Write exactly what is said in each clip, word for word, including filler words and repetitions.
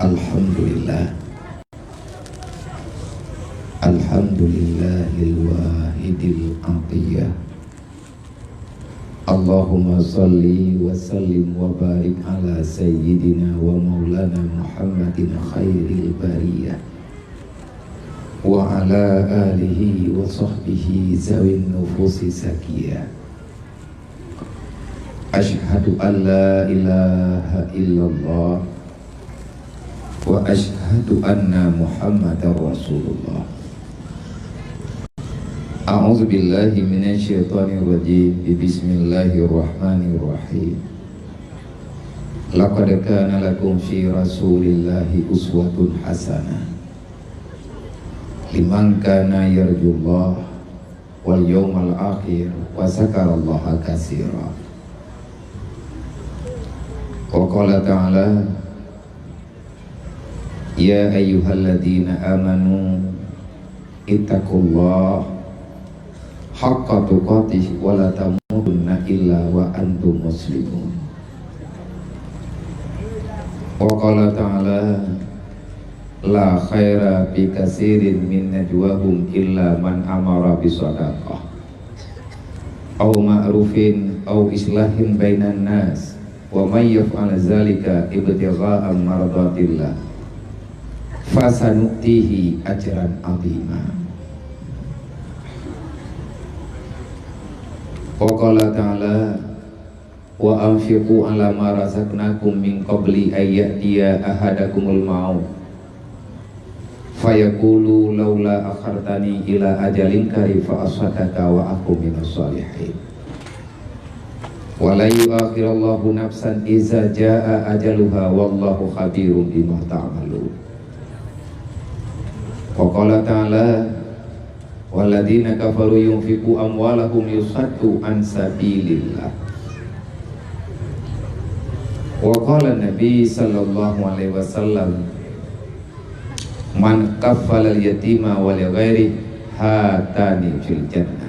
Alhamdulillah. Alhamdulillahil wahidil atiyah. Allahumma shalli wa sallim wa barik ala sayyidina wa maulana Muhammadin khairil bariyah, wa ala alihi wa sahbihi zawin nufusi zakiyah. Asyhadu an la ilaha illallah wa asyhadu anna Muhammadar Rasulullah. A'udzu billahi minasy syaithanir rajim. Bismillahirrahmanirrahim. Laqad kana lakum fi Rasulillahi uswatun hasanah liman kana yarjullaha wal yaumal akhir wa dzakarallaha katsira. Wa qala ta'ala, "Ya ayyuhalladzina amanu ittaqullaha haqqa tuqatih wa la tamutunna illa wa antum muslimun." Wa qala ta'ala, "La khaira fi katsirin min najwahum illa man amara bi shadaqah aw ma'rufin aw islahin bainan nas, wa may yaf'al dzalika ibtigha'a mardatillah, fasanu'tihi ajran 'azima." Wa qala ta'ala, "Wa anfiqu 'ala ma razaqnakum min qabli an ya'tiya ahadakumul maut, fayaqulu laula akhartani ila ajalin qarib fa asaddaqa wa akun minas shalihin. Wa la yu'akhirallahu nafsan idza jaa ajaluha wallahu khabirum bima ta'malun." Wa qala ta'ala, "Walladzina kafaru yunfiqu amwalahum liyasaddu an sabilillah." Wa qala Nabi sallallahu alaihi wasallam, "Man kaffalal yatima wa li ghairihi hatani fil jannah."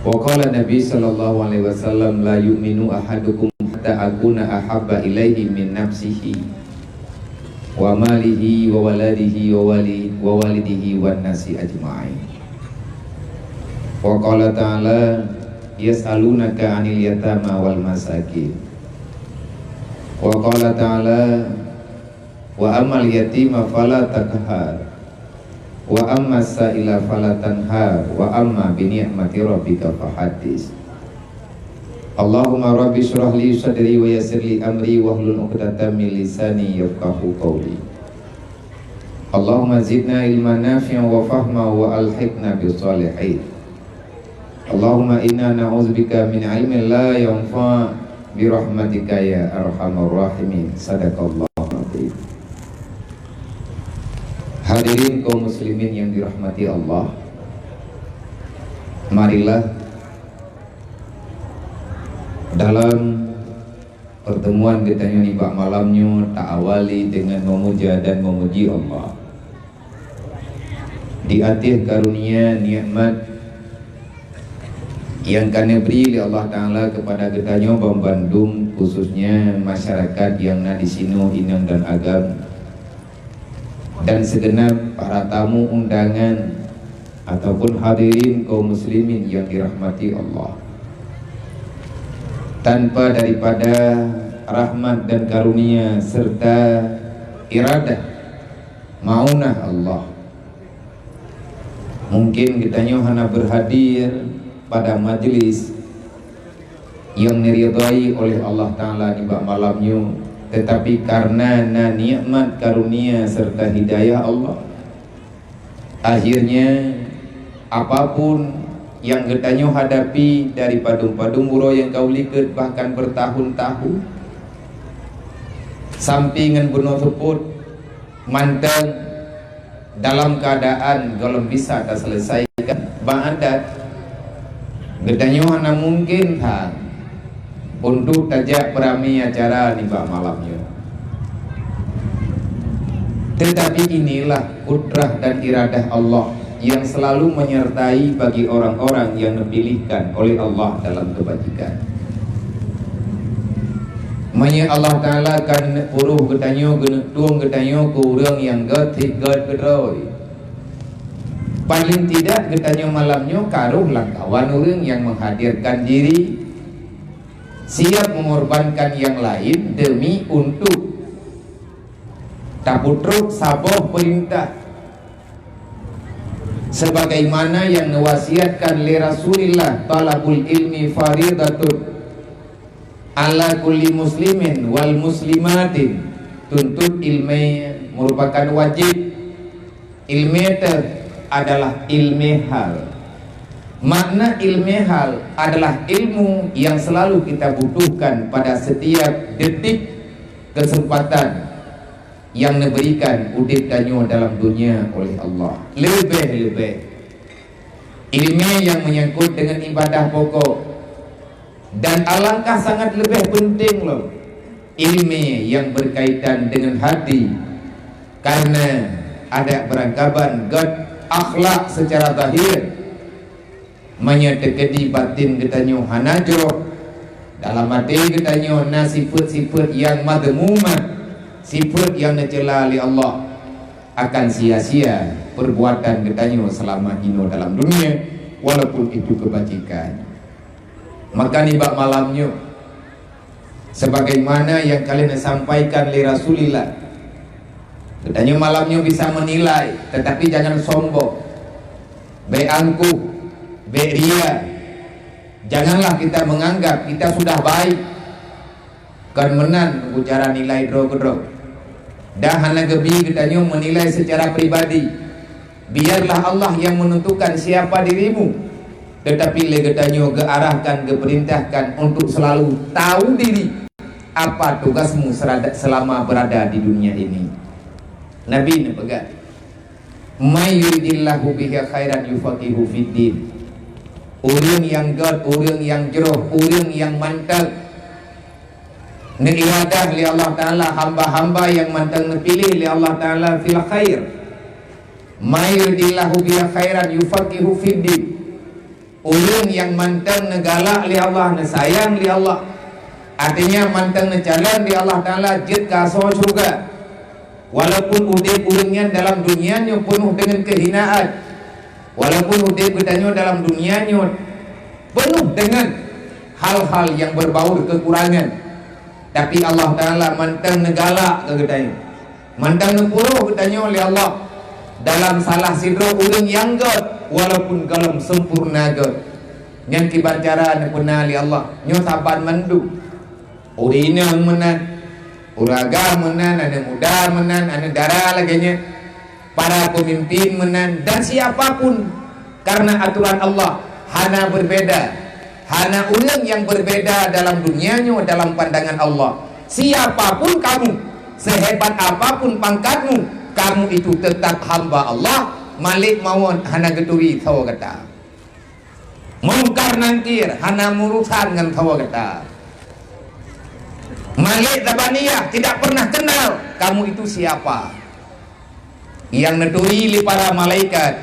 Wa qala Nabi sallallahu alaihi wasallam, "La yu'minu ahadukum hatta akuna ahabba ilaihi min nafsihi wa malihi wa waladihi wa wali-, wa walidihi wan nasi ajma'in." Wa qala ta'ala, "Yas'alunaka 'anil yatama wal masakin." Wa qala ta'ala, "Wa ammal yatima fala taqhar, wa ammas sa'ila fala tanhar, wa amma bi ni'mati rabbika fahaddits." Allahumma rabbi shrah li sadri wa yassir li amri wahlul 'uqdatam min lisani yafqahu qawli. Allahumma zidna ilman nafi'an wa fahma wa alhiqna bis shalihin. Allahumma inna na'udzubika min ilmin la yanfa' bi rahmatika ya arhamar rahimin. Sadaqallahul azim. Hadirin kaum muslimin yang dirahmati Allah, marilah dalam pertemuan geutanyoe nibak malam nyoe ta-awali deungon meumuja dan meumuji Allah di ateueh karunia nikmat nyang ka neubri lé Allah Ta'ala keupada geutanyoe banmandum, khususnya masyarakat nyang na disinoe inong dan agam, dan seugeunab para tamu undangan ataupun hadirin kaum muslimin nyang dirahmati Allah. Tanpa daripada rahmat dan karunia serta iradah maunah Allah, mungkin geutanyoe hana berhadir pada majlis nyang neuridai oleh Allah Ta'ala nibak malam nyoe, tetapi karena na nikmat karunia serta hidayah Allah, akhirnya apapun nyang geutanyoe hadapi dari padum-padum uroe nyang ka u likot, bahkan bertahun-tahun, sampai ngon bunoe seupôt, mantong dalam keadaan gohlom bisa taseuleusaika. Bak adat, geutanyoe hana mungken that untuk tajak beurami acara nibak malam nyoe. Tetapi inilah kudrah dan iradah Allah yang selalu menyertai bagi orang-orang yang dipilihkan oleh Allah dalam kebajikan. Meunyoe Allah Taala ka neuneuk puroh geutanyoe, geuneuk tueng geutanyoe keu ureuëng nyang gét, cit gét keudroe. Paling tidak geutanyoe malam nyoe ka rhoh lam kawan ureuëng nyang menghadirkan diri, siap mengorbankan nyang laén demi untuk tapeutrok saboh peurintah. Sebagaimana nyang neuwasiatkan lé Rasulullah, "Thalabul ilmi faridatun ala kulli muslimin wal muslimatin." Tuntut ilmu merupakan wajib. Ilmu teuh adalah ilmu hal. Makna ilmu hal adalah ilmu yang selalu kita butuhkan pada setiap detik kesempatan yang neuberikan udeb tanyoe dalam dunia oleh Allah. Leubeh-leubeh ilmu yang menyangkut dengan ibadah pokok, dan alangkah sangat leubeh peunteng lom ilmu yang berkaitan dengan hati, karena ada beurangkaban gét akhlak secara zahir. Meunyoe teukeudi batin geutanyoe hana jroh, dalam até geutanyoe na sifeuet-sifeuet nyang madhmumah, sifeuet nyang neucela lé Allah, akan sia-sia peurbuatan geutanyoe seulama inoe dalam dunia, walaupun itu keubajikan. Maka nibak malam nyoe, sebagaimana nyang ka lheueh neusampaikan lé Rasulillah, geutanyoe malam nyoe bisa meunilai, tetapi jangan sombong, bék angkuh, bék ria. Janganlah kita menganggap kita sudah baik. Kon meunan cara nilai droe keudroe. Dan hana geubi geutanyoe meunilai secara pribadi. Biarlah Allah yang menentukan siapa dirimu, tetapi lé geutanyoe geuarahkan, geuperintahkan untuk selalu tahu diri apa tugasmu serada-, selama berada di dunia ini. Nabi neupeugah, "May yuridillahu bihi khairan yufaqihu fiddin." Ureuëng nyang gét, ureuëng nyang jroh, ureuëng nyang mantong neuibadah lé Allah Taala, hamba-hamba nyang mantong neupiléh lé Allah Taala fil khair. "May yuridillahu bihi khairan yufaqihu fiddin." Ureuëng nyang mantong neugalak lé Allah, neusayang lé Allah, artinya mantong neucalon lé Allah Taala jeuet keu asoe syeuruga. Walaupun udeb ureuëng nyan dalam dunia nyoe peunoh deungon keuhinaan, walaupun udeb geutanyoe dalam dunia nyoe peunoh deungon hal-hal nyang beubau keukurangan, tapi Allah Taala mantong neugalak keu geutanyoe, mantong neupuroh geutanyoe lé Allah dalam salah sidroe ureuëng nyang gét, walaupun gohlom sempurna gét. Nyan kiban cara neupeuna lé Allah. Nyoe saban mandum. Ureuëng inong meunan, ureuëng agam meunan, aneuëk muda meunan, aneuëk dara lagée nyan, para peumimpin meunan, dan siapa pun, karena aturan Allah hana berbeda, hana ureuëng nyang berbeda dalam dunia nyoe dalam pandangan Allah. Siapa pun kamu, sehebat apa pun pangkatmu, kamu itu tetap hamba Allah. Malek mawöt hana geuturi saboh gata. Mungkar Nangkir hana meurusan ngon saboh gata. Malek Zabaniyah tidak pernah kenal kamu itu siapa. Nyang neuturi lé para malaikat,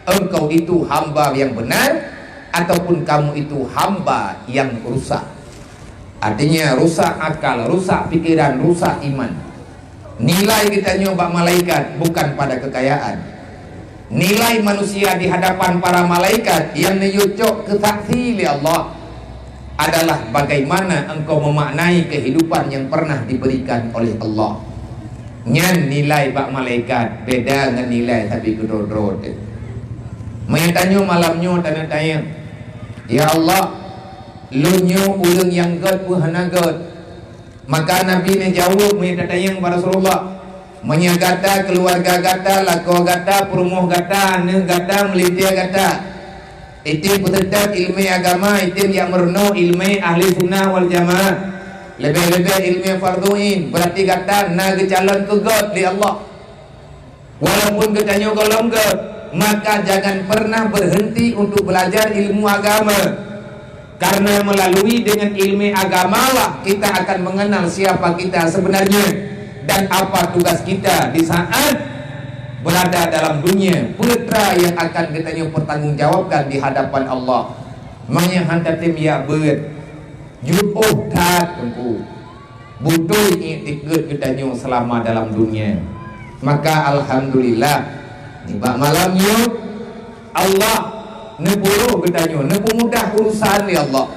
engkau itu hamba nyang benar ataupun kamu itu hamba nyang rusak. Artinya rusak akal, rusak pikiran, rusak iman. Nilai geutanyoe bak malaikat bukan pada kekayaan. Nilai manusia di hadapan para malaikat nyang neuyue cok keu saksi lé Allah adalah bagaimana engkau memaknai kehidupan yang pernah diberikan oleh Allah. Nyan nilai bak malaikat beda ngon nilai sabe keudroe-droe teuh. Meunyoe tanyoe malam nyoe taneuk tanyong, "Ya Allah, lôn nyoe ureuëng nyang gét peue hana gét?" Maka Nabi neujaweueb meunyoe tatanyong bak Rasulullah, "Meunyoe gata, keuluwarga gata, lakoe gata, peurumoh gata, aneuëk gata, meulintée gata, item peuseutôt ileumé agama, item jak meurunoe ileumé ahli sunnah wal jamaah, leubeh-leubeh ileumé fardhu ain, beurati gata na geucalon keu gét lé Allah." Walaupun geutanyoe gohlom gét, maka jangan pernah berhenti untuk belajar ilmu agama. Karena melalui dengan ilmu agamalah kita akan mengenal siapa kita sebenarnya dan apa tugas kita di saat berada dalam dunia, peue treuk yang akan geutanyoe pertanggungjawabkan di hadapan Allah. Meunyoe han tatem jak beuet, jeuet that teungku. Beutôi iktikeuet geutanyoe seulama dalam dunia. Maka alhamdulillah, nibak malam nyoe Allah neupuroh geutanyoe, neupeumudah urusan lé Allah.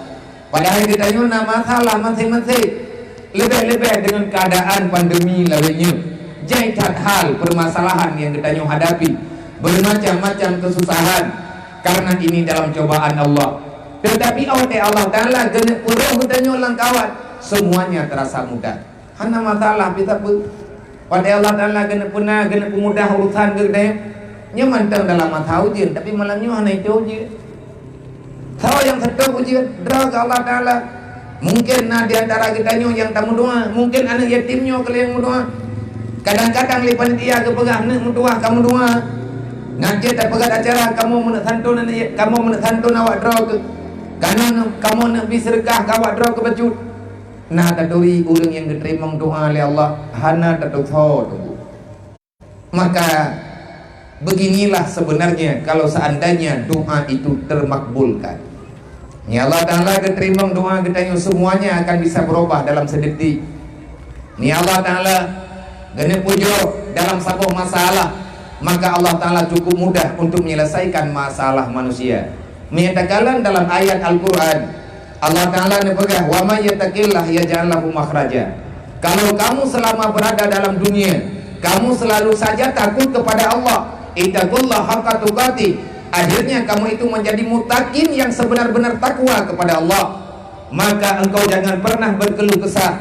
Padahai geutanyoe na masalah maséng-maséng. Leubeh-leubeh deungon keuadaan pandemi lawét nyoe. Jai that hal peumasalahan nyang geutanyoe hadapi, beumacam-macam keususahan, karena ini dalam cobaan Allah. Teutapi 'oh watèe Allah Taala geuneuk puroh geutanyoe lam kawat, seumuanya teurasa mudah. Hana masalah pih sapeue. Watèe Allah Taala geuneuk peuna, geuneuk peumudah urusan geutanyoe, nyoe mantong dalam masa ujeuen, tapi malam nyoe hana ito ujeuen. Soe nyang seutôt ujeuen? Droe keu Allah Taala. Mungken na di antara geutanyoe nyang tameudoa, mungken aneuk yatim nyoe keu lheueh meudoa. Kadang-kadang lé panitia geupeugah, "Neuk meutuwah kamoe doa." Nyan cit tapeugah acara, "Kamoe meuneuk santôn aneuk ya-, kamoe meuneuk santôn awak droe keu, kamoe neuk, kamoe neuk bi seudeukah keu awak droe keu bacut." Na taturi ureueng nyang geuteurimong doa lé Allah, hana tateusoe teungku. Maka, beginilah sebenarnya kalau seandainya doa itu termakbulkan. Ni Allah Taala geuteurimong doa geutanyoe, semuanya akan bisa berubah dalam sedetik. Ni Allah Taala geuneuk pujoe dalam saboh masalah, maka Allah Taala cukup mudah untuk menyelesaikan masalah manusia. Menyatakan dalam ayat Al-Quran, Allah Taala neupeugah, "Wa may yattaqillaha yaj'al lahu makhraja." Kalau kamu selama berada dalam dunia, kamu selalu saja takut kepada Allah, "Ittaqullaha haqqa tuqatih." Akhirnya kamu itu menjadi muttaqin yang sebenar-benar takwa kepada Allah. Maka engkau jangan pernah berkeluh kesah.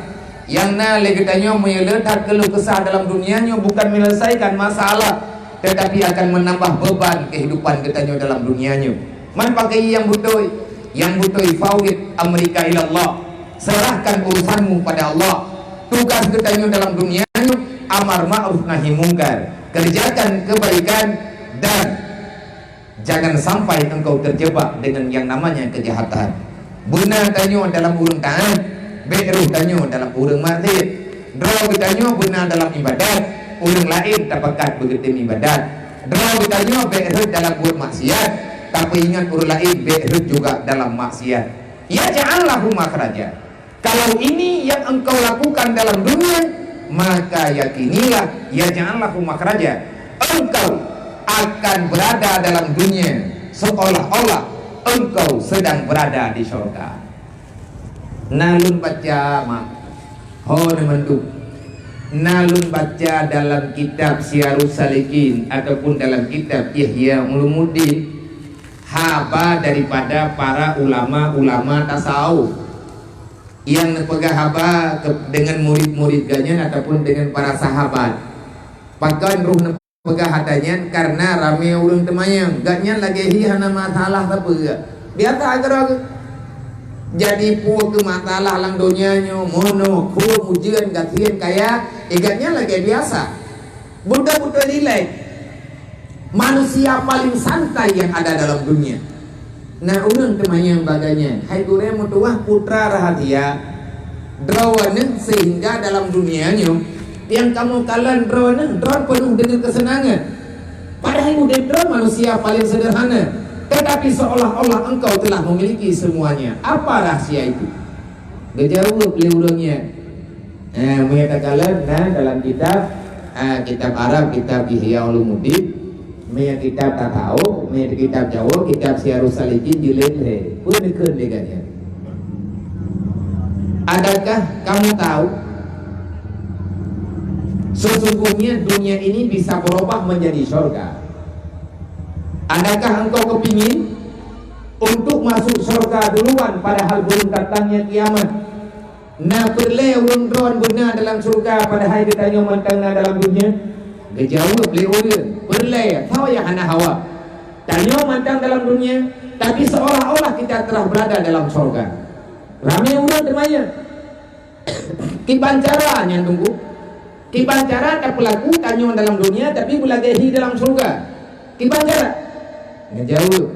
Nyang na lé geutanyoe meunyoe le that keluh kesah dalam dunia nyoe bukan menyelesaikan masalah, tetapi akan menambah beban kehidupan geutanyoe dalam dunia nyoe. Man pakai nyang beutôi, nyang beutôi fawwid amrika ilallah. Serahkan urusanmu pada Allah. Tugas geutanyoe dalam dunia nyoe amar ma'ruf nahi mungkar. Kerjakan kebaikan dan jangan sampai engkau terjebak dengan yang namanya kejahatan. Beuna tanyoe dalam ureueng taat, bèk rôh tanyoe dalam ureueng maksiat. Droe geutanyoe beuna dalam ibadat, ureueng laén tapakat beugeutém ibadat. Droe geutanyoe bèk rhot dalam buet maksiat, tapeuingat ureueng laén bèk rhot juga dalam maksiat. Yaj'al lahu makhraja. Kalau ini yang engkau lakukan dalam dunia, maka yakinilah, yaj'al lahu makhraja. Engkau akan berada dalam dunia seolah-olah engkau sedang berada di sorga. Na lôn baca, mak, ho na mandum. Na lôn baca dalam kitab Siyarus Salikin ataupun dalam kitab Ihya Ulumuddin, haba daripada para ulama-ulama tasawuf. Nyang neupeugah haba keu, deungon murit-murit geuh nyan ataupun deungon para sahabat. Pakon roh neupeugah hata nyan? Kareuna ramé ureueng teumanyong. Geuh nyan lagèe hi hana masalah sapeue. Biasa keudroe geuh. Jadi peue keu masalah lam donya nyoe, monoh, khueng, ujeuen, gasien, kaya, eh, geuh nyan lagèe biasa. Beutôi-beutôi rileks. Manusia paling santai yang ada dalam dunia. Na ureueng teumanyong bak geuh nyan, "Hai gurèe meutuwah putra rahasia, droeneuh sehingga dalam dunia nyoe nyang kamoe kalon droeneuh, droe peunoh deungon keuseunangan. Padahai udép droe manusia paling sederhana, tetapi seolah-olah engkau telah memiliki semuanya. Apa rahasia itu?" Geujaweueb lé ureueng nyan, eh, meunyo takalon na dalam kitab, eh, kitab Arab, kitab Ihya Ulumuddin, meunyo kitab tasawuf, meunyo kitab Jawa, kitab Siyarus Salikin jilid lhèe. Peue neukheun lé geuh nyan? Adakah kamu tahu, sesungguhnya dunia ini bisa berubah menjadi sorga? Adakah engkau kepingin untuk masuk sorga duluan padahal belum datangnya kiamat? Na peureulèe ureueng droen beuna dalam syeuruga padahai geutanyoe mantong na dalam dunia? Geujaweueb lé ureueng, "Peureulèe, soe nyang hana hawa? Tanyoe mantong dalam dunia, tapi seolah-olah kita telah berada dalam syeuruga." Ramé ureueng teumanyong. Kiban cara nyan teungku? Kiban cara tapeulaku tanyoe dalam dunia tapi beulagèe hi dalam syeuruga? Kiban cara? Geujaweueb,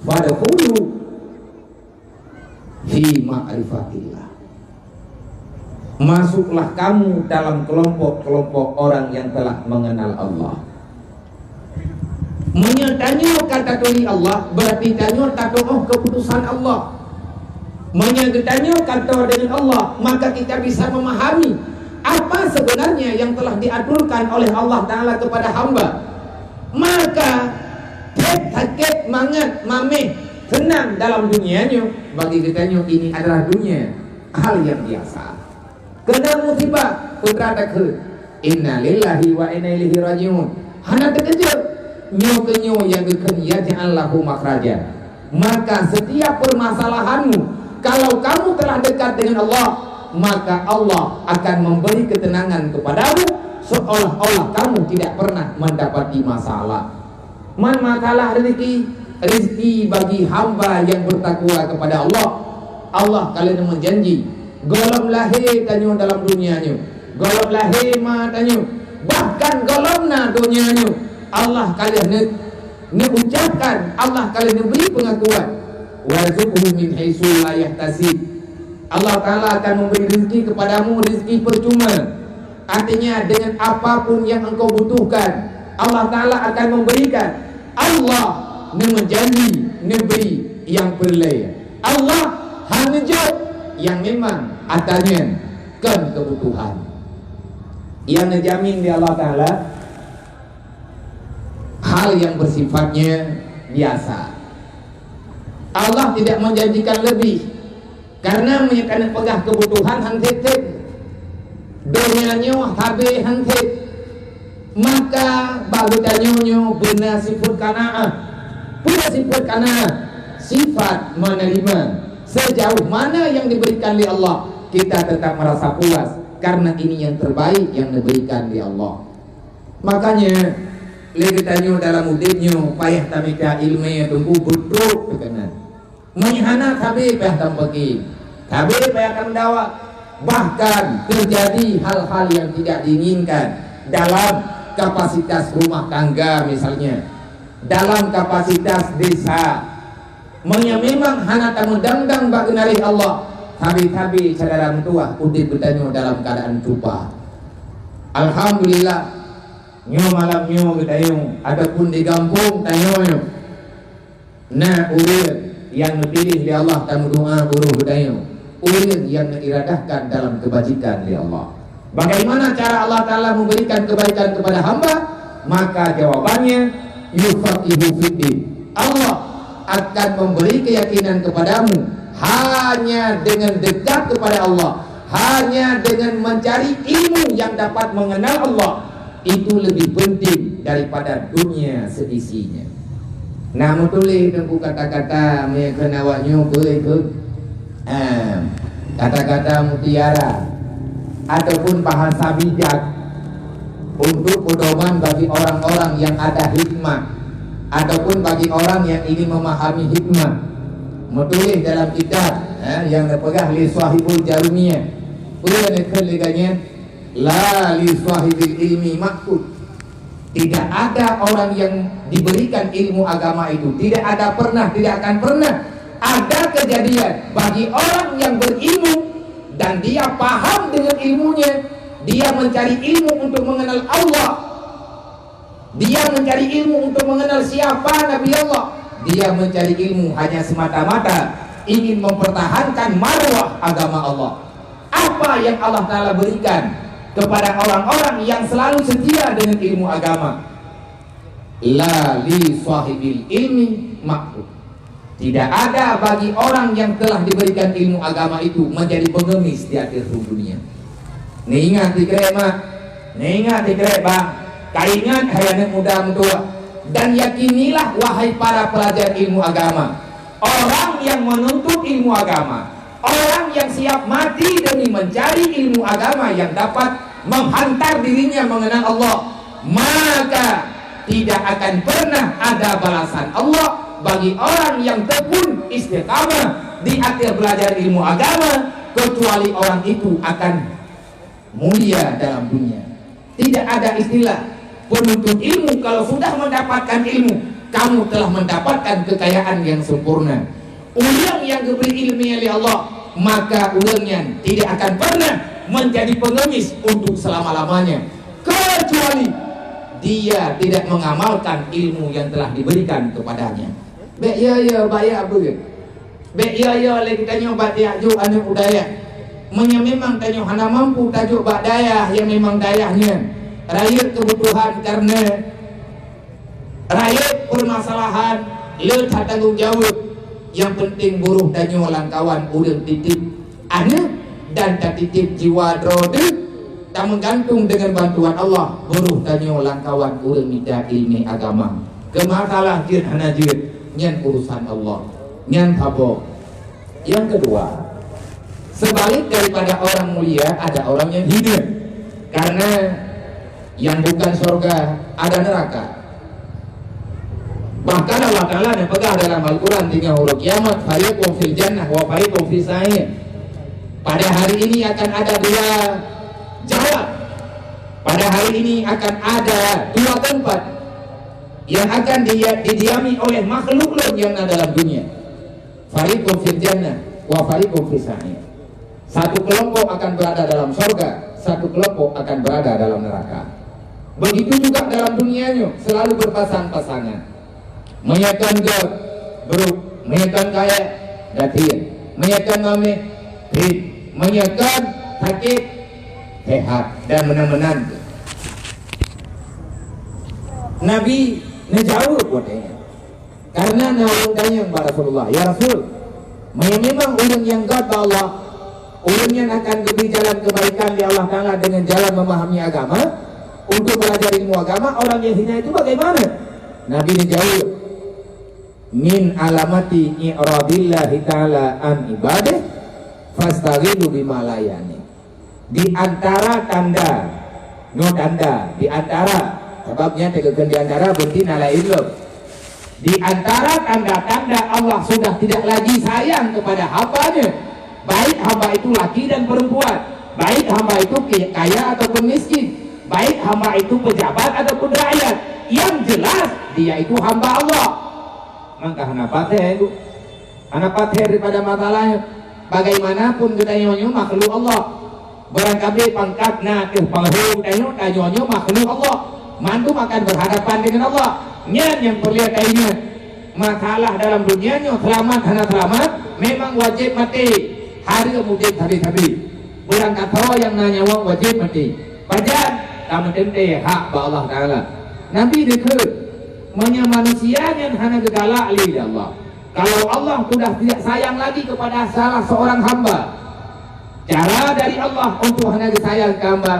"Fadkhulu fi ma'rifatillah." Masuklah kamu dalam kelompok-kelompok orang yang telah mengenal Allah. Meunyoe tanyoe ka taturi Allah, berarti tanyoe tatu'oh keuputusan Allah. Meunyoe geutanyoe kantor deungon Allah, maka kita bisa memahami apa sebenarnya yang telah diaturkan oleh Allah Taala kepada hamba. Maka, theb sakét mangat mameh seunang dalam dunia nyoe, bagi geutanyoe ini adalah dunia, hal yang biasa. Keunong musibah, peugah takheun, "Innalillahi wa inna ilaihi raji'un." Hana teukeujot, nyoe keuh nyoe nyang geukheun, "Yaj'al lahu makhraja." Maka setiap permasalahanmu, kalau kamu telah dekat dengan Allah, maka Allah akan memberi ketenangan kepadamu, seolah-olah kamu tidak pernah mendapati masalah. Man masalah rezeki, rezeki bagi hamba yang bertakwa kepada Allah. Allah ka lheueh meujanji, gohlom lahé tanyoe dalam dunia nyoe, gohlom lahé ma tanyoe, bahkan gohlom na donya nyoe, Allah ka lheueh neu-, neuucapkan, Allah ka lheueh neubri peungakuan, "Warzuqhu min haitsu la yahtasib." Allah Taala akan memberi rezeki kepadamu, rezeki percuma. Artinya, dengan apapun yang engkau butuhkan, Allah Taala akan memberikan. Allah neumeujanji neubri nyang peureulée. Allah hana jeuet nyang memang atanyang kon keubutuhan. Nyang neujamin lé Allah Taala hal yang bersifatnya biasa. Allah tidak menjanjikan lebih. Karena meunyoe ka neupeugah keubutuhan han seb-seb, donya nyoe sabe han seb, maka bak geutanyoe nyoe beuna sifat qanaah. Peue sifat qanaah? Sifat menerima. Sejauh mana yang diberikan lé Allah, kita tetap merasa puas karena ini yang terbaik yang diberikan lé Allah. Makanya, lé geutanyoe dalam udeb nyoe payah tamita ileumé teungku beutôi teukeunang. Meunyoe hana sabe payah tameupiké, sabe payah tameudawa. Bahkan terjadi hal-hal yang tidak diinginkan dalam kapasitas rumah tangga misalnya, dalam kapasitas desa. Meunyoe memang hana tameudang-dang bak geunaréh Allah, sabe-sabe syedara meutuwah udeb geutanyoe dalam keuadaan cupa. Alhamdulillah, nyoe malam nyoe geutanyoe ataupun di gampông tanyoe nyoe, na ureuëng nyang neupiléh lé Allah tameudoá uroe geutanyoe, ureuëng nyang neuiradahkan dalam keubajikan lé Allah. Bagaimana cara Allah Taala memberikan kebaikan kepada hamba? Maka jawabannya, yufaqihu fiddin. Allah akan memberi keyakinan kepadamu hanya dengan dekat kepada Allah, hanya dengan mencari ilmu yang dapat mengenal Allah. Itu lebih penting daripada dunia seisinya. Nah, meutuléh teungku kata-kata meunyoe kheun awak nyoe beu ikot, eh, kata-kata mutiara ataupun bahasa bijak untuk pedoman bagi orang-orang yang ada hikmah ataupun bagi orang yang ingin memahami hikmah. Meutuléh dalam kitab, eh, nyang neupeugah lé Sahibul Jarumiyah. Peue nyang neukheun lé gobnyan? La li sahibil ilmi ma'khud. Tidak ada orang yang diberikan ilmu agama itu, tidak ada pernah, tidak akan pernah ada kejadian bagi orang yang berilmu dan dia paham dengan ilmunya, dia mencari ilmu untuk mengenal Allah, dia mencari ilmu untuk mengenal siapa Nabi Allah, dia mencari ilmu hanya semata-mata ingin mempertahankan marwah agama Allah. Apa yang Allah Taala berikan kepada orang-orang yang selalu setia dengan ilmu agama? La li sahibil ilmi ma'khud. Tidak ada bagi orang yang telah diberikan ilmu agama itu menjadi pengemis di atas dunia. Neuingat sikrek mak, neuingat sikrek bang, kaingat hai aneuëk muda meutuwah, dan yakinilah wahai para pelajar ilmu agama, orang yang menuntut ilmu agama, orang yang siap mati demi mencari ilmu agama yang dapat menghantar dirinya mengenal Allah, maka tidak akan pernah ada balasan Allah bagi orang yang tekun istiqamah di atas belajar ilmu agama, kecuali orang itu akan mulia dalam dunia. Tidak ada istilah penuntut ilmu, kalau sudah mendapatkan ilmu, kamu telah mendapatkan kekayaan yang sempurna. Ureuëng nyang geubri iéleumé lé Allah, maka ureuëng nyan tidak akan pernah menjadi pengemis untuk selama-lamanya, kecuali dia tidak mengamalkan ilmu yang telah diberikan kepadanya. Bék ya, ya, baya beuet. Bék yo-yo lé geutanyoe bak tiak jok aneuk u dayah. Meunyoe memang tanyoe hana mampu tajok bak dayah nyang memang dayah nyan, rayeuk keubutuhan kareuna rayeuk peumasalahan le that tanggong jaweueb. Nyang peunteng buroh tanyoe lamkawan ureuëng titip aneuk dan tatitip jiwa droe teuh, tameugantung deungon bantuan Allah buroh tanyoe lamkawan ureuëng mita iéleumé agama. Keu masalah jeuet hana jeuet, nyan urusan Allah. Nyan saboh. Yang kedua, sebalik daripada orang mulia ada orang yang hina. Karena yang bukan surga ada neraka. Bahkan Allah Taala neupeugah dalam Al-Quran tinggai uroe kiamat, fariqun fil jannah wa fariqun fis sa'ir. Pada hari ini akan ada dua jalan. Pada hari ini akan ada dua tempat yang akan di- didiami oleh makhluk Lôn nyang na dalam dunia. Fariqun fil jannah wa fariqun fis sa'ir. Satu kelompok akan berada dalam sorga, satu kelompok akan berada dalam neraka. Begitu juga dalam dunia nyoe selalu berpasang-pasangan. Meunyoe kon göt, brok, meunyoe kon kayèe, gasien, meunyoe kon maméh, prit, meunyoe kon sakét, sehat, dan meunan-meunan. Nabi neujaweueb watèe nyan. Karena na ureuëng tanyong bak Rasulullah, "Ya Rasul, meunyoe memang ureuëng nyang göt bak Allah, ureuëng nyan akan geubri jalan keubaikan lé Allah Taala deungon jalan memahami agama, untuk belajar ilmu agama, orang yang hina itu bagaimana?" Nabi neujaweueb, "Min alamati i'radillahi ta'ala an ibadih, fastaghilu bima la ya'ni." Di antara tanda, nyoe tanda, di antara, sabab nyan teukeukeun di antara, beureuti na laén lom. Di antara tanda-tanda Allah sudah tidak lagi sayang kepada hamba-Nya, baik hamba itu laki dan perempuan, baik hamba itu ki- kaya ataupun miskin, baik hamba itu pejabat ataupun rakyat, yang jelas dia itu hamba Allah. Maka hana patéh, Bu. Hana patéh daripada masalah nyoe. Bagaimanapun geutanyoe nyoe makhluk Allah. Barangkabi pangkat na ateueh panghu geutanyoe, tanyoe nyoe makhluk Allah. Mandum akan berhadapan dengan Allah. Nyan nyang peureulèe taingat. Masalah dalam dunia nyoe seulamat hana seulamat, memang wajéb maté. Hareuem udép sabe-sabe. Barangkasoe nyang na nyawöng wajéb maté. Pajan? Tameuteuntèe hak bak Allah Taala. Nabi neukheun, meunyoe manusia nyan hana geugalak lé Allah, kalau Allah sudah tidak sayang lagi kepada salah seorang hamba, cara dari Allah untuk hana geusayang keu hamba,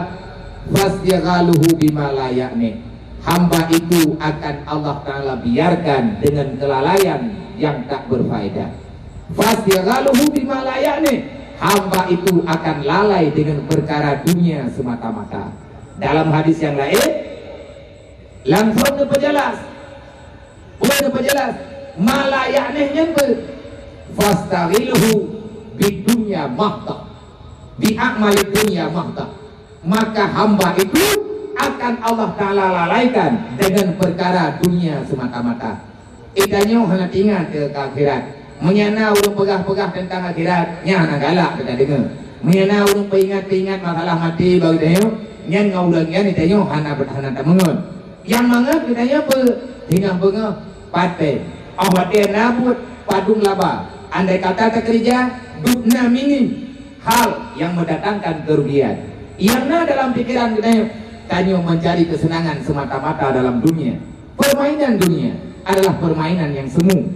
fastighaluhu bima la ya'ni. Hamba itu akan Allah Taala biarkan dengan kelalaian yang tak berfaedah. Fastighaluhu bima la ya'ni. Hamba itu akan lalai dengan perkara dunia semata-mata. Dalam hadis yang lain, langsung geupeurjelas. Bukan geupeurjelas, ma la ya'ni nyan beu. Fastaghilhu bid dunya mahta. Bi a'malid dunya mahta. Maka hamba itu akan Allah Taala lalaikan dengan perkara dunia semata-mata. Geutanyoe hana teuingat keu akhirat. Meunyoe na ureuëng peugah-peugah teuntang akhirat, nyan hana galak geutanyoe deungoe. Meunyoe na ureuëng peuingat-peuingat masalah maté bak geutanyoe, nyan ngon ureuëng nyan geutanyoe hana, hana tameungon. Nyang mangat geutanyoe peu, singoh beungoh, patéh. Óh watèe na buet padum laba, andai kata takeurija, dum na minim hal yang mendatangkan kerugian. Nyang na dalam pikiran geutanyoe, tanyoe mencari kesenangan semata-mata dalam dunia. Permainan dunia adalah permainan yang semu.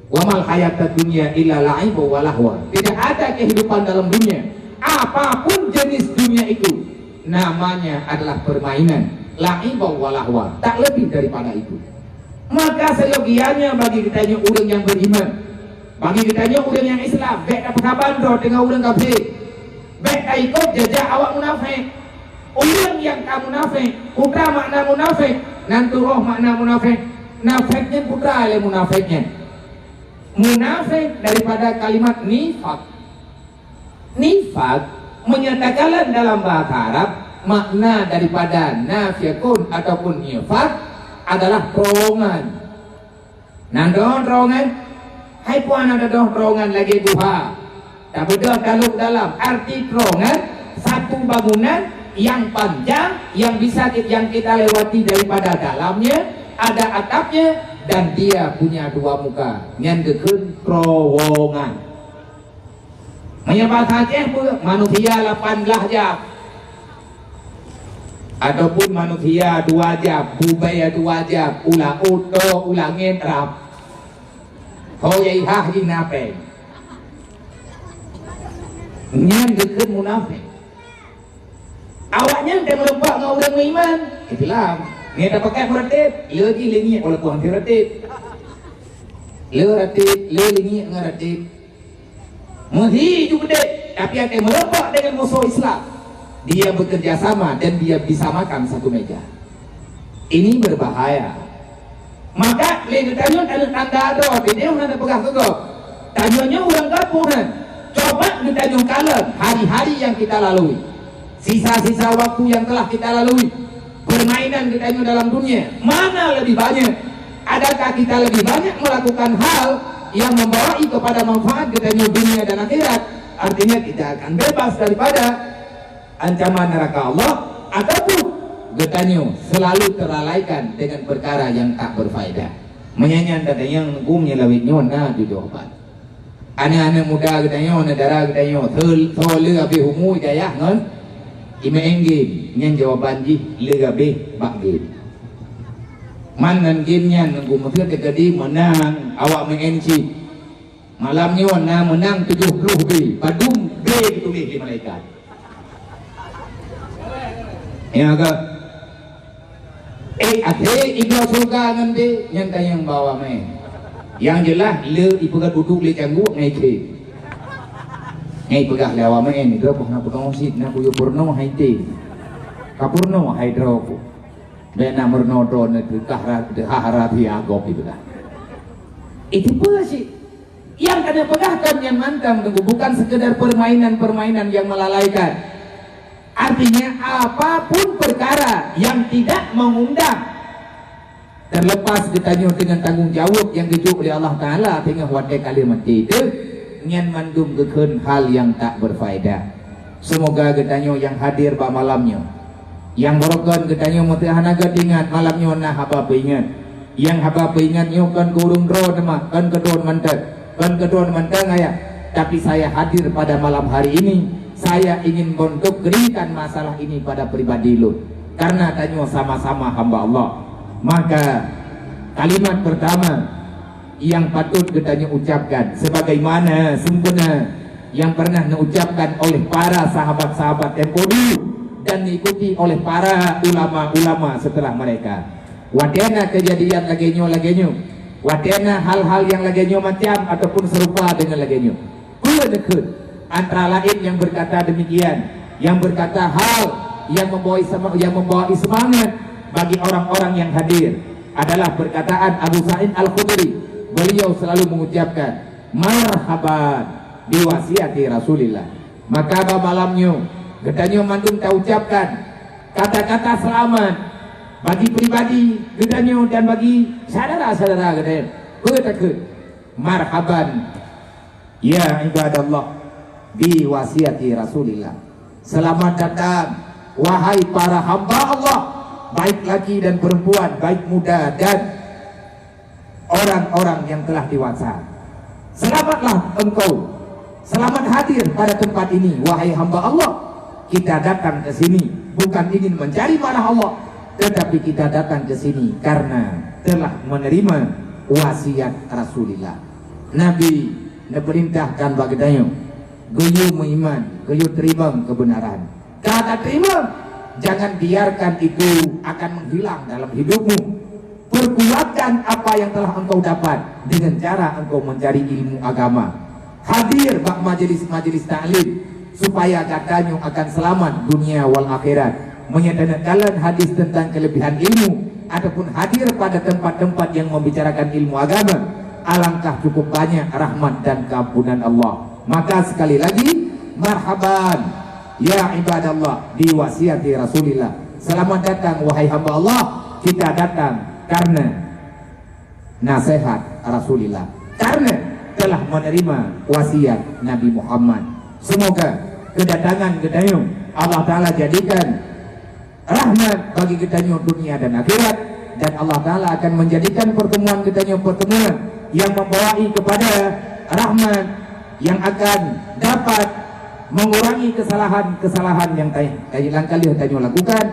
Wa mal hayatud dunya illa la'ibun wa lahwa. Tidak ada kehidupan dalam dunia, apapun jenis dunia itu, namanya adalah permainan, la'ibun wa lahwa, tak lebih daripada itu. Maka seyogianya bagi geutanyoe ureuëng nyang beriman, bagi geutanyoe ureuëng nyang Islam, bék tapeusaban droe teungoh ureuëng kafé. Bék taikot jejak awak munafék. Ureuëng nyang ka munafék, peue makna munafék? Nan turoh makna munafék. Nafék nyan peue lé munafék nyan? Munafék daripada kalimat nifak. Nifak, meunyoe takalon dalam bahasa Arab, makna daripada nafiqun ataupun nifak adalah terowongan. Nan droe terowongan, hai puan ada droe terowongan lagèe guha. Tabeudôh dalam, dalam arti terowongan, satu bangunan yang panjang yang bisa ki-, yang kita lewati daripada dalamnya, ada atapnya, dan dia punya dua muka, nyan geukheun terowongan. Meunyoe basa Aceh peuet, manusia lapan blaih jam. Ataupun manusia dua jam, bubé dua jam, u laôt, u langét rab. Ho yai hah jih na péng. Nyan geukheun munafék. Awaknyan ka meurumpok ngon ureuëng meuiman, Islam. Nyan tapakat meuratéb, le jih lingiek walaupun hana ratéb. Le ratéb, le lingiek ngon ratéb. Meuhi ju beudek, tapi até meurumpok dengan musoh Islam. Dia bekerja sama dan dia bisa makan satu meja. Ini berbahaya. Maka lé geutanyoe taneuk tanda droe, teudeungoe hana peugah keu gob. Tanyoe nyoe ureuëng gampông nyan. Coba geutanyoe kalon hari-hari yang kita lalui. Sisa-sisa waktu yang telah kita lalui. Permainan geutanyoe dalam dunia, mana lebih banyak? Adakah kita lebih banyak melakukan hal yang membawai kepada manfaat geutanyoe dunia dan akhirat? Artinya kita akan bebas daripada ancaman neraka Allah, ataupun geutanyoe selalu terlalaikan dengan perkara yang tak berfaedah. Meunyan nyan geutanyoe nyang gum nyang lawét nyoe na ju jawaban. Aneuëk-aneuëk muda geutanyoe, aneuk dara geutanyoe, soe, soe le habéh umu i dayah ngon imeu'en game, nyan jawaban jih le habéh bak game. Man ngon game nyan ngon gum meuteun teukeudi meunang awak meu'en cit. Malam nyoe na meunang tujoh ploh B, padum B geutuléh lé malaikat. Ya ka? Eh, até igoe syeuruga ngon dé, nyan tanyong bawa mé. Nyang jeulaih le ipeugét uduk lé cangguek ngai khém. Ngai peugah lé awak mé, "Droe boh na peugah sit, na kuyue peurunoe hai té. Ka peurunoe hai droe boh. Bék na meurunoe droe na teuka ra-, teuka rahsia gob," ipeugah. Itu peue sit? Nyang ka neupeugah kon nyan mantong teungku, bukan sekedar permainan-permainan yang melalaikan. Artinya, apapun perkara yang tidak mengundang, terlepas geutanyoe dengan tanggung jawab yang geujok oleh Allah Taala teungoh watée ka lheueh maté teuh, nyan mandum geukheun hal yang tak berfaedah. Seumoga geutanyoe nyang hadir bak malam nyoe, nyang barokon geutanyoe meuteuhana geuingat malam nyoe na haba peuingat. Nyang haba peuingat nyoe kon keu ureuëng droe teuma, kon keu droe mantong, kon keu droe mantong ayah. Tapi saya hadir pada malam hari ini, saya ingin untuk keringkan masalah ini pada pribadi lôn. Karena tanyoe sama-sama hamba Allah. Maka kalimat pertama yang patut geutanyoe ucapkan sebagaimana sempurna yang pernah neucapkan oleh para sahabat-sahabat tempo dulu dan diikuti oleh para ulama-ulama setelah mereka. Watée na keujadian lagée nyoe, lagée nyoe, watée na hal-hal nyang lagée nyoe macam ataupun serupa dengan lagée nyoe, peue neukheun? Antara lain yang berkata demikian, yang berkata hal yang membawa sema-, yang membawa semangat bagi orang-orang yang hadir adalah perkataan Abu Sa'id Al-Khudri. Beliau selalu mengucapkan, "Marhaban bi wasiati Rasulillah." Maka bak malam nyoe, geutanyoe mandum taucapkan kata-kata selamat bagi pribadi geutanyoe dan bagi syedara-syedara geutanyoe. Peue takheun? Marhaban, ya ibadallah, bi wasiati Rasulillah. Selamat datang, wahai para hamba Allah, baik laki dan perempuan, baik muda dan orang-orang yang telah dewasa. Selamatlah engkau. Selamat hadir pada tempat ini, wahai hamba Allah. Kita datang ke sini bukan ingin mencari marah Allah, tetapi kita datang ke sini karena telah menerima wasiat Rasulullah. Nabi neupeurintahkan bak geutanyoe, geuyue meuiman, geuyue teurimong keubeunaran. Ka tateurimong, jangan biarkan itu akan menghilang dalam hidupmu. Perkuatkan apa yang telah engkau dapat dengan cara engkau mencari ilmu agama. Hadir bak majelis-majelis taklim supaya geutanyoe akan selamat dunia wal akhirat. Meunyoe taneuk kalon hadis tentang kelebihan ilmu ataupun hadir pada tempat-tempat yang membicarakan ilmu agama, alangkah cukup banyak rahmat dan keampunan Allah. Maka sekali lagi, marhaban, ya ibadallah, bi wasiati Rasulillah. Selamat datang, wahai hamba Allah. Kita datang karena nasihat Rasulillah, karena telah menerima wasiat Nabi Muhammad. Semoga kedatangan geutanyoe Allah Taala jadikan rahmat bagi geutanyoe dunia dan akhirat, Dan Allah Ta'ala akan menjadikan pertemuan kita nyoe pertemuan yang membawai kepada rahmat, yang akan dapat mengurangi kesalahan-kesalahan yang ta-, ta-, langkah lheueh tanyoe lakukan.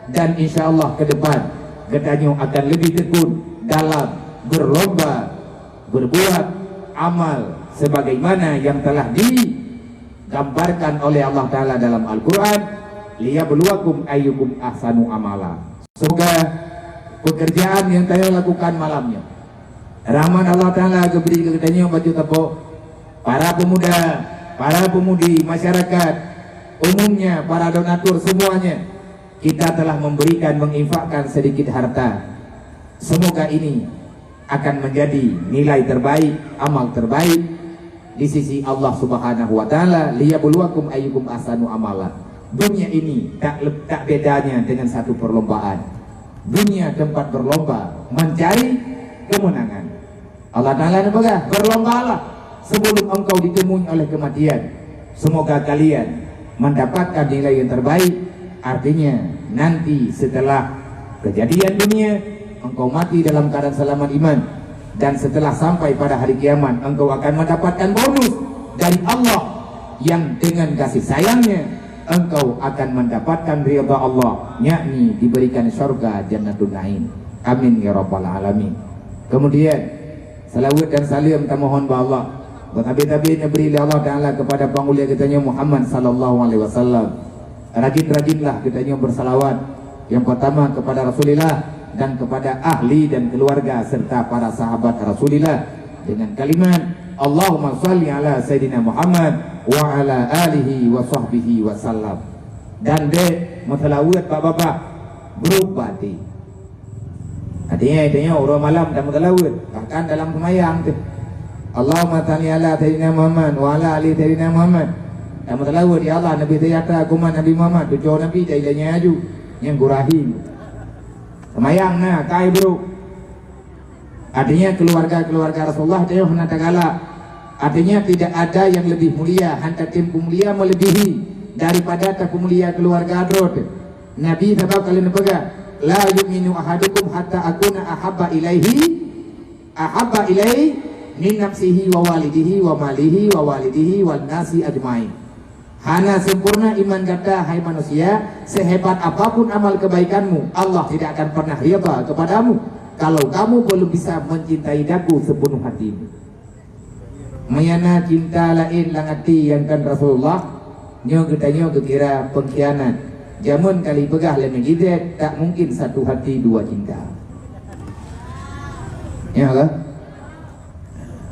Dan insya Allah ke depan geutanyoe akan lebih tekun dalam berlomba berbuat amal sebagaimana yang telah digambarkan oleh Allah Ta'ala dalam Al-Quran, "Liyabluwakum ayyukum ahsanu amala." Semoga pekerjaan yang tanyoe lakukan malam nyoe, rahmat Allah Ta'ala geubri keu geutanyoe bacut sapo, para pemuda, para pemudi, masyarakat umumnya, para donatur semuanya, kita telah memberikan, menginfakkan sedikit harta. Semoga ini akan menjadi nilai terbaik, amal terbaik di sisi Allah Subhanahu wa Ta'ala, "Liyabluwakum ayyukum ahsanu amala." Dunia ini tak le-, tak bedanya dengan satu perlombaan. Dunia tempat berlomba mencari kemenangan. Allah Ta'ala neupeugah, "Berlombalah sebelum engkau ditemui oleh kematian." Semoga kalian mendapatkan nilai yang terbaik. Artinya, nanti setelah kejadian dunia, engkau mati dalam keadaan selamat iman, dan setelah sampai pada hari kiamat, engkau akan mendapatkan bonus dari Allah yang dengan kasih sayangnya engkau akan mendapatkan ridha Allah, yakni diberikan syurga Jannatun Naim. Amin ya rabbal alamin. Kemudian, salawat dan salam tamohon bak Allah, beutabi-tabi neubri lé Allah Ta'ala kepada pangulia geutanyoe Muhammad sallallahu alaihi wasallam. Rajin-rajinlah geutanyoe bersalawat, yang pertama kepada Rasulillah dan kepada ahli dan keluarga serta para sahabat Rasulillah, dengan kalimat, "Allahumma shalli ala Sayyidina Muhammad wa ala alihi wa sahbihi wa sallam." Dan dek meusalawat bak babah, brok bak até. Artinya, artinya uroe malam tameusalawat, bahkan dalam seumayang teuh. "Allahumma shalli ala Sayyidina Muhammad wa ala ali Sayyidina Muhammad." Tameusalawat, "Ya Allah, neubi seujahtra keu umat Nabi Muhammad, tucoe Nabi dari lanyat aju." Nyang gurahim. Seumayang na, kai brok. Artinya, keluarga-keluarga Rasulullah teuh hana tagalak. Artinya, tidak ada yang lebih mulia, hana tatem peumulia melebihi daripada tapeumulia keluarga droe teuh. Nabi sabab ka lheueh neupeugah, "La yu'minu ahadukum hatta akuna ahabba ilaihi, ahabba ilaihi min nafsihi wa walidihi wa malihi wa walidihi wan nasi ajmain." Hana sempurna iman gata, hai manusia, sehebat apapun amal kebaikanmu, Allah tidak akan pernah ridha kepadamu kalau kamu belum bisa mencintai daku sepenuh hatimu. Meunyo na cinta laén lam até nyang kon Rasulullah, nyoe geutanyoe geukira pengkhianat. Jameun ka lheueh peugah lé Nabi Z, "Tak mungkin satu hati dua cinta." Ya lah.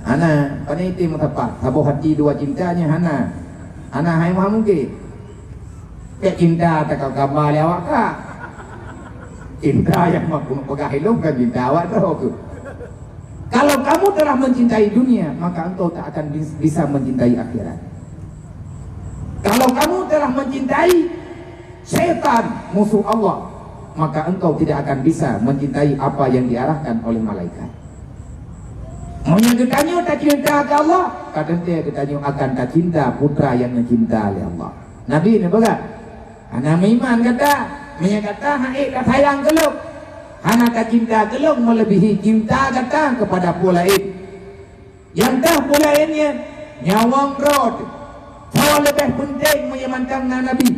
Hana, pane item meusapat, saboh hati dua cinta nyan hana. Hana, hai meuha mungken. Keu cinta takam gamba lé awak kah? Cinta nyang mampu peugah ilong kan cinta awak tu. Kalau kamu telah mencintai dunia, maka engkau tak akan bis-, bisa mencintai akhirat. Kalau kamu telah mencintai setan, musuh Allah, maka engkau tidak akan bisa mencintai apa yang diarahkan oleh malaikat. Meunyo geutanyoe tacinta keu Allah, ka teuntée geutanyoe akan tacinta putra nyang neucinta lé Allah. Nabi neupeugah, "Hana meuiman gata, meunyo gata hana ék tasayang keu lôn, hana tacinta keu lôn meuleubèhi cinta gata keupada peue laén." Nyang ka peue laén nyan, nyawöng droe. Soe leubeh peunteng meunyo mantong na Nabi,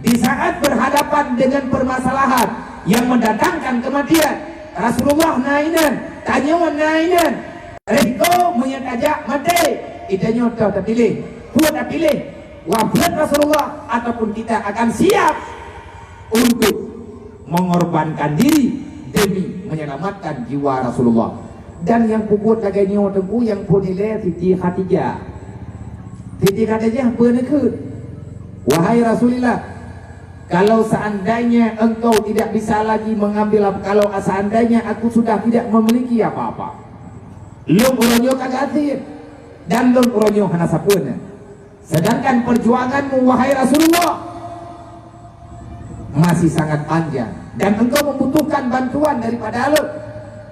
di saat berhadapan dengan permasalahan yang mendatangkan kematian, Rasulullah na inan, tanyoe na inan. Risiko meunyo tajak maté, geutanyoe toh tapiléh. Peue tapiléh? Wafeuet Rasulullah ataupun kita akan siap untuk mengorbankan diri demi menyelamatkan jiwa Rasulullah. Dan nyang peubuet lagèe nyoe Teungku, nyang phôn ilèe Siti Khadijah. Siti Khadijah peue neukheun, "Wahai Rasulillah, kalau seandainya engkau tidak bisa lagi mengambil ap-, kalau seandainya aku sudah tidak memiliki apa-apa, lôn uroe nyoe ka gasien, dan lôn uroe nyoe hana sapeue na." Sedangkan perjuanganmu, wahai Rasulullah, masih sangat panjang dan engkau membutuhkan bantuan daripada lôn.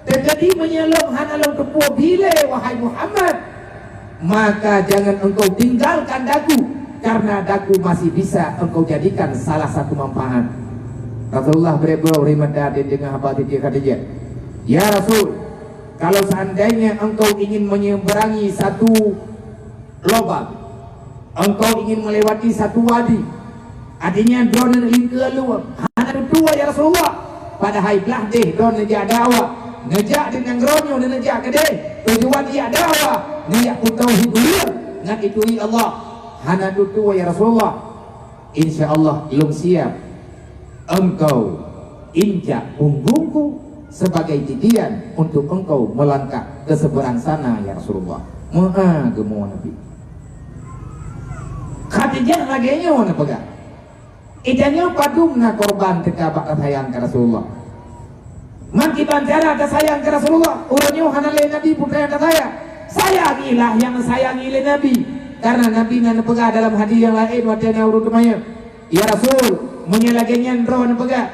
Teukeudi meunyo lôn hana lôn teupeue bilèe, wahai Muhammad, maka jangan engkau tinggalkan daku, karena daku masih bisa engkau jadikan salah satu manfaat. Rasulullah bri brôk ri mata di teungoh haba Siti Khadijah. "Ya Rasul, kalau seandainya engkau ingin menyeberangi satu lubang, engkau ingin melewati satu wadi, artinya droeneuh lingkeue lôn, hana teutuwoe ya Rasulullah. Padahai blah deh droeneuh jak dakwah, neujak di nanggroe nyoe neujak keudeh, tujuan jak dakwah, neujak peutauhid ulôn ngon ituri Allah. Hana teutuwoe ya Rasulullah." "Insya Allah lôn siap engkau injak punggungku sebagai titian untuk engkau melangkah ke seberang sana ya Rasulullah." Meu'ah geumo Nabi. Khadijah lagée nyoe neupeugah, "Ija nyoe padum na korban teuka bak tasayang keu Rasulullah." Meukiban cara tasayang keu Rasulullah, uroe nyoe hana lé Nabi peue nyang tasayang. Sayangilah nyang sayangi lé Nabi. Karena Nabi na neupeugah dalam hadis nyang laén watée na ureuëng teumanyong, "Ya Rasul, meunyoe lagée nyan droe neupeugah,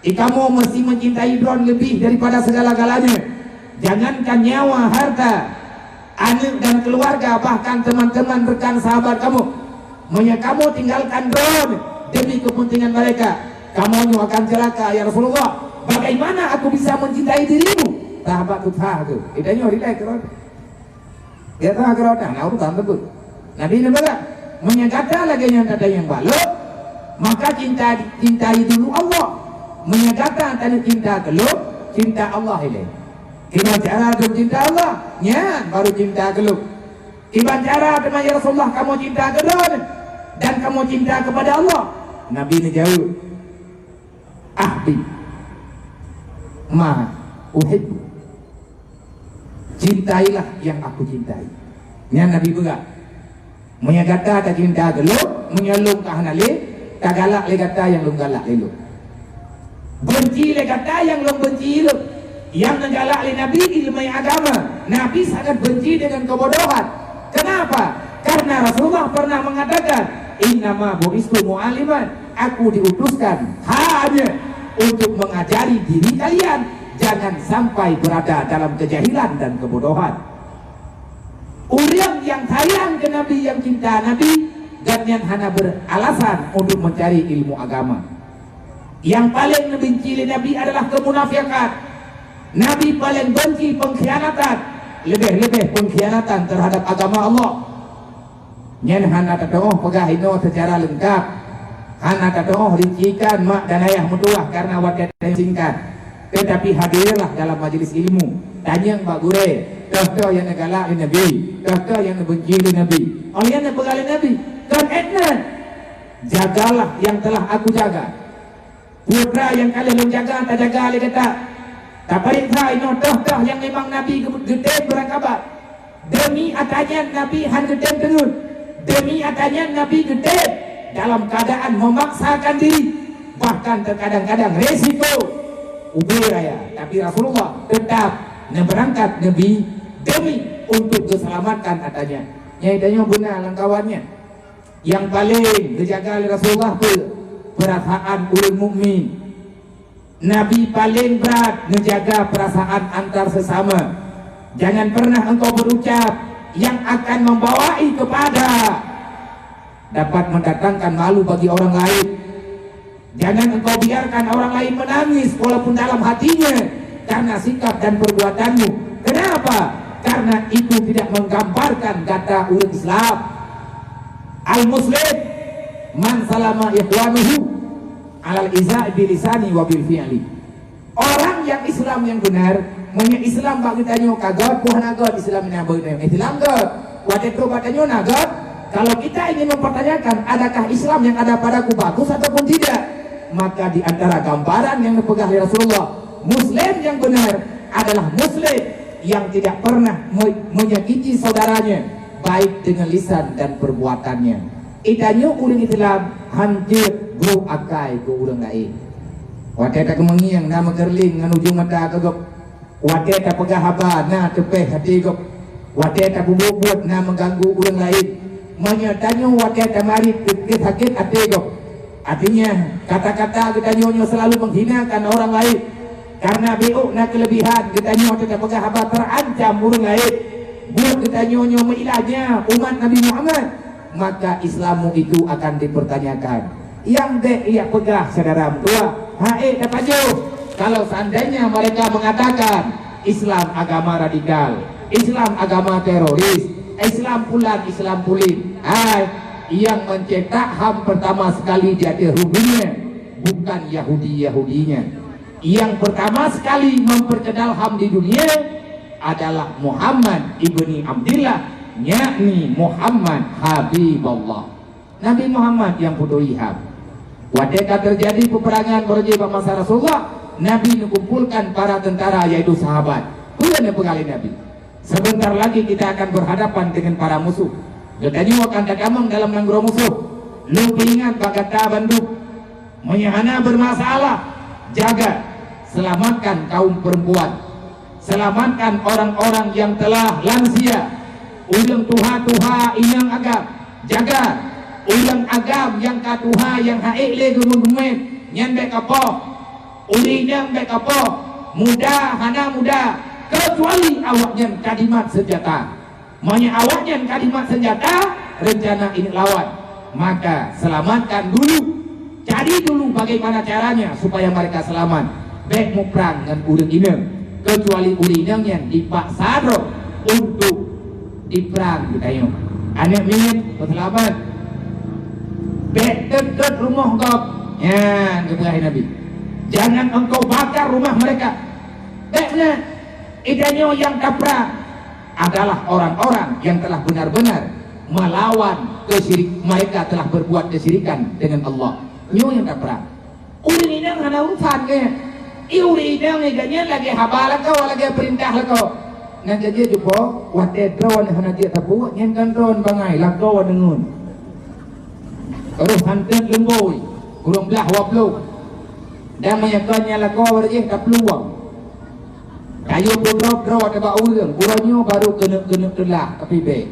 'Kamoe meusti meucintai droe leubeh daripada segala-galanya, jangankan nyawa, harta, aneuëk dan keuluwarga, bahkan teman-teman rekan sahabat kamoe. Meunyoe kamoe tinggalkan droe demi kepentingan mereka, kamoe nyoe akan celaka, ya Rasulullah. Bagaimana aku bisa mencintai dirimu?'" Sahabat tuha tu, kita nyoe rilek droe. Dia tuha droe, nah urusan tersebut. Nabi neupeugah, "Meunyoe gata lagée nyan gata nyang balok, maka cinta, cintai dulu Allah. Meunyoe gata taneuk cinta keu lôn, cinta Allah ilée." Kiban cara droe cinta Allah, nyan baru cinta keu lôn. Kiban cara teuma ya Rasulullah kamoe cinta keu droe dan kamoe cinta kepada Allah? Nabi neujaweueb, "Ahbib ma uhibbu." Cintailah yang aku cintai. Nyan Nabi peugah. Meunyoe gata tacinta keu lôn, meunyoe lôn ka hana lé, tagalak lé gata nyang lôn galak lé lôn. Benci lé gata nyang lôn benci lôn. Nyang neugalak lé Nabi ileumèe agama. Nabi sangat benci dengan kebodohan. Kenapa? Karena Rasulullah pernah mengatakan, "Innama bu'istu mu'alliman." Aku diutuskan hanya untuk mengajari diri kalian. Jangan sampai berada dalam kejahilan dan kebodohan. Ureuëng nyang sayang keu Nabi, nyang cinta Nabi, gobnyan hana beralasan untuk mencari ilmu agama. Nyang paleng neubenci lé Nabi adalah keumunafikan. Nabi paleng benci pengkhianatan, leubeh-leubeh pengkhianatan terhadap agama Allah. Nyan hana tatu'oh peugah inoe seucara leungkab, hana tatu'oh rincikan mak dan ayah meutuwah karena watée tanyoe singkat. Teutapi hadirlah dalam majlis ilmu, tanyong bak gurée, toh-toh nyang neugalak lé Nabi, toh-toh nyang neubenci lé Nabi. Oh nyang neupeugah lé Nabi, kon étna, jagalah yang telah aku jaga. Peue nyang ka lheueh lôn jaga, tajaga lé gata. Tapareksa inoe toh-toh nyang memang Nabi geu-, geutem beurangkabat. Demi ata nyan Nabi hán geutem teungeut. Demi ata nyan Nabi geutem dalam keuadaan memaksakan diri, bahkan terkadang-kadang resiko ubé raya. Tapi Rasulullah tetap neubeurangkat neubi demi untuk geuseulamatkan ata nyan. Nyang tanyoe beuna lam kawan nyan. Nyang paleng geujaga lé Rasulullah peue? Peurasaan ureuëng mukmin. Nabi paleng brat neujaga peurasaan antar sesama. Jangan pernah engkau berucap yang akan membawai kepada dapat mendatangkan malu bagi orang lain. Jangan engkau biarkan orang lain menangis walaupun dalam hatinya karena sikap dan perbuatanmu. Kenapa? Karena itu tidak menggambarkan gata ureuëng Islam. Al-Muslim man salama ikhwanuhu alal iza bilisani wa bil fi'li. Orang yang Islam yang benar, meunyoe Islam bak geutanyoe ka göt, peue hana göt Islam nyang beuna, Islam göt. Watée trok bak tanyoe na göt. Kalau kita ingin mempertanyakan, adakah Islam yang ada padaku bagus ataupun tidak? Maka di antara gambaran yang dipeugah oleh Rasulullah, Muslim yang benar adalah Muslim yang tidak pernah me-, menyakiti saudaranya, baik dengan lisan dan perbuatannya. Geutanyoe ureuëng Islam hán jeuet brôk akai keu ureuëng laén. Watée takeumeungieng na meukeureuling ngon ujong mata keu gob. Watée tapeugah haba na teupéh até gob. Watée tapeubuet-buet na meuganggu ureuëng laén. Meunyoe tanyoe watée tamarit teupeue sakét até gob. Artinya, kata-kata geutanyoe nyoe selalu menghinakan orang lain. Karena bék na keulebihan geutanyoe teuka peugah haba terancam ureuëng laén. Buet geutanyoe nyoe meuilanya umat Nabi Muhammad, maka Islammu itu akan dipertanyakan. Nyang bék jak peugah syedara meutuwah, hai tapajoh, Kalau seandainya mereka mengatakan Islam agama radikal, Islam agama teroris, Islam pulan, Islam pulin, hai, yang mencetak HAM pertama sekali di atas dunia bukan Yahudi-Yahudinya. Yang pertama sekali memperkenal HAM di dunia adalah Muhammad ibni Abdillah, yakni Muhammad Habibullah. Nabi Muhammad nyang peuturi HAM. Watée ka teujadi peuperangan beureuji bak masa Rasulullah, Nabi neukumpulkan para teuntara, yaitu sahabat. Peue neupeugah lé Nabi? Sebentar lagi kita akan berhadapan dengan para musuh. Geutanyoe akan tatamong dalam nanggroe musoh. Lôn peuingat bak gata bandum, meunyoe hana bermasalah, jaga, selamatkan kaum perempuan. Selamatkan orang-orang yang telah lansia, ureuëng tuha-tuha inong agam. Jaga, ureuëng agam nyang ka tuha nyang ha'ék lé geumeuet, nyan bék kapoh. Ureuëng inong bék kapoh, muda hana muda, keucuali awaknyan ka jimat seunjata. Meunyoe awaknyan ka jimat seunjata, reuncana inong lawan, maka selamatkan dulu. Cari dulu bagaimana caranya supaya mereka selamat. Bék muprang ngon ureuëng inong, keucuali ureuëng inong nyan dipaksa droe untuk diprang geutanyoe. Aneuk miet peuseulamat, bék teutot rumoh gob. Nyan geupeugah Nabi, "Jangan engkau bakar rumah mereka." Bék meunan. Geutanyoe nyang taprang adalah orang-orang yang telah benar-benar melawan kesyirik, mereka telah berbuat kesyirikan dengan Allah. Nyoe nyang taprang. Ureuëng inong hana urusan keu nyan. I ureuëng inong nyan lagée haba lakoe, lagée peurintah lakoe. Nyan jadi jumpa watée droeneuh hana jeuet tapuek, nyan kan droeneuh bangai lakoe deungon. Roh santet leumbôi, kureueng blaih dua ploh. Dan meunyoe kon nyan lakoe beureueh taplueng. Kayu peutrok droe teuh bak ureuëng, uroe nyoe barô keuneuk-keuneuk teulah, tapi bék.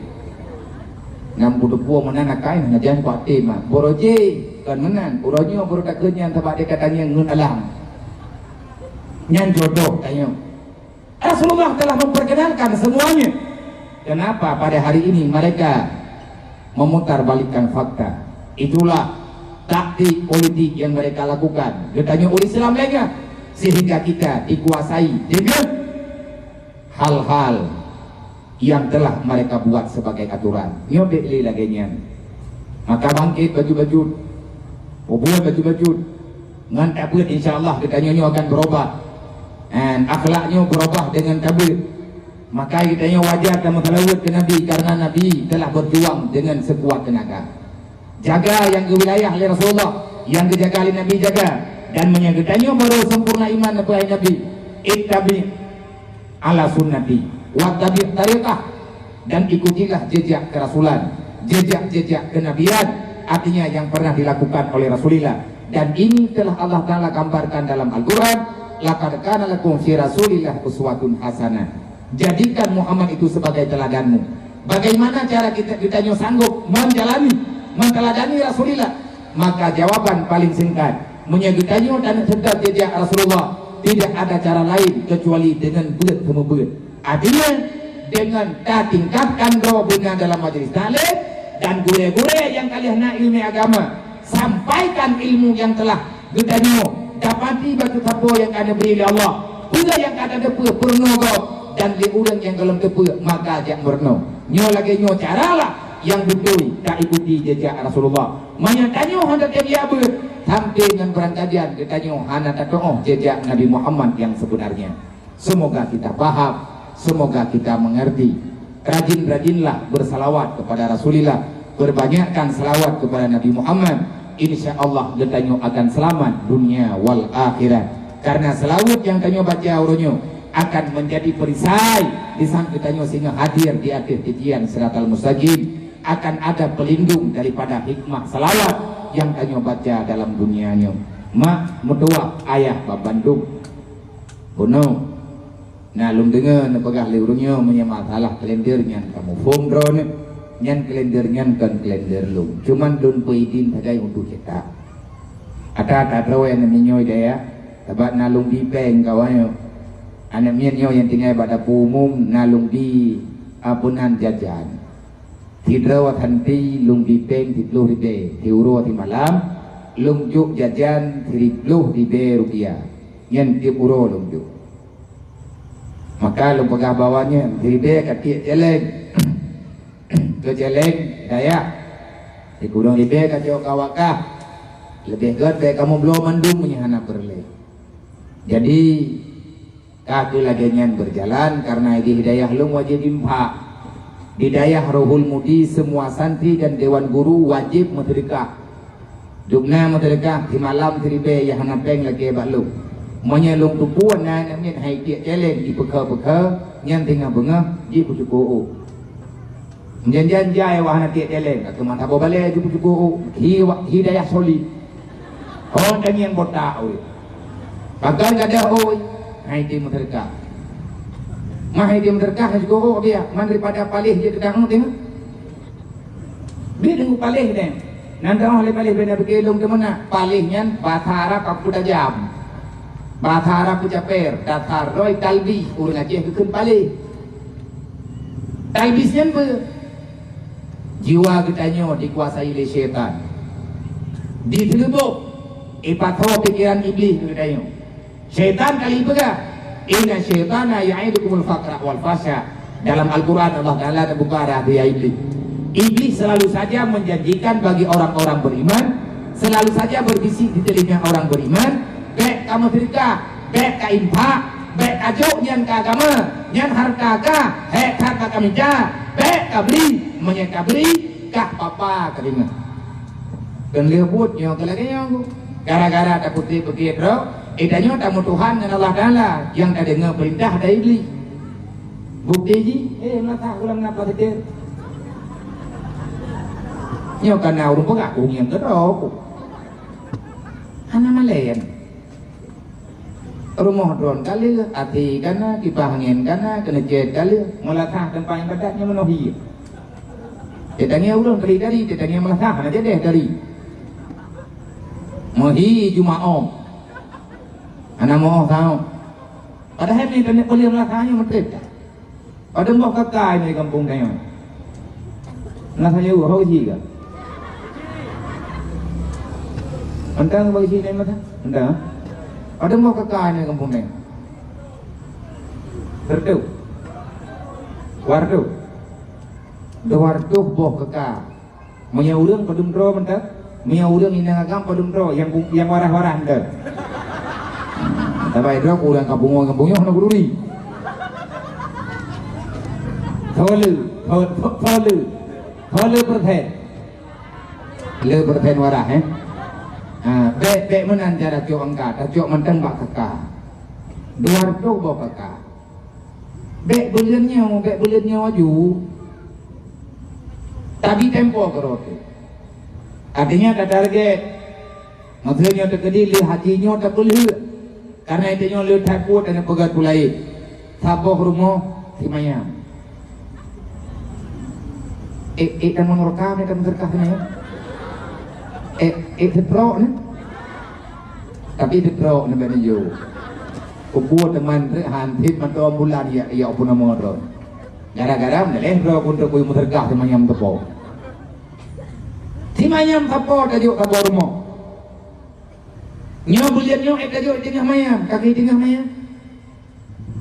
Nyang beuteupeue meunan akai, hana jan bak tema. Boroje, kon meunan, uroe nyoe barô takheun nyan sabak deka tanyong ngon alam. Nyan jodoh tanyoe. Rasulullah telah memperkenalkan semuanya. Kenapa pada hari ini mereka memutarbalikkan fakta? Itulah taktik politik yang mereka lakukan. Geutanyoe ureuëng Islam lengah, sehingga kita dikuasai dengan hal-hal yang telah mereka buat sebagai aturan. Nyoe bék lé lagée nyan. Maka bangkit baju-baju, bubuet baju-baju, ngon tabeuet, insya Allah geutanyoe nyoe akan berubah. Dan akhlak nyoe berubah dengan tabeuet. Maka geutanyoe wajar tameuseulaweuet keu Nabi karena Nabi telah berjuang dengan sekuat tenaga. Jaga nyang geuwilayah lé Rasulullah, nyang geujaga lé Nabi jaga. Dan meunyoe geutanyoe baru sempurna iman, neupeugah Nabi, "Ittabi' ala sunnati, wattabi' tariqah," dan ikutilah jejak kerasulan, jejak-jejak kenabian, artinya yang pernah dilakukan oleh Rasulullah. Dan ini telah Allah Ta'ala gambarkan dalam Al-Quran, "Laqad kana lakum fi Rasulillah uswatun hasanah." Jadikan Muhammad itu sebagai teladanmu. Bagaimana cara kita, geutanyoe sanggup menjalani, menteladani Rasulullah? Maka jawaban paling singkat, meunyoe geutanyoe taneuk seutôt jejak Rasulullah, tidak ada cara lain kecuali dengan beuet keumeubeuet. Artinya, dengan tatingkatkan droe beuna dalam majlis taklim dan gurée-gurée nyang ka lheueh na ileumé agama, sampaikan ilmu nyang telah geutanyoe dapati bak sapo nyang ka neubri lé Allah. Peue nyang ka tateupeue peurunoe gob, dan lé ureuëng nyang gohlom teupeue maka jak meurunoe. Nyoe lagée nyoe caralah nyang beutôi taikuti jejak Rasulullah. Meunyoe tanyoe hana tabiya beuet, sampoe ngon beurangkajan geutanyoe hana tatuoh jejak Nabi Muhammad nyang sebenarnya. Semoga kita paham, semoga kita mengerti. Rajin-rajinlah bersalawat kepada Rasulillah, perbanyakkan salawat kepada Nabi Muhammad. Insya Allah geutanyoe akan selamat dunia wal akhirat. Karena salawat nyang tanyoe baca uroe nyoe akan menjadi perisai di saat geutanyoe singoh hadir di ateueh titian siratal mustaqim, akan ada pelindung daripada hikmah salawat nyang tanyoe baca dalam dunia nyoe. Mak, meutuwah, ayah, bandum. Bunoe, na lôn deungoe neupeugah lé ureuëng nyoe meunyoe masalah kalender nyan kamoe phon droeneuh, nyan kalender nyan kon kalender lôn. Cuman lôn peuidin sagai untuk cetak. Ata-ata droe aneuk miet nyoe daya, sabab na lôn bi péng kawan nyoe. Aneuk miet nyoe nyang tinggai bak dapu umum na lôn bi apunan jajan. Sidroe santi lôn bi péng siploh ribée, siuroe simalam lôn jok jajan siploh ribée rupiah. Nyan tieb uroe lôn jok. Maka lôn peugah bak awak nyan, siribèe ka tiek cèlèng. Keu cèlèng dayah. Di gurèe ribèe ka jok keu awak kah. Leubeh gèt bèk kamoe bloe mandum meunyo hana peureulèe. Jadi, ka keu lagèe nyan beujalan, kareuna di dayah lôn wajéb infak. Di dayah Rohul Mudi, semua santri dan dewan guru wajéb meuseudeukah. Dum na meuseudeukah simalam siribèe nyang hana pèng lakèe bak lôn. Meunyoe lôn teupeue na aneuk miet han tiek cèlèng jipeukeue-peukeue, nyan teungoh beungoh jipeucukôh ôk. Jan-jan jai wah hana tiek cèlèng, ka teuma saboh balèe jipeucukôh ôk. Hi wa-, hi dayah solid. Ho tangieng botak oi. Pakon gadôh oi, han tiek meuseudeukah. Mah han tiek meuseudeukah, han cukôh ôk biak. Man daripada paléh jeuet keu tanyoe teungoh. Bit deungon paléh nyan. Nan teuh lé paléh bèk na pike lôn teumeunak. Paléh nyan basa Arab aku tajam. Basa Arab aku caper. Dasar droe talbis ureueng Aceh geukheun paléh. Talbis nyan peue? Jiwa geutanyoe dikuasai lé syaitan. Diseuleubok, ipasoe pikeran Iblih keu geutanyoe. Syaitan kali peugah, "Inna syaitana ya'idukumul faqra wal fahsya." Dalam Al-Quran Allah Ta'ala terbuka rahsia Iblis. Iblis selalu saja menjanjikan bagi orang-orang beriman, selalu saja berbisik di telinga orang beriman, "Bèk kamoe sedekah, bèk ka infak, bèk ka jok nyan keu agama, nyan harta kah, hèk that bak kami ja, bèk ka bri, meunyoe ka bri, kah papa ka deungoe." Keu lheueh buet nyoe keu lagèe nyoe. Gara-gara taputéh bukét droe, eh, tanyoe tameutuhan ngon Allah Taala nyang tadeungoe peurintah dari Iblih. Bukti jih, eh, meunasah ulang nafas seudeh. Nyoe kana ureueng peugah, "Ureueng nyang keudroe." Hana malèe. Rumoh droen ka lheueh, até kana, kipah angén kana, keuneuk cét ka lheueh, meulasah teumpat ibadat nyoe meunoh hi. Teutangieng ureueng tari-tari, teutangieng meulasah hana jadeh tari. Meuhi jumaoh. Hana meuoh saôh. Padahai meunyo taneuk peuleueh meulasah nyoe meutrép that. Padum boh K K nyoe di gampông tanyoe? Nah, saya ureueng ho isi ka. Mantong bagi sini mata. Mantong. Padum boh K K nyoe di gampông tanyoe? Seratus. Dua ratus. Dua ratus boh K K. Meunyoe ureueng padum droe mantong, meunyoe ureueng inong agam padum droe nyang bu-, nyang waras-waras mantong. Sabai droe ureueng ka pungo nyang punyoh na gururi. Soe le, soe, soe, soe le, soe le persen. Le persen waras, eh. Ha, bèk, bèk meunan cara cok angka, tacok mantong bak K K. Dua ratus boh K K. Bèk buleuen nyoe, bèk buleuen nyoe aju. Tabi tempo keudroe teuh. Artinya tatarget. Maksudnya teukeudi lheueh haji nyoe tapeulheueh. Karena itu nyoe lheueh that buet dan peugah tulai. Saboh rumoh simayam. Eh, eh, dan menerka ni, dan menerka simayam. Eh, eh, setrok ni. Tapi setrok ni bani yo. Kubu teman trek hansip mantong bulan ya, ya pun nama droe. Gara-gara meuleh droe kuntok kuyu meuseurgah simayam teupok. Simayam sapo tajok sapo rumoh. Nyoe buleuen nyoe eh tajok teungoh mayam, kaki teungoh mayam.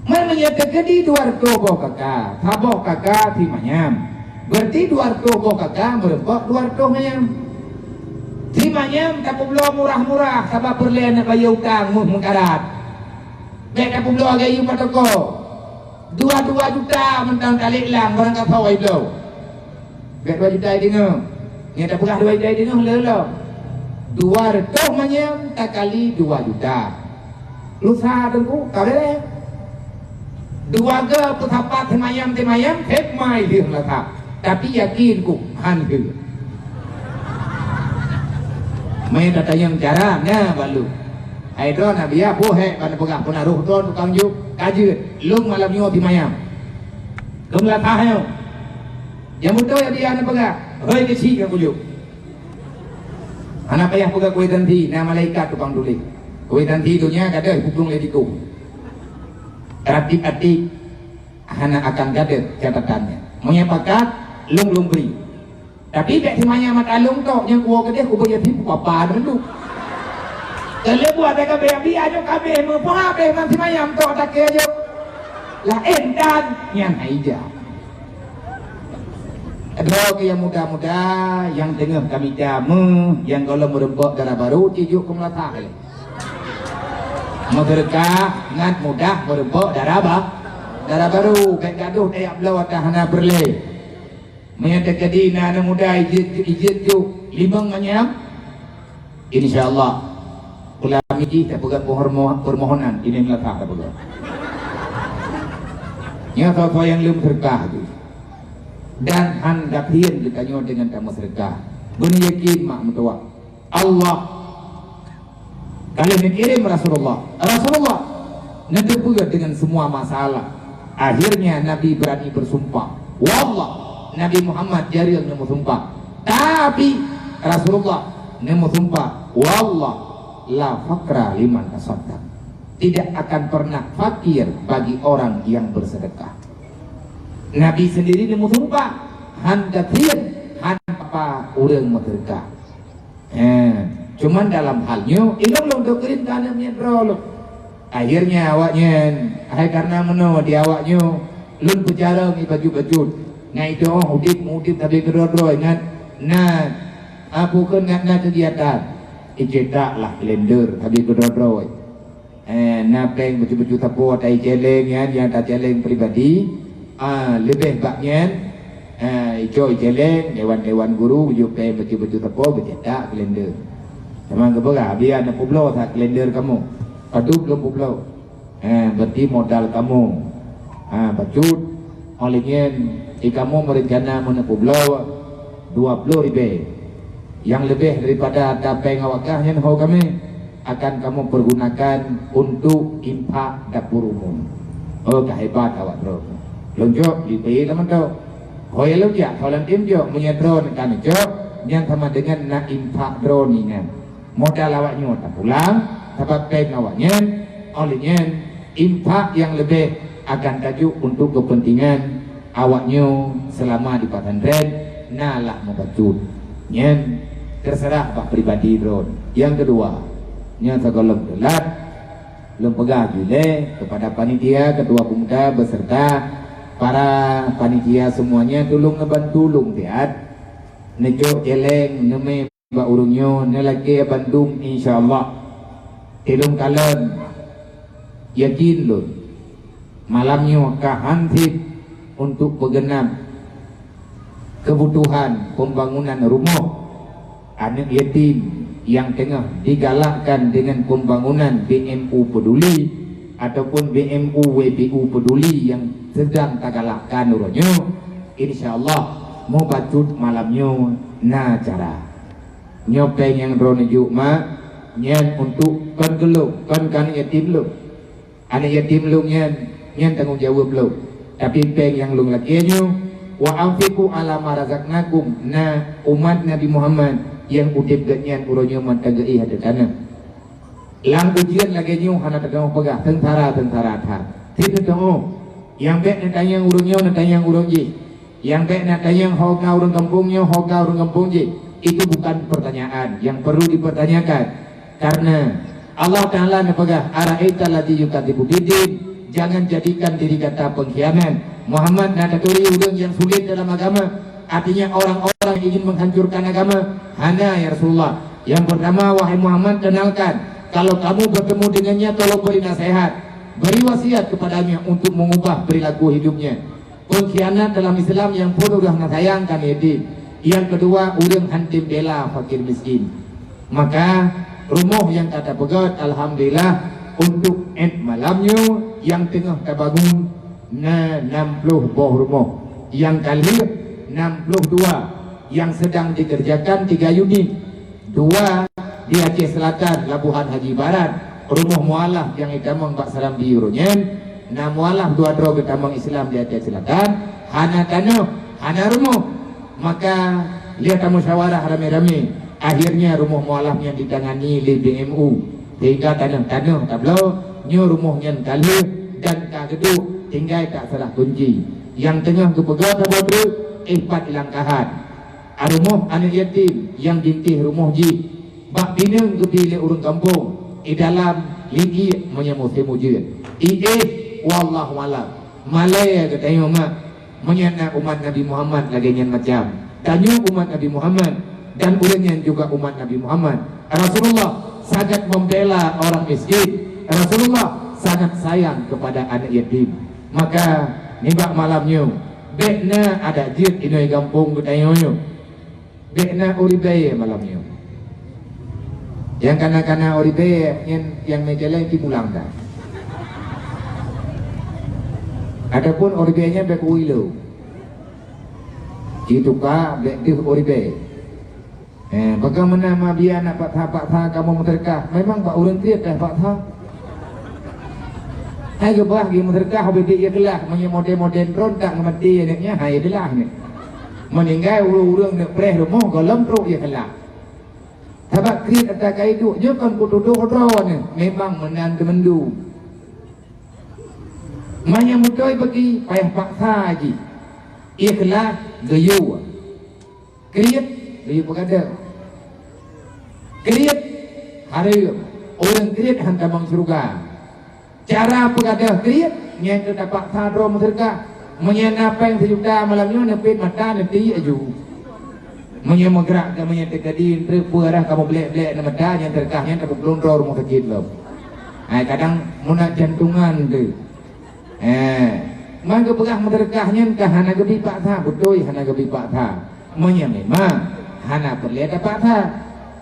Man meunyoe teukeudi dua reutôh boh K K, saboh K K simayam. Berarti dua reutôh boh K K meureumpok dua reutôh mayam. Simayam tapeubloe murah-murah sabab peureulèe neuk bayeue utang meuh meukarat. Bèk tapeubloe lagèe yue bak toko. Dua-dua juta mantong talek lam barang kasoe bloe. Bèk dua juta deungoe. Nyang tapeugah dua juta deungoe le lom. Dua reutôh manyam takali dua juta. Lusa teungku, ka beureh. Dua geu peusapat simayam-simayam, sép mai lheueh lasa. Tapi yakin ku, han lheueh. Meutatanyong cara na balu. Hai droe na biya boh hek ban peugah peunaroh droe tukang jok, ka jeuet, lôn malam nyoe simayam. Keu meulatah nyoe. Nyang beutôi Abi hana peugah, hôi keuchik nyang kujok. Hana payah peugah kwitansi, na malaikat tukang tuléh. Kwitansi donya gadôh ipeuplong lé dikong. Ratik-atik hana akan gadôh catatannya. Meunyo pakat, lôn lôn bri. Tapi bèk teumanyam mata lôn tok nyang kuwoe keudeh kubri yatim kupapa dulu. Keuleubah ata ka beuyak biya nyoe kabeh meupeuhabéh lam simayang tok takée jok. Laén dan nyan hai ija. Droe keu nyang muda-muda nyang teungoh kami jameun nyang gohlom meureumpok dara barô tijuk keu meulatah lé. Meuseudeukah ngat mudah meureumpok dara ba, dara barô, bék gadoh tajak bloe ata hana peureulée. Meunyoe teujadi na aneuk muda ijeuet, ijeuet ju limong manyam, insya Allah ulam jih tapeugah peuhormo-, permohonan ini meulakah tapeugah. Nyoe soe-soe nyang lom seudeukah tu. Dan han gapien geutanyoe deungon tameuseudeukah. Beuneuyakin mak meutuwah. Allah ka lheueh neukirim Rasulullah. Rasulullah neuteupeue deungon semua masalah. Akhirnya Nabi berani bersumpah. Wallah, Nabi Muhammad jareueng neumeusumpah. Tapi Rasulullah neumeusumpah, "Wallah, la fakra liman tasaddaq." Tidak akan pernah fakir bagi orang yang bersedekah. Nabi sendiri neumeusumpah, han gapien, han apa ureuëng meuseudeukah. Eh, cuman dalam hal nyoe, ilong lôn teukeurintah aneuk miet droe lôn. Akhirnya awaknyan, hai karena meunoe di awaknyoe, lôn peucarông i bacut-bacut. Ngai doh udép-udép sabe keudroe-droe ngat na, apa kheun ngat na kegiatan. Icetak lah kalender sabe keudroe-droe. Eh, na péng bacut-bacut sapo ata iceleng nyan, nyang ata celeng pribadi. Ah, leubeh bak nyan, eh, icok iceleng, dewan-dewan guru, bujur péng bacut-bacut sapo, beucetak kalender. Teuma geupeugah, "Bia na peubloe that kalender kamoe." Padub lôn peubloe. Eh, berarti modal kamoe. Ha, bacut. Óh lheueh nyan, di kamoe meurencana meuneuk peubloe dua ploh ribée. Nyang leubeh daripada ata péng awak kah nyan ho kamoe akan kamoe pergunakan untuk infak dapur umum. Oh, ka hebat awak droe. Lôn jok, lipée lam mantong. Ho nyang lôn jak, ho lam tim jok, meunyoe droeneuh ka neujok, nyan sama deungon na infak droeneuh nyan. Modal awaknyoe tapulang, sabab péng awaknyan, óh lheueh nyan, infak nyang leubeh akan tajok untuk kepentingan awaknyoe selama di pesantren, na lah meubacut. Nyan terserah bak pribadi droen. Nyang keudua, nyang sigohlom teulat, lôn peugah jih lé kepada panitia, ketua pemuda beserta para panitia semuanya, tulông neubantu lôn siat. Neujok celeng, neumè bak ureuëng nyoe, neulakée bandum, insya Allah. Di lôn kalon, yakin lôn, malam nyoe ka han sép untuk peugeunab keubutuhan pembangunan rumoh aneuëk yatim nyang teungoh digalakkan deungon pembangunan B M U Peduli ataupun B M U W P U Peduli nyang sedang tagalakkan uroe nyoe. Insya Allah, mubacut malam nyoe na cara. Nyoe péng nyang droeneuh jok, mak, nyan untuk kon keu lôn, kon keu aneuëk yatim lôn. Aneuëk yatim lôn nyan, nyan tanggong jaweueb lôn. Tapi péng nyang lôn lakée nyoe, "Wa anfiqu ala ma razaqnakum", na umat Nabi Muhammad nyang udeb geuhnyan uroe nyoe mantong geuéh ateueh tanoh. Lam ujeuen lagée nyoe hana teudeungoe peugah, seungsara-seungsara that. Sit teudeungoe, nyang bék neutanyong ureuëng nyoe, neutanyong ureuëng jih. Nyang bék neutanyong ho ka ureuëng gampông nyoe, ho ka ureuëng gampông jih. Itu bukan pertanyaan yang perlu dipertanyakan. Karena Allah Ta'ala neupeugah, "Ara'aital ladzi yukadzibu biddin." Jangan jadikan diri gata pengkhianat. Muhammad, na taturi ureuëng nyang sulet dalam agama, artinya orang-orang yang ingin menghancurkan agama? Hana, ya Rasulullah. Yang pertama, wahai Muhammad, kenalkan, kalau kamu bertemu dengannya, tolong beri nasihat, beri wasiat kepadanya untuk mengubah perilaku hidupnya. Pengkhianat dalam Islam nyang phon udah na sayang kan, yatim. Yang kedua, ureuëng han tem bela fakir miskin. Maka, rumoh nyang ka tapeugét, alhamdulillah, untuk Id malam nyoe nyang teungoh tabangun na nam ploh boh rumoh. Nyang ka lheueh nam ploh dua, nyang sedang dikerjakan tiga unit. Dua di Aceh Selatan, Labuhan Haji Barat, rumoh mualaf nyang itamong bak Serambi uroe nyan, na mualaf dua droe geutamong Islam di Aceh Selatan, hana tanoh, hana rumoh. Maka, lheueh tamusyawarah ramé-ramé, akhirnya rumoh mualaf nyan ditangani lé B M U, sehingga tanoh-tanoh tabloe, nyoe rumoh nyan ka lheueh dan ka geuduek, tinggai taseurah kunci. Nyang teungoh geupeugah saboh treuk, éh pat ilangkahan. A rumoh aneuëk yatim nyang jintéh rumoh jih bak pineung geubi lé ureuëng gampông. Di dalam linggik meunyoe musim ujeuen. Iéh, wallahu alam. Malée geutanyoe mak, meunyoe na umat Nabi Muhammad lagée nyan macam. Tanyoe umat Nabi Muhammad dan ureuëng nyan juga umat Nabi Muhammad. Rasulullah sangat membela orang miskin. Rasulullah sangat sayang kepada anak yatim. Maka nibak malam nyoe, bék na adak jeuet inoe gampông geutanyoe nyoe. Bék na uribée malam nyoe. Nyang kana-kana uribée nyan nyang meujalan ki pulang dah. Adapun uribée nyan bék uilo. Ci tuka bék deuh uribée. Eh, bagaimana ma biya nak paksa-paksa kamoe meuseudeukah? Memang bak ureuëng kriet dah paksa. Hai geubah geumeuseudeukah ubé iéklah, meunyoe modern-modern droe tak ngeumati aneuëk nyan, hai iéklah ni. Meuninggai ureuëng-ureuëng neuk preh rumoh gohlom trok iéklah. Sabab kriet ata ka iduek nyoe kon kutudoh droe nyoe, memang meunan teumeundum. Meunyoe beutôi bagi payah paksa jih. Iéklah geuyue. Kriet geuyue peugadeuh. Kriet hareuem. Ureuëng kriet han tamong syeuruga. Cara peugadeuh kriet nyan keu tapaksa droe meuseudeukah. Meunyoe na péng sijuta malam nyoe neupet mata neuti aju. Meunyoe meugrak keu meunyoe teukeudi treuk peue arah kamoe blek-blek neumata nyang teudeukah nyan tapeuplueng droe rumoh sakét lom. Hai kadang meunak jantungan teuh. Eh, man geupeugah meuseudeukah nyan ka hana geubi paksa, beutôi hana geubi paksa. Meunyoe memang hana peureulée tapaksa.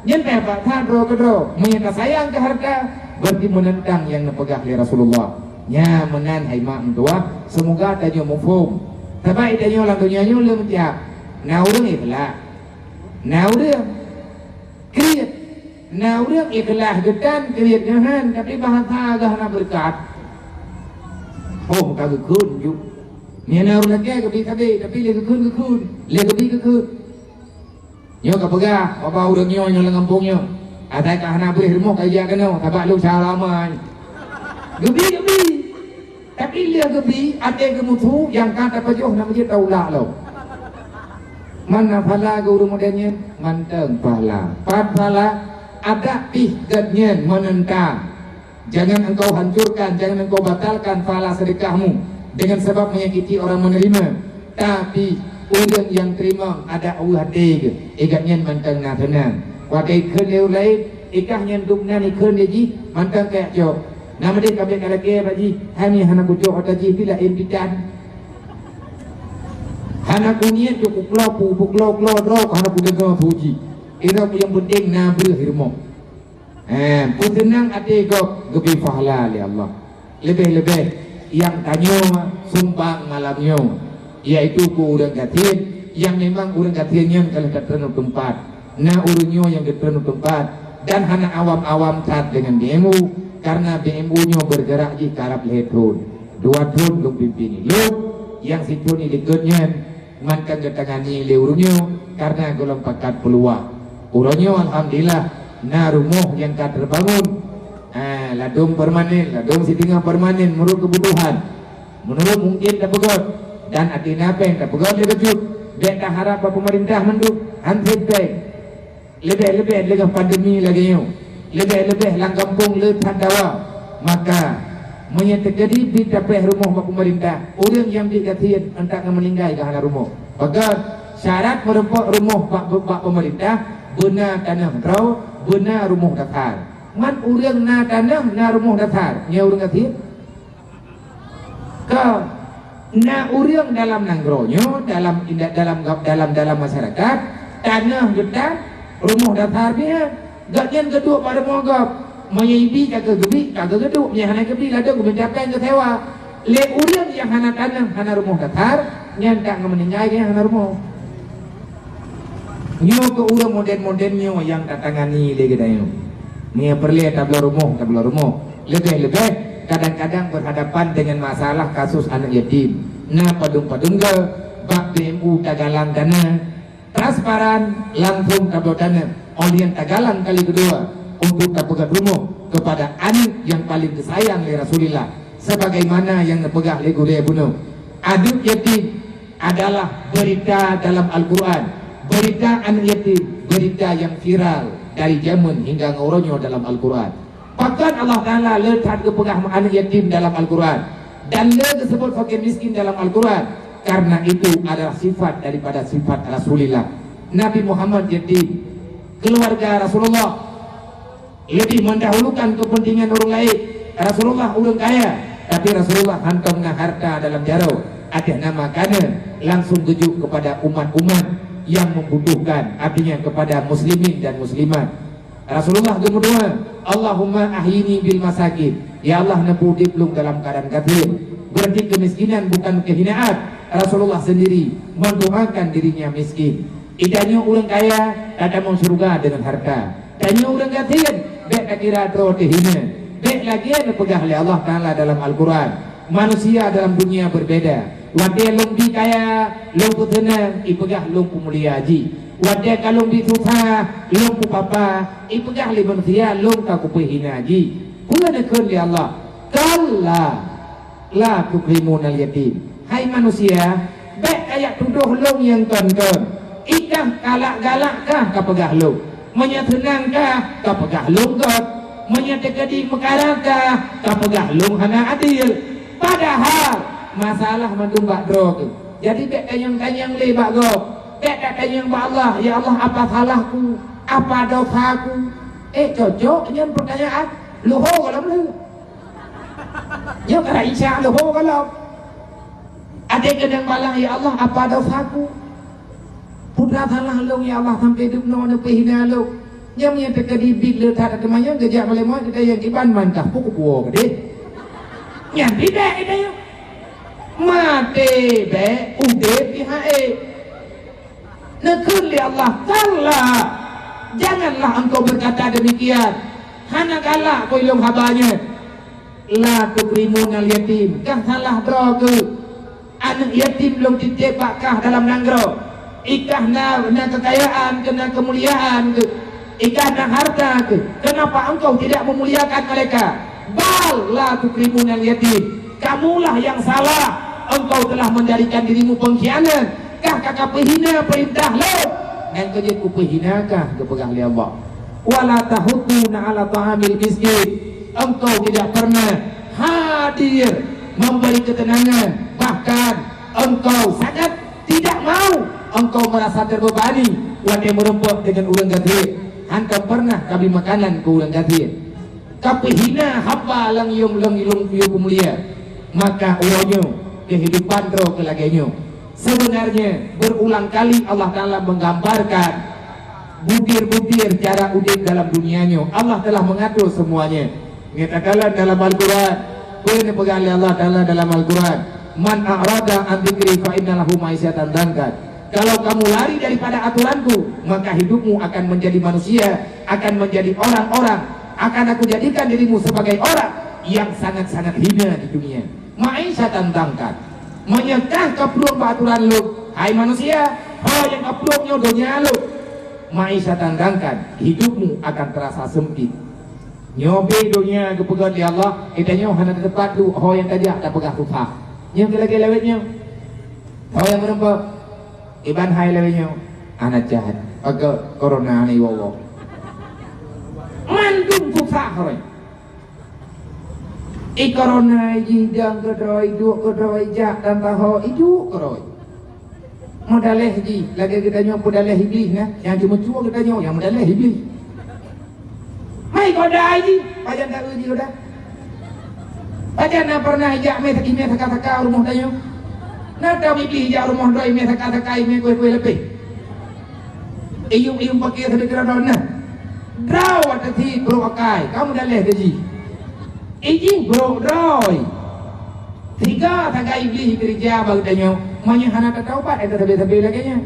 Nyan tapaksa droe keudroe. Meunyoe tasayang keu hareuta, berarti meunentang nyang neupeugah lé Rasulullah. Nya meunan hai mak meutuwah, seumoga tanyoe muphom. Sabab tanyoe lam donya nyoe leuem tiap. Na ureuëng ikhlas. Na ureuëng kriet. Na ureuëng ikhlas geutan kriet nyan, tapi bahasa geuh hana beureukat. Oh, ka geukheun ju. Nyan na ureuëng lagée geubi sabe, tapi lé geukheun geukheun, lé geubi geukheun. Nyoe ka peugah, baba ureuëng nyoe nyang lam gampông nyoe. Asai ka hana boleh rumoh ka ijak keunoe, sabab lôn cara amai. Geubi, geubi. Tapi lheueh geubi, até geumusu nyang ka tapajoh na meujeuet taulak lom. Mana pahala geuh ureuëng modern nyan? Mantong pahala. Pat pahala? Adak pih gét nyan meunentang. Jangan engkau hancurkan, jangan engkau batalkan pahala sedekahmu dengan sebab menyakiti orang menerima. Tapi ureuëng nyang teurimong adak weueh até geuh, igat nyan mantong na seunang. Watée ikheun lé ureuëng laén, ikah nyan dum nan ikheun lé jih mantong kajak cok. Na meudeh ka bék ka lagée bak jih, hai nyan hana kucok ata jih pih laén pitan. Hana kuniet cok kuklo pu, kuklo klo droe hana kudeungoe pu jih. Inoe nyang penting na breueh i rumoh. Eh, peuseunang até gob geubi pahala lé Allah. Leubeh-leubeh nyang tanyoe sumbang malam nyoe, yaitu keu ureuëng gasien, nyang memang ureuëng gasien nyan ka lheueh tatreun u teumpat. Na ureuëng nyoe nyang geutreun u teumpat dan hana awam-awam that deungon B M U, karena B M U nyoe beureugerak jih karab lhée thon. Dua thon lôn pimpin ilôn, nyang sithon ilikot nyan mantong geutangani lé ureuëng nyoe karena gohlom pakat peuluwah. Uroe nyoe alhamdulillah na rumoh nyang ka teubangon. Ah, ladom permanen, ladom siteungoh permanen meunurot keubutuhan. Meunurot mungken tapeugöt dan até na péng tapeugöt lé bacut. Bék taharab bak peumeurintah mandum, han sép péng. Leubeh-leubeh leungah pandemi lagée nyoe, leubeh-leubeh lam gampông le that dawa. Maka, meunyoe teukeudi pih tapéh rumoh bak peumeurintah, ureuëng nyang biet gasien antak ngon meuninggai ka hana rumoh. Pakat, syarat meurumpok rumoh bak, bak peumeurintah, beuna tanoh droe, beuna rumoh dasar. Man ureuëng na tanoh, na rumoh dasar, nyoe ureuëng gasien? Ka na ureuëng dalam nanggroe nyoe, dalam inda-, dalam gab-, dalam, dalam masyarakat, tanoh geutan, rumoh dasar pih nyan. Gobnyan geuduek bak rumoh gob. Meunyoe ibi ka geubi, ka geuduek. Meunyoe hana geubi, ladom geubi tapéng geusewa. Lé ureuëng nyang hana tanoh, hana rumoh dasar, nyan tak ngon meuninggai nyan hana rumoh. Nyoe keu ureuëng modern-modern nyoe nyang tatangani lé geutanyoe. Meunyoe peureulée tabloe rumoh, tabloe rumoh. Leubeh-leubeh kadang-kadang berhadapan dengan masalah kasus aneuk yatim. Na padum-padum goe bak B M U tagalang dana transparan langsung tabloe dana. Óh lheueh tagalang kali keudua untuk tapeugöt rumoh kepada aneuk nyang paleng teusayang lé Rasulullah. Sebagaimana nyang neupeugah lé gurée bunoe, aneuk yatim adalah berita dalam Al-Quran. Berita aneuk yatim, berita nyang viral dari jameun hingga ngon uroe nyoe dalam Al-Quran. Pat Bahkan Allah Taala le that geupeugah aneuk yatim dalam Al-Quran dan le geusebut fakir miskin dalam Al-Quran, karena itu adalah sifat daripada sifat Rasulullah. Nabi Muhammad yatim, keluarga Rasulullah lebih mendahulukan kepentingan orang lain. Rasulullah orang kaya, tapi Rasulullah hantom na harta dalam jaroe, atas nama kana langsung geujok kepada umat-umat yang membutuhkan, artinya kepada muslimin dan muslimat. Rasulullah geumeudoa, "Allahumma ahyini bil masakin." Ya Allah, neupeuudép lôn dalam keadaan gasien. Berarti kemiskinan bukan kehinaan. Rasulullah sendiri mendoakan dirinya miskin. Itanyoe ureuëng kaya, tatamong syeuruga deungon harta. Tanyoe ureuëng gasien, bék takira droe teuhina. Bék lagée neupeugah lé Allah Taala dalam Al-Quran. Manusia dalam dunia berbeda. Watée lôn bi kaya, lôn peuseunang, ipeugah lôn peumulia jih. Watée ka lôn bi susah, lôn peupapa, ipeugah lé manusia lôn ka kupeue hina jih. Peue neukheun lé Allah? Kalla, la tukrimunal yatim. Hai manusia, bék kajak tudoh lôn nyang kon-kon. I kah galak-galak kah kapeugah lôn. Meunyoe seunang kah, kapeugah lôn göt. Meunyoe teukeudi meukara kah, kapeugah lôn hana adil. Padahal masalah mandum bak droe keuh. Jadi bék tanyong-tanyong lé bak gob. Bék tatanyong bak Allah, "Ya Allah, apa salahku? Apa dosaku?" Eh, cocok nyan pertanyaan. Leuho gohlom lheueh. Nyoe kara Isa leuho gohlom. Até keudang balah, "Ya Allah, apa dosaku? Peue salah lôn, ya Allah, sampai dubnoe neupeuhina lôn?" Nyang meunyoe teukeudi bit le that teuma nyan geujak malémot geutanyoe kiban mantah peue kupuwoe keudeh. Nyan bidek geutanyoe. Maté bék udeb di haé. Neukheun lé Allah, "Kalla, janganlah engkau berkata demikian." Hana galak keu ilong haba nyan. La tukrimunal yatim, kah salah droe keuh. Aneuk yatim lôn titép bak kah dalam nanggroe. I kah na, na kekayaan keuh, na keumuliaan keuh. I kah na harta keuh. Kenapa engkau tidak memuliakan mereka? Bal la tukrimunal yatim. Kamulah yang salah. Engkau telah menjadikan dirimu pengkhianat. Kah ka kapeuhina peurintah lôn. Nyan keuh jeuet kupeuhina kah geupeugah lé Allah. Wala tahudduna ala ta'amil miskin. Engkau tidak pernah hadir memberi ketenangan, bahkan engkau sangat tidak mau, engkau merasa terbebani watée meurumpok dengan ureuëng gasien. Hantom pernah kabri makanan keu ureuëng gasien. Kapeuhina hamba lam yum, lam yum, yum peumulia. Maka uroe nyoe keuhidupan droe keuh lagée nyoe. Sebenarnya, berulang kali Allah Taala menggambarkan butir-butir cara udeb dalam dunia nyoe. Allah telah mengatur semuanya. Nyatakan dalam Al-Quran, peue neupeugah lé Allah Taala dalam Al-Quran, "Man a'rada an dzikri fa inna lahu ma'isyatan dhanka." Kalau kamu lari daripada aturanku, maka hidupmu akan menjadi manusia, akan menjadi orang-orang, akan aku jadikan dirimu sebagai orang yang sangat-sangat hina di dunia. Ma'isyatan dhanka. Meunyoe kah kaplueng bak aturan lôn, hai manusia, ho nyang kaplueng nyoe donya lôn. Ma'isyatan dhanka, hidupmu akan terasa sempit. Nyoe bit donya geupeugét lé Allah, geutanyoe hana teupat duek ho nyang tajak tapeugah susah. Nyoe keu lagée lawét nyoe. Ho nyang meurumpok, iban hai lawét nyoe, hana that. Pakat corona ni, ya Allah. Mandum susah roh. I corona jih dong keudroe, duek keudroe, jak dan taho, iduek keudroe. Meudaleh jih, lagée geutanyoe peudaleh Iblih na, nyang ceumeucue geutanyoe nyang meudaleh Iblih. Mai goda jih, pajan taeu jih goda. Pajan na pernah ijak mé, imé saka-saka rumoh tanyoe. Na tam Iblih ijak rumoh droe imé saka-saka, imé kue-kue leupeh. Iyup-iyup paké sabe keudroe na. Droe watée si brok akai, kamu daleh gaji. Ijih brok droe. Siga sagai Iblih keureuja bak geutanyoe, meunyoe hana tataubat, ata sabe-sabe lagée nyan.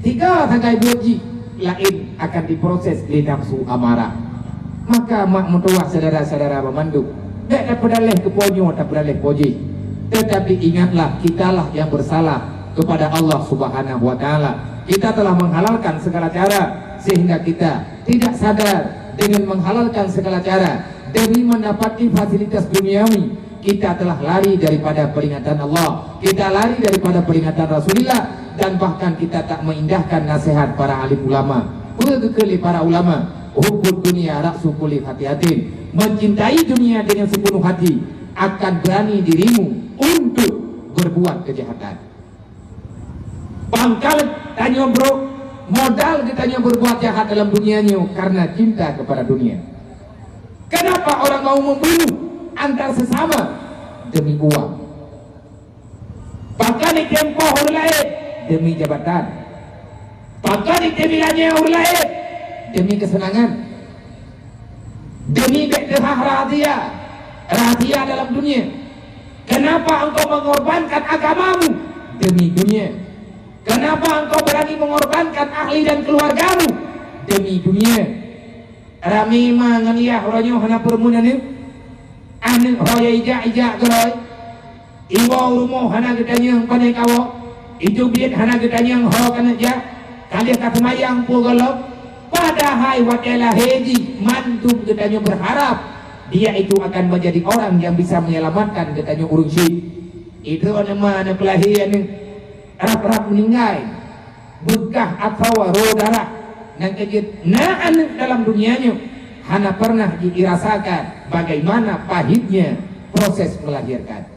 Siga sagai buet jih, laén akan diproses lé nafsu amarah. Maka mak meutuwah, syedara-syedara banmandum, bék tapeudaleh keu po nyoe, tapeudaleh po jih. Tetapi ingatlah, kitalah yang bersalah kepada Allah Subhanahu wa Ta'ala. Kita telah menghalalkan segala cara sehingga kita tidak sadar, dengan menghalalkan segala cara demi mendapati fasilitas duniawi, kita telah lari daripada peringatan Allah, kita lari daripada peringatan Rasulullah, dan bahkan kita tak mengindahkan nasihat para alim ulama. Peue geukheun lé para ulama? Hubbud dunya ra'su kulli khati'atin. Mencintai dunia dengan sepenuh hati akan berani dirimu untuk berbuat kejahatan. Pangkal tanyoe brok, modal geutanyoe berbuat jahat dalam dunia nyoe karena cinta kepada dunia. Kenapa orang mau membunuh antar sesama? Demi uang. Pakon item poh ureuëng laén? Demi jabatan. Pakon item ilanyé ureuëng laén? Demi kesenangan. Demi bék teuhah rahasia, rahasia dalam dunia. Kenapa engkau mengorbankan agamamu? Demi dunia. Kenapa engkau berani mengorbankan ahli dan keluargamu? Demi dunia. Ramé ma ngon yah uroe nyoe hana peureumeun aneuëk. Aneuëk ho ya ijak-ijak keurôi. Iwoe u rumoh hana geutanyong pane kawoe. Iteubiet hana geutanyong ho keuneuk jak. Ka lheueh ka seumayang peue gohlom. Padahai watée lahé jih mandum geutanyoe berharap dia itu akan menjadi orang yang bisa menyelamatkan geutanyoe ureuëng syik. Itu nama aneuk peulahé aneuëk rab-rab meninggai. Beukah atawa roh darah nyang ka jeuet na aneuëk dalam dunia nyoe hana pernah jirasakan bagaimana pahitnya proses melahirkan.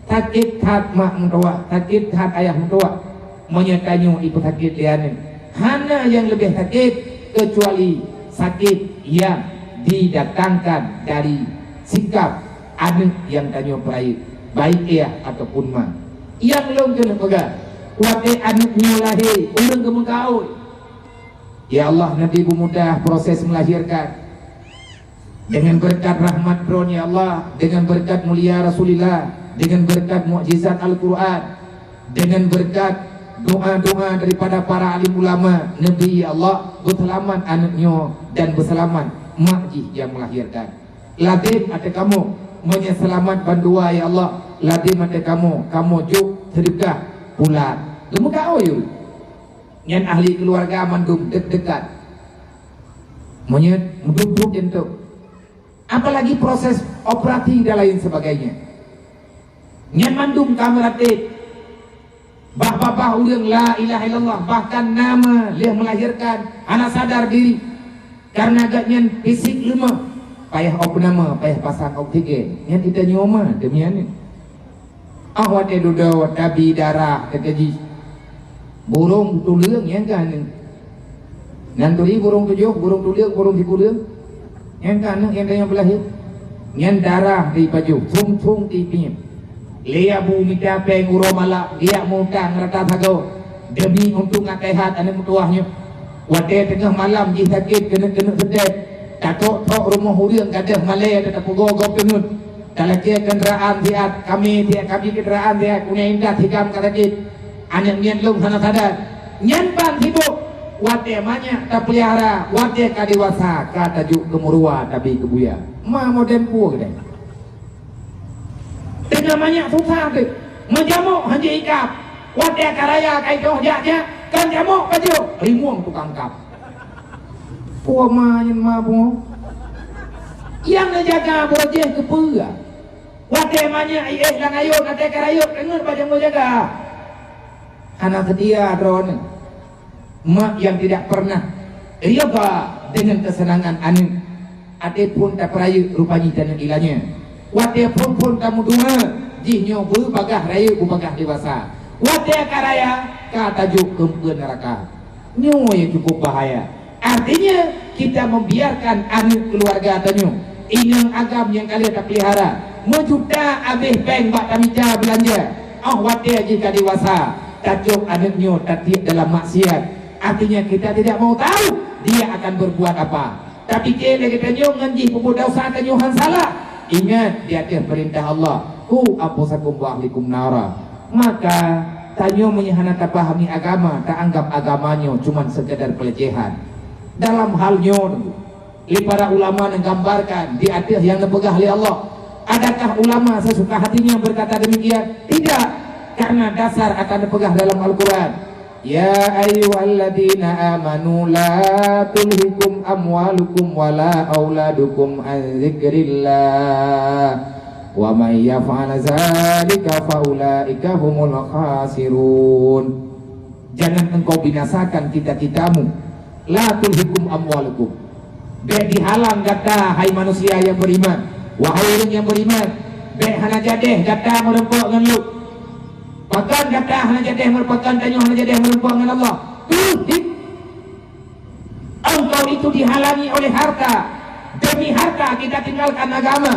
Sakét that mak meutuwah, sakét that ayah meutuwah. Meunyoe tanyoe ipeusakét lé aneuëk, hana nyang leubeh sakét keucuali sakét nyang didatangkan dari sikap aneuëk nyang tanyoe peurayeuk, baik ayah ataupun ma. Nyang lôn keuneuk peugah, watée aneuëk nyoe lahé, ureuëng geumeukaôi. Ya Allah, neubi beumudah proses melahirkan. Dengan berkat rahmat Droe, ya Allah, dengan berkat mulia Rasulullah, dengan berkat mukjizat Al-Quran, dengan berkat doa-doa daripada para alim ulama, neubi, ya Allah, beuseulamat aneuëk nyoe dan beuseulamat mak jih nyang melahirkan. Ladem ateueh kamoe, meunyoe seulamat bandua, ya Allah, ladem ateueh kamoe, kamoe jok seudeukah pulan. Geumeukaôi. Nyan ahli keuluwarga mandum dek-dekat. Meunyoe meuduek-duek jantung. Apalagi proses operasi dan lain sebagainya. Nyan mandum ka meuratéb. Bah babah ureuëng la ilaha illallah, bahkan na ma lheueh melahirkan hana sadar diri. Karena gobnyan fisik leumoh, payah opname, payah pasang oksigen. Nyan ita nyoe ma demi aneuëk. Ah, watée dudoe tabi darah teukeujih. Burông tuleueng nyang ka aneuëk. Nan turi burông tujoh, burông tuleueng, burông sikureueng. Nyang ka aneuëk nyang tanyoe peulahé. Nyan darah di pajoh, sông-sông di piep. Lé abu mita péng uroe malam, geujak mutang rata sagoe. Demi untung akai hat aneuëk meutuwah nyoe. Watée teungoh malam jih sakét keuneuk-keuneuk seutét. Tatok-tok rumoh ureuëng gadôh malée, tatapeugoe gob teungeut. Talakée keundaraan siat, kami siat, kami keundaraan siat, keuneuk intat hikam ka sakét. Aneuëk miet lôn hana sadar. Nyan ban sibok. Watée manyak tapeulihara, watée ka dewasa, ka tajok keu meuruwa tabi keu buya. Ma modern peue keudeh. Teungoh manyak susah teuh. Meujamok hanjeuet ikab. Watée ka raya ka itoh jak-jak, kon jamok pajoh, rimueng tukang kab. Peue ma nyan ma bunoe? Nyang neujaga boh jih keupeue? Watée manyak iéh lam ayôn, watée ka rayeuk, teungeut bak jamur jaga. Hana seutia droeneuh. Mak yang tidak pernah ridha dengan kesenangan aneuëk. Watée phon tapeurayeuk rupa jih taneuëk ilanya. Watée phon-phon tameudoá, jih nyoe beubagaih rayeuk beubagaih dewasa. Watée ka raya, ka tajok keu neuraka. Nyoe nyang cukup bahaya. Artinya, kita membiarkan aneuëk keuluwarga tanyoe, inong agam nyang ka lheueh tapeulihara, meujuta abéh péng bak tamita beulanja. Óh watée jih ka dewasa, tacok aneuëk nyoe tatiek dalam maksiat. Artinya, kita tidak mau tahu dia akan berbuat apa. Tapiké lé geutanyoe ngon jih peubuet desya tanyoe han salah. Ingat di ateueh peurintah Allah, "Qu anfusakum wa ahlikum nara." Maka, tanyoe meunyoe hana tapahami agama, taanggap agama nyoe cuman sekadar pelecehan. Dalam hal nyoe, lé para ulama neugambarkan di ateueh nyang neupeugah lé Allah. Adakah ulama sesuka hatinya berkata demikian? Tidak, karena dasar akan neupeugah dalam Al-Quran. "Ya ayyuhalladzina amanu la tulhikum amwalukum wala auladukum an dzikrillah, wa may yaf'al dzalika faulaika humul khasirun." Jangan engkau binasakan cita-citamu. La tulhikum amwalukum. Bék dihalang gata, hai manusia nyang beriman. Wahai ureuëng nyang beriman, bék hana jadéh gata meurumpok ngon lôn. Pakon gata hana jadéh meurumpok, pakon tanyoe hana jadéh meurumpok ngon Allah? Tuh, di-, engkau itu dihalangi oleh harta. Demi harta kita tinggalkan agama.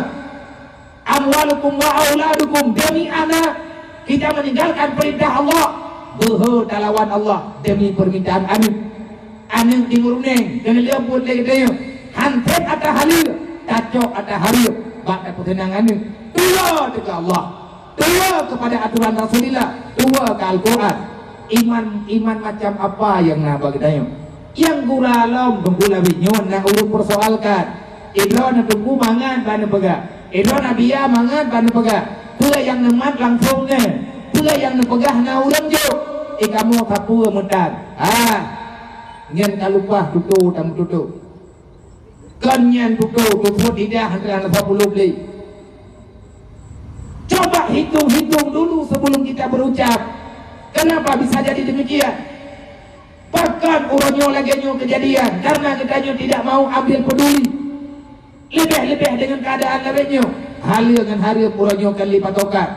Amwalukum wa auladukum, demi anak kita meninggalkan perintah Allah. Beuhe talawan Allah demi permintaan aneuk. Aneuk di meurunéng, keuneulheueh buet lé geutanyoe. Han treb atra haleue, tacok atra hareuem, bak tapeuseunang aneuk. Tuwoe teuka Allah, tuwoe kepada aturan Rasulullah, tuwoe ke Al-Quran. Iman, iman macam apa nyang na bak geutanyoe? Nyang gura lom teungku lawét nyoe na ureuëng persoalkan. Idroe na teungku mangat bak neupeugah. Idroe na biya mangat bak neupeugah. Peue nyang neumat langsong nyan. Peue nyang neupeugah na ureuëng jok. Eh, kamoe sapeue meutan? Ah, nyan ka leupah tutoe tameututoe. Kon nyan tutoe, tutoe lidah hana sapeue lom lé. Coba hitung-hitung dulu sebelum kita berucap. Kenapa bisa jadi demikian? Pakon uroe nyoe lagée nyoe keujadian? Karena geutanyoe tidak mau ambil peduli. Leubeh-leubeh deungon keuadaan lawét nyoe, haleue ngon hareuem uroe nyoe ka lé patokan.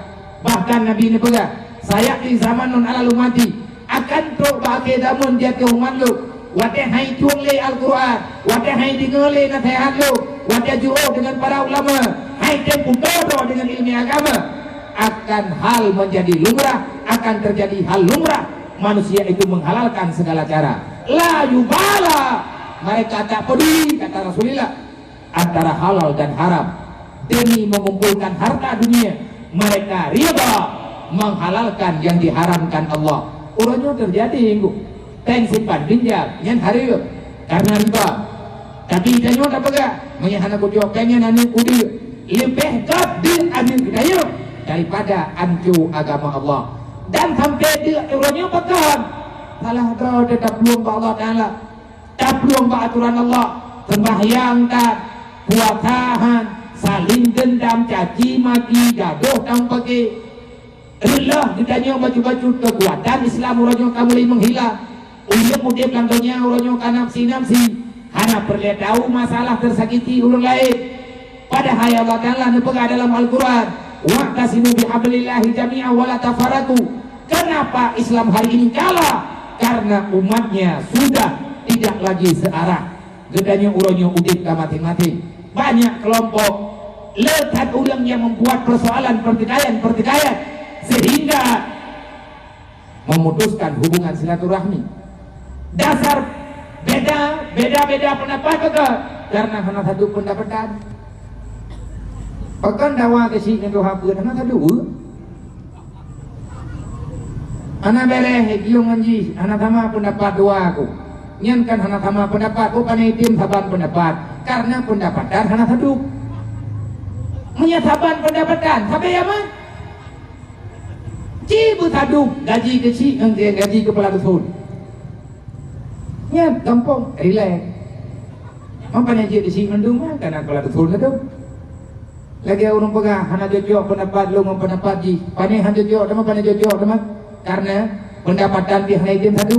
Bahkan Nabi neupeugah, "Sayati zamanun ala ummati," akan trok bak akhé zaman di ateueh umat lôn, watée han tueng lé Al-Quran, watée han deungoe lé naseuhat lôn, watée jiôh deungon para ulama, han tem putôh droe deungon iéleumé agama, akan hal menjadi lumrah, akan terjadi hal lumrah, manusia itu menghalalkan segala cara. La yubala, mereka tak peduli, kata Rasulullah, antara halal dan haram. Demi mengumpulkan harta dunia, mereka riba menghalalkan yang diharamkan Allah. Uroe nyoe terjadi, Teungku. Péng simpan pinjam, nyan hareuem karena riba. Tapi tanyoe tapeugah, meunyoe hana kucok péng nyan aneuk udeuek, leubeh gob deuek aneuk geutanyoe daripada anco agama Allah. Dan sampai deuek uroe nyoe pakon? Salah droe teuh taplueng bak Allah Taala. Taplueng bak atoran Allah, seumbahyang that, puasa han, saling dendam, caci maki, gadoh tamong pagée. Reuloh geutanyoe bacut-bacut, keukuatan Islam uroe nyoe ka mulai meuhilang. Ureuëng udeb lam donya uroe nyoe ka nafsi-nafsi, hana peureulée tahu masalah teusakiti ureuëng laén. Padahai Allah Taala neupeugah dalam Al-Quran, "Wa'tasimu bihablillahi jami'an wa la tafarraqu." Kenapa Islam hari ini kalah? Karena umatnya sudah tidak lagi searah. Geutanyoe uroe nyoe udeb ka maséng-maséng. Banyak kelompok, le that ureuëng nyang membuat persoalan pertikaian-pertikaian sehingga memutuskan hubungan silaturahmi. Dasar beda, beda-beda pendapat ke? Karena hana satu pendapatan. Pakon dawa keu si nyan tuha peuet hana satu? Hana béreh hideung ngon jih, hana sama pendapat dua ku. Nyan kan hana sama pendapat, oh, pane item saban pendapat, karena pendapatan hana satu. Meunyoe saban pendapatan, sabe ya man? Ci beusadu gaji keu chik ngon gaji kepala dusun. Nyan gampông, rilek. Maka nyan jeuet di chik mandum, kan, kepala dusun tu. Lagèe ureueng peugah, hana cocok pendapat lôn ngon pendapat jih. Pane hana cocok teuma, pane cocok teuma. Karena pendapatan pih hana item sadu.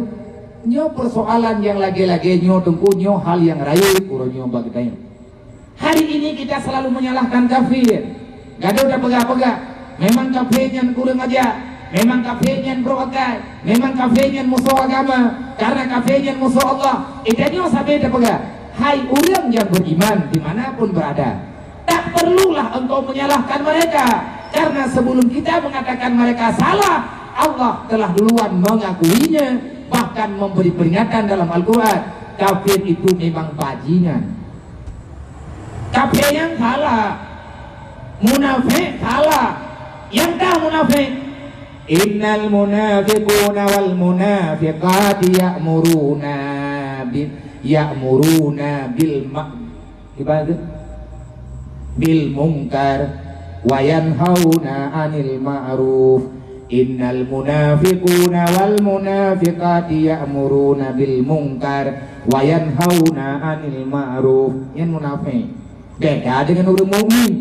Nyoe persoalan nyang lagèe-lagèe nyoe, Teungku, nyoe hal nyang rayeuk uroe nyoe bak geutanyoe. Hari ini kita selalu menyalahkan kafir. Gadôh tapeugah-peugah, memang kafir nyan kureueng aja, memang kafir nyan brok akai, memang kafir nyan musoh agama, karena kafir nyan musoh Allah. Eh, tanyoe sabe tapeugah, hai ureueng nyang beriman dimanapun berada, tak perlulah engkau menyalahkan mereka, karena sebelum kita mengatakan mereka salah, Allah telah duluan mengakuinya, bahkan memberi peringatan dalam Al-Quran, kafir itu memang bajingan. Kafé nyan salah. Munafék salah. Nyang ka munafék. Innal munafiquna wal munafiqati ya'muruna bi-, ya'muruna bil ma-, ibarat bil munkar wa yanhauna 'anil ma'ruf. Innal munafiquna wal munafiqati ya'muruna bil munkar wa yanhauna 'anil ma'ruf. Nyan munafék. Beda dengan ureueng mukmin.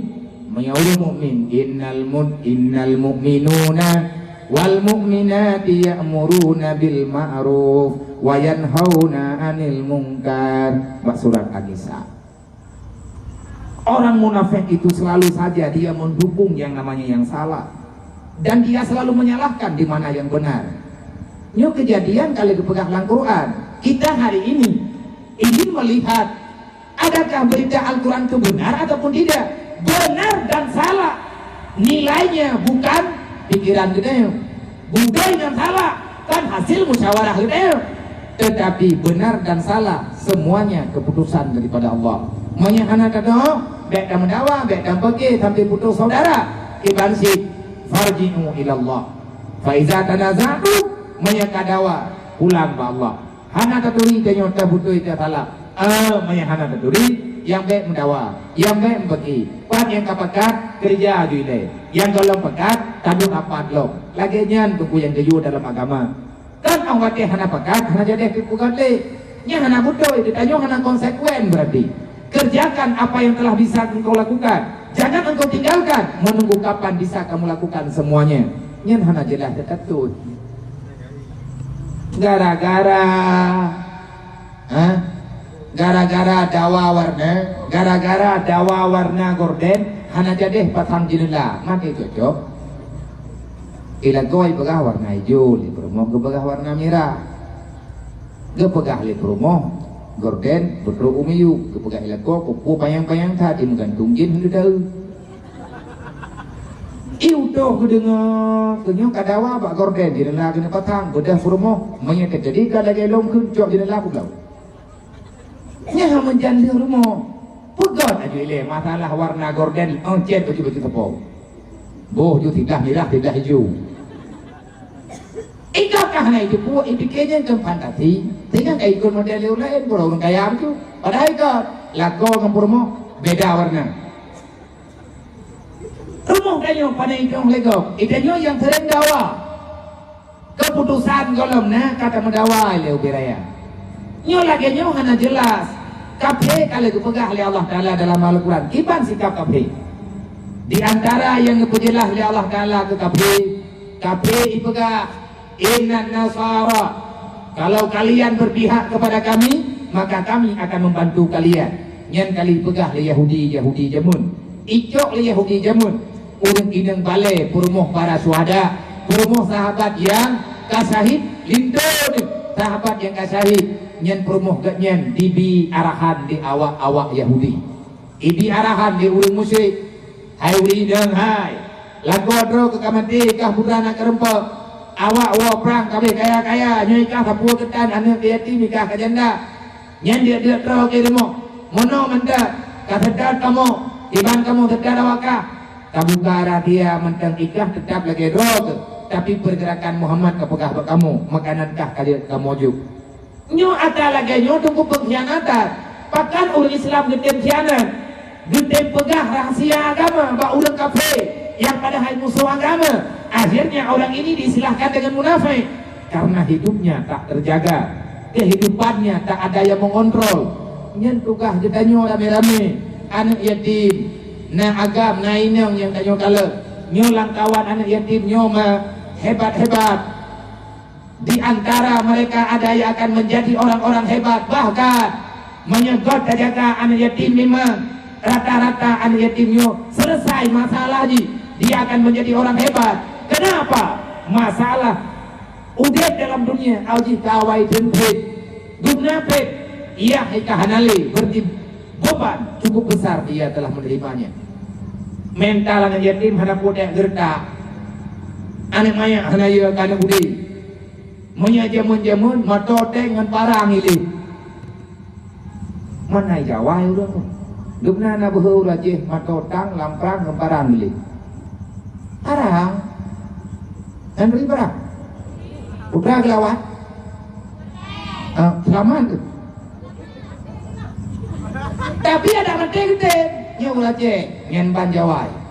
Meunyoe ureueng mukmin, innal mu-, innal mu'minuna wal mu'minati ya'muruna bil ma'ruf wa yanhauna 'anil munkar. Bak surat An-Nisa. Orang munafik itu selalu saja dia mendukung yang namanya yang salah. Dan dia selalu menyalahkan di mana yang benar. Nyoe kejadian ka lheueh geupeugah lam Quran. Kita hari ini ingin melihat, adakah berita Al-Quran itu benar ataupun tidak. Benar dan salah nilainya bukan pikiran geutanyoe. Beutôi ngon salah kan hasil musyawarah geutanyoe. Tetapi benar dan salah semuanya keputusan daripada Allah. Meunyoe hana tadoe, bèk tameudawa, bèk tameupeuke sampai putus saudara. Kiban cit, farji'u ilallah. Fa iza tanaza'tum, meunyoe ka dawa, pulang bak Allah. Hana taturi tanyoe tabeutôi tasalah. Eh, meunyoe hana taturi, nyang bèk meudawa, nyang bèk meupeuke. Pat nyang ka pakat, keureuja aju ilèe. Nyang gohlom pakat, taduek rapat lom. Lagèe nyan teungku nyang geuyue dalam agama. Kan 'oh watèe hana pakat, hana jadèh teupeugöt lé. Nyan hana beutôi, geutanyoe hana konsekuen berarti. Kerjakan apa yang telah bisa engkau lakukan. Jangan engkau tinggalkan, menunggu kapan bisa kamu lakukan semuanya. Nyan hana jeulaih teutatôt. Gara-gara, ha? Gara-gara dawa warna, gara-gara dawa warna gorden, hana jadèh pasang jeuneula, maté cocok. Ilakoe peugah warna ijo, lé peurumoh geupeugah warna mirah. Geupeugah lé peurumoh, gorden, beutrok u miyueb, geupeugah ilakoe, peue-peue panyang-panyang that, imeugantung jih hana teu. I utoh geudeungoe, keu nyoe ka dawa bak gorden, jeuneula keuneuk pasang, beudôh peurumoh, meunyoe teujadi ka lagèe lôn kheun cok jeuneula peubloe. Nyan meujan lheueh rumoh. Peugöt aju ilèe masalah warna gorden, encet baju-baju sapo. Boh ju siblah mirah, siblah ijo. Ikot ka hana jipeubuet, ipike nyan keu fantasi. Sehingga ka ikot model ureueng laén, ureueng kaya beutôi. Padahai ikot, lakoe ngon peurumoh beda warna. Rumoh tanyoe pane itong lé gob, itanyoe nyang seuréng dawa. Keuputosan gohlom na ka tameudawa lé ubé raya. Nyoe lagèe nyoe hana jeulaih. Kafé ka lheueh geupeugah lé Allah Taala dalam Al-Quran. Kiban sikap kafé? Di antara nyang geupeujeulaih lé Allah Taala keu kafé, kafé ipeugah, "Innan nasara, kalau kalian berpihak kepada kami, maka kami akan membantu kalian." Nyan ka lheueh peugah lé Yahudi, Yahudi jameun. Icok lé Yahudi jameun, ureueng inong balèe peurumoh para syuhada, peurumoh sahabat nyang ka syahid, linto nyoe sahabat nyang ka syahid, nyan peurumoh geuh nyan dibi arahan lé awak-awak Yahudi. Ibi arahan lé ureueng musyrik, "Hai ureueng inong hai, lakoe droe keu ka maté, kah putra na keureumpok. Awak woe prang ka abéh kaya-kaya, nyoe kah sapeue keutan aneuk yatim, kah ka janda. Nyan diek-diek droe keu rumoh, meunoe mantong, ka seutôt kamoe, iban kamoe seutôt awak kah. Tabuka rahsia mantong, ikah teutap lagèe droe keuh, tapi peurgeurakan Muhammad ka peugah bak kamoe, makanan kah ka jeuet kamoe jok." Nyoe ata lagèe nyoe teungku peungkhianatan. Pakon ureueng Islam geutem khianat? Geutem peugah rahsia agama bak ureueng kafé nyang padahai musoh agama. Akhirnya orang ini diistilahkan dengan munafik karena hidupnya tak terjaga, kehidupannya tak ada yang mengontrol. Nyan tugaih geutanyoe ramé-ramé, aneuk yatim, na agam, na inong nyang tanyoe kalon. Nyoe lam kawan aneuk yatim nyoe ma hebat-hebat. Di antara mereka ada yang akan menjadi orang-orang hebat. Bahkan, meunyoe göt tajaga aneuk yatim memang rata-rata aneuk yatim nyoe selesai masalah jih, dia akan menjadi orang hebat. Kenapa? Masalah udép dalam dunia, au jih ka awai theun phét. Gubna phét, yah ka hana lé, berarti beban cukup besar dia telah menerimanya. Mental aneuk yatim hana putéh geureutak. Aneuk manyak hana yö ka aneuk udép. Meunyoe jameun-jameun, moto tank ngon parang ilèe. Meunan jawai ureueng tu. Geuh na na beuhe ureueng Aceh moto tank lam prang ngon parang ilèe. Parang. Ngon bri parang. Putra geulawat. Ah, seulamat tu. Tapi adak maté geutem, nyoe ureueng Aceh nyan ban jawai.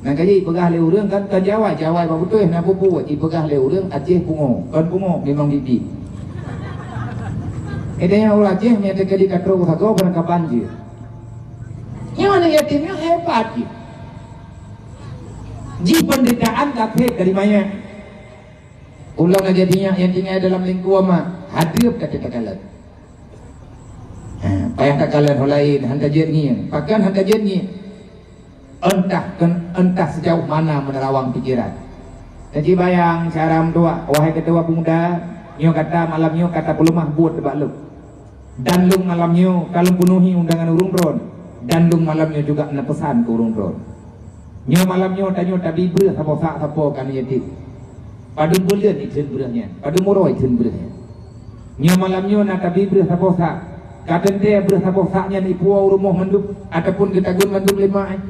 Nyang ka jipeugah lé ureueng kan, kan jawai, jawai bak beutôi na bubu jipeugah lé ureueng Aceh pungo, kon pungo memang bibi. Itu nyang ureueng Aceh meunyo teuka di katro sagoe barangkaban jih. Nyoe aneuk yatim nyoe hebat jih. Jih penderitaan ka phét dari manyak. Ulôn lagèe sinyak nyang tinggai dalam lingkua ma, hadeup ka teuka kalon. Ha, Payah takalon ho laén, han tajeuet ngieng. Pakon han tajeuet ngieng? Entah ken-, entah sejauh mana menerawang pikiran. Tajibayang cara meutuah, wahai ketua pemuda, nyoe gata malam nyoe ka tapeuleumah buet bak lôn. Dan lôn malam nyoe ka lôn peunuhi undangan ureuëng droen, dan lôn malam nyoe juga neupeusan keu ureuëng droen. Nyoe malam nyoe tanyoe tabi breueh saboh sak sapo keu aneuk yatim. Padum buleuen itheun breueh nyan, padum uroe itheun breueh nyan. Nyoe malam nyoe na tabi breueh saboh sak. Ka teuntée breueh saboh sak nyan ipuwoe u rumoh mandum, ataupun geutagun mandum lé mak, eh.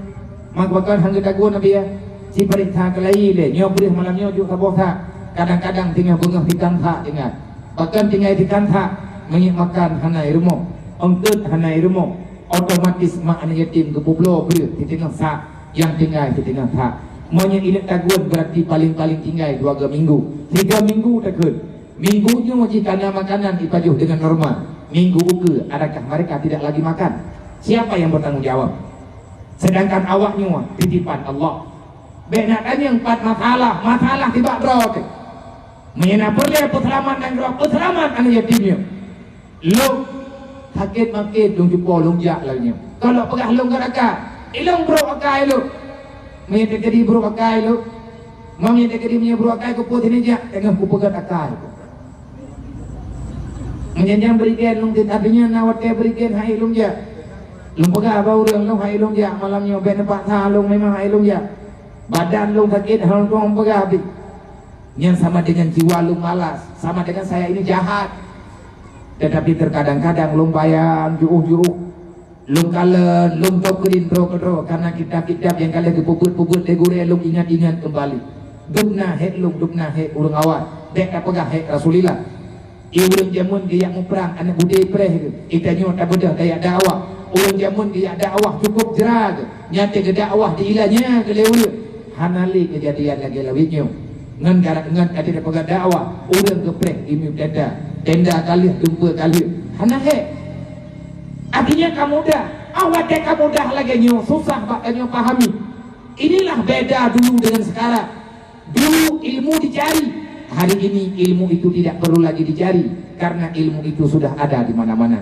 Mak pakon han geutagun, Abi, ya? Sipareksa keulayi lé, nyoe breueh malam nyoe jok saboh sak. Kadang-kadang teungoh beungoh sikan sak tinggai. Pakon tinggai sikan sak, meunyoe makan hana i rumoh, eungkot hana i rumoh, otomatis mak aneuk yatim geupubloe breueh siteungoh sak, nyang tinggai siteungoh sak. Meunyoe ineuk tagun, berarti paling-paling tinggai dua go minggu. Tiga minggu takheun. Minggu nyoe jih ka na makanan ipajoh dengan normal. Minggu ukeue, adakah mereka tidak lagi makan? Siapa yang bertanggung jawab? Sedangkan awak nyoe titipan Allah. Bék na tanyong pat masalah, masalah tibak droe teuh. Meunyoe na peureulée peuseulamat nanggroe, peuseulamat aneuk yatim nyoe. Lôn sakét maké lôn cupo lôn jak lagée nyoe. Kon lôn peugah lôn gét akai. Ilôn brok akai lôn. Meunyoe teukeudi brok akai lôn. Meunyoe teukeudi meunyoe brok akai, kupeue sini jak, teungoh kupeugét akai. Meunyoe nyang bri gét lôn, artinya na watée bri gét hai lôn jak. Lôn peugah bak ureuëng lôn hai lôn jak malam nyoe, bék neupaksa lôn, memang hai lôn jak. Badan lôn sakét, han lôn peugah abéh. Nyan sama dengan jiwa lôn malas, sama dengan saya ini jahat. Tetapi terkadang-kadang lôn bayang jiôh-jiôh, lôn kalon, lôn tôb keurin droe keudroe karena kitab-kitab nyang ka lheueh geupeubuet-peubuet lé gurée lôn ingat-ingat keumbali. Dum na hék lôn, dum na hék ureuëng awai, bék tapeugah hék Rasulillah. I ureuëng jameun geujak muprang aneuk beudé preh geuh, i tanyoe tabeudôh tajak dakwah. Ureuëng jameun geujak dakwah cukôp jra geuh, nyan teuh geudakwah di ilanya keu lé ureuëng. Hana lé keujadian lagée lawét nyoe. Ngon gara-, ngon ka teupeugah dakwah, ureuëng geupreh geumiet tenda. Tenda ka lheueh, dumpeue ka lheueh. Hana hék. Artinya ka mudah. Ah, watée ka mudah lagée nyoe, susah bak tanyoe pahami. Inilah beda dulu dengan sekarang. Dulu ilmu dicari, hari ini ilmu itu tidak perlu lagi dicari, karena ilmu itu sudah ada di mana-mana.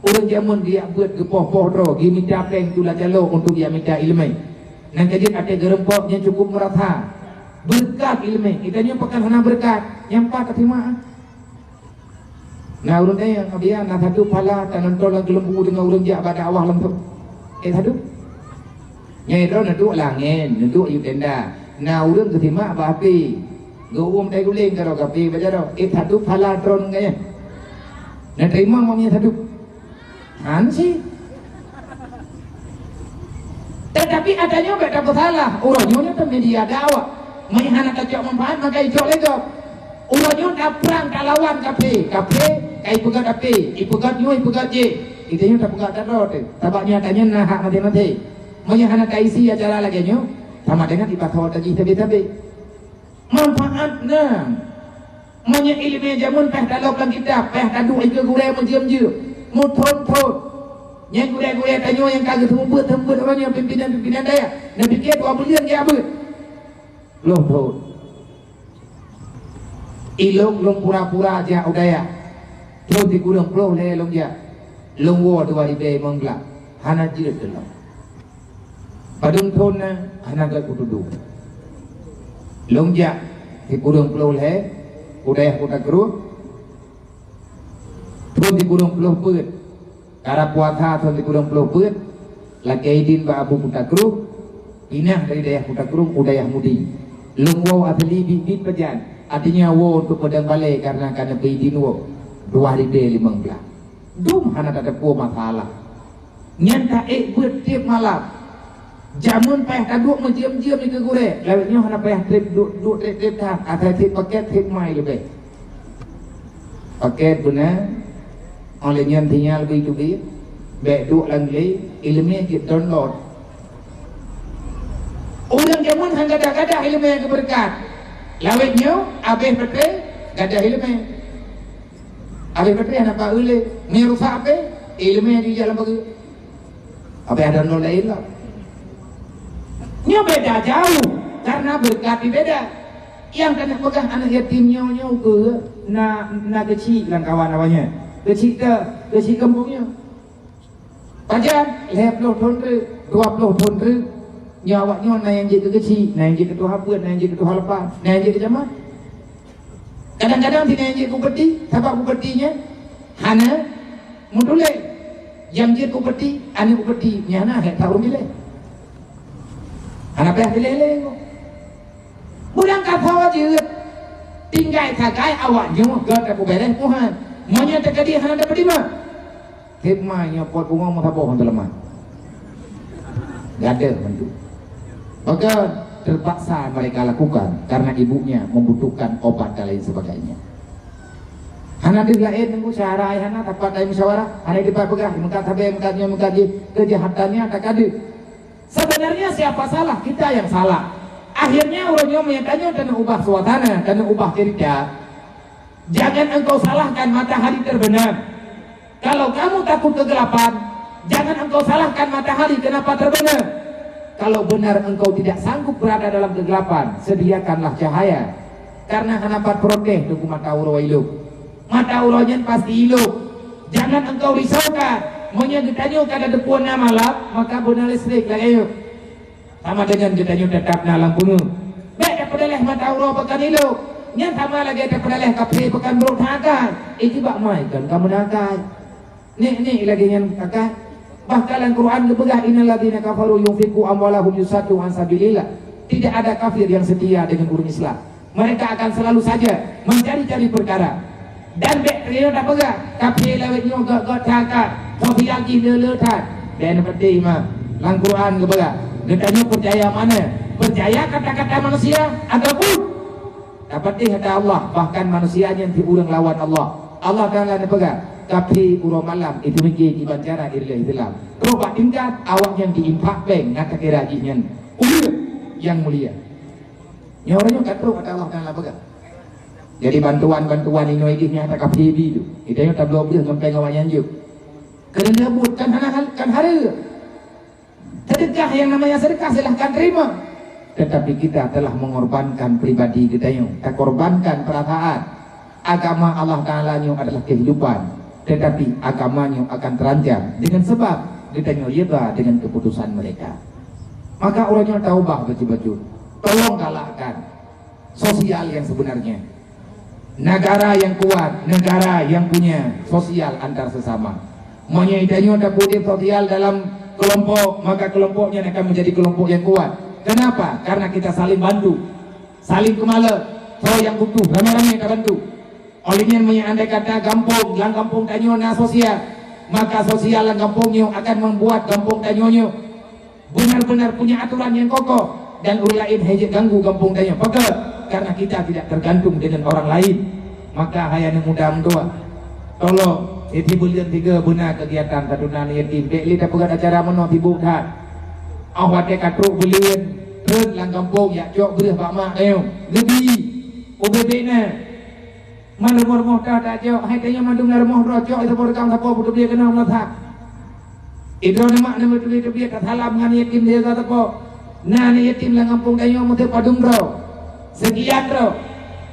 Ureuëng jameun geujak beuet geupoh-poh droe, geumita péng tula calo untuk geumita iéleumé. Nyang ka jeuet até geureumpok nyang cukup meurasa. Beureukat iéleumé, i tanyoe pakon hana beureukat, nyang pat tateuma. Na ureuëng tanyong, "Abi, na saduek pahala tanonton lam keuleumbu deungon ureuëng jak bak dakwah lam tu?" Eh, saduek. Nyan droe neuduek langén, neuduek yue tenda. Na ureuëng geusimak bak api. Geuuem tai guléng karoe kapi bak jaroe. Eh, saduek pahala droe ngon nyan. Na teurimong meunyoe saduek. Han si. Tetapi ata nyoe bék tapeusalah, uroe nyoe nyoe teuh media dakwah. Meunyoe hana tacok manfaat, maka icok lé gob. Uroe nyoe taprang talawan kafé, kafé ka ipeugét api, ipeugét nyoe, ipeugét jih. Ita nyoe tapeugét ata droe teuh. Sabab nyoe ata nyoe na hak maté-maté. Meunyoe hana taisi acara lagée nyoe, sama dengan ipasoe ata jih sabé-sabé. Manfaat na. Meunyoe iéleumé jameun payah talop lam kitab, payah taduek ikeue gurée meujeuem-jeuem, meuthon-thon. Nyang gurée-gurée tanyoe nyang ka geuseumeubeuet-seumeubeuet uroe nyoe, pimpénan-pimpénan dayah, neupike dua buleuen geujak beuet. Ploh thon. Ilôn lôn pura-pura jak u dayah. Thon sikureueng ploh lhée lôn jak. Lôn woe dua ribée limong blah. Hana jeuet lôn. Padum thon na, hana gét kutudoh. Lôn jak sikureueng ploh lhée u dayah Kuta Krueng. Thon sikureueng ploh peuet. Karab puasa thon sikureueng ploh peuet, lakée idin bak Abu Kuta Krueng, pinah dari dayah Kuta Krueng u dayah Mudi. Lôn woe asli biet-biet pajan, artinya woe untuk padang balée karena ka neupeuidin woe dua ribée limong blah. Dum hana tateupeue masalah. Nyan taék beuet tieb malam. Jameun payah taduek meujeuem-jeuem ikeue gurée. Lawét nyoe hana payah treb duek, duek treb-treb that, asai cit paket cit mai leubeh. Paket beuna, óh lheueh nyan sinyal bri teubiet, bék duek lam glé, iéleumé jeuet download. Ureuëng jameun han gadah-gadah iéleumé geubeureukat. Lawét nyoe abéh baterai gadah iéleumé. Abéh baterai hana ba-eu lé, mé rusak abéh, iéleumé jijak lam bageue. Abéh ada nol laén lah. Nyoe beda jauh, karena beureukat beda. Nyang keuneuk peugah aneuk yatim nyoe, nyoe keuh na, na keuchik lam kawan awaknyan. Keuchik teuh, keuchik gampông nyoe. Pajan, lhèe ploh thôn treuk, dua ploh thôn treuk, nyoe awak nyoe na nyang jeuet keu geuchik, na nyang jeuet keu tuha beuet, na nyang jeuet keu tuha leupah, na nyang jeuet keu jameun. Kadang-kadang singoh jeuet keu upeti, sabab upeti nyan hana meutuléh. Nyang jeuet keu upeti, aneuk upeti, nyan hana, hek ureueng biléh. Hana payah piléh lé nyoe. Beurangkat sawa jeuet, tinggai sagai awak nyoe ka tapeubeureh Tuhan. Meunyoe teukeudi hana tapeutimang, hikmah nyoe pot pungo meusaboh hana teuleumah. Gadoh mandum. Maka terpaksa mereka lakukan karena ibunya membutuhkan obat dan lain sebagainya. Hana deuh laén nunggu syahara ai hana tapat ai musyawarah, hana dipat peugah, meukat sabe, meukat nyoe, meukat jih, kejahatannya tak ada. Sebenarnya siapa salah? Kita yang salah. Akhirnya uroe nyoe meunyoe tanyoe taneuk ubah suasana, taneuk ubah cerita, jangan engkau salahkan matahari terbenam. Kalau kamu takut kegelapan, jangan engkau salahkan matahari kenapa terbenam. Kalau benar engkau tidak sanggup berada dalam kegelapan, sediakanlah cahaya. Karena hana pat protes teungku mata uroe ilok. Mata uroe nyan pasti ilok. Jangan engkau risaukan. Meunyoe geutanyoe ka tateupeue na malam, maka beuna listrik lagèe nyoe. Sama dengan geutanyoe teutap na lam peungeuh. Bèk tapeudaleh mata uroe pakon ilok. Nyan sama lagèe tapeudaleh kaphé pakon brok that akai. Iji bak mai kon ka meunan akai. Nek-nek lagèe nyan akai. Bahkan lam Quran geupeugah, "Innal ladzina kafaru yunfiqu amwalahum liyasaddu an sabilillah." Tidak ada kafir yang setia dengan ureueng Islam. Mereka akan selalu saja mencari-cari perkara. Dan bèk teurimong tapeugah, kaphé lawét nyoe göt-göt that akai, sosial jih le-le that. Dan penting mah, lam Quran geupeugah, geutanyoe percaya mana? Percaya kata-kata manusia ataupun tapatéh kata Allah, bahkan manusia nyan di ureueng lawan Allah. Allah Taala neupeugah, kaphé uroe malam itu mikir kiban cara ilée Islam. Trok bak tingkat awak nyan di infak bank, na takira jih nyan ureueng nyang mulia. Nyoe ureueng nyoe ka trok kata Allah Taala peugah. Jadi bantuan-bantuan inoe idih nyan ata kaphé bi tu. Ita nyoe tabloe beuh ngon péng awak nyan jeuet. Keuneuk buet kan hana hal, kan hareuem. Sedekah yang namanya sedekah silahkan terima. Tetapi kita telah mengorbankan pribadi geutanyoe, takorbankan perasaan. Agama Allah Taala nyoe adalah kehidupan, tetapi agama nyoe akan terancam dengan sebab geutanyoe rida dengan keputusan mereka. Maka uroe nyoe taubah bacut-bacut. Tolong galakkan sosial yang sebenarnya. Negara yang kuat, negara yang punya sosial antar sesama. Meunyoe tanyoe tapeudeh sosial dalam kelompok, maka kelompok nyan akan menjadi kelompok yang kuat. Kenapa? Karena kita saling bantu, saling keumalon. Soe nyang butuh, ramé-ramé tabantu. Oleh nyan, meunyoe andai kata gampông, lam gampông tanyoe na sosial, maka sosial lam gampông nyoe akan membuat gampông tanyoe nyoe benar-benar punya aturan yang kokoh dan ureueng laén han jeuet ganggu gampông tanyoe. Pakon? Karena kita tidak tergantung dengan orang lain. Maka hai aneuk muda meutuah, tolong, siti buleuen tiga beuna kegiatan satu na yatim. Bèk lé tapeugah acara meunoe sibuk that. Óh watèe ka trok buleuen, treun lam gampông jak cok breueh bak mak tanyoe. Geubi, ubé-bé na. Man rumoh-rumoh ta, ta cok, hai tanyoe mandum na rumoh droe cok, saboh reukang sapo putôh bie keunoe meulasak. Idroe neumak neumeutubi-tubi tasalam ngon yatim di sapo. Na aneuk yatim lam gampông tanyoe meuteuk padum droe. Sekian droe.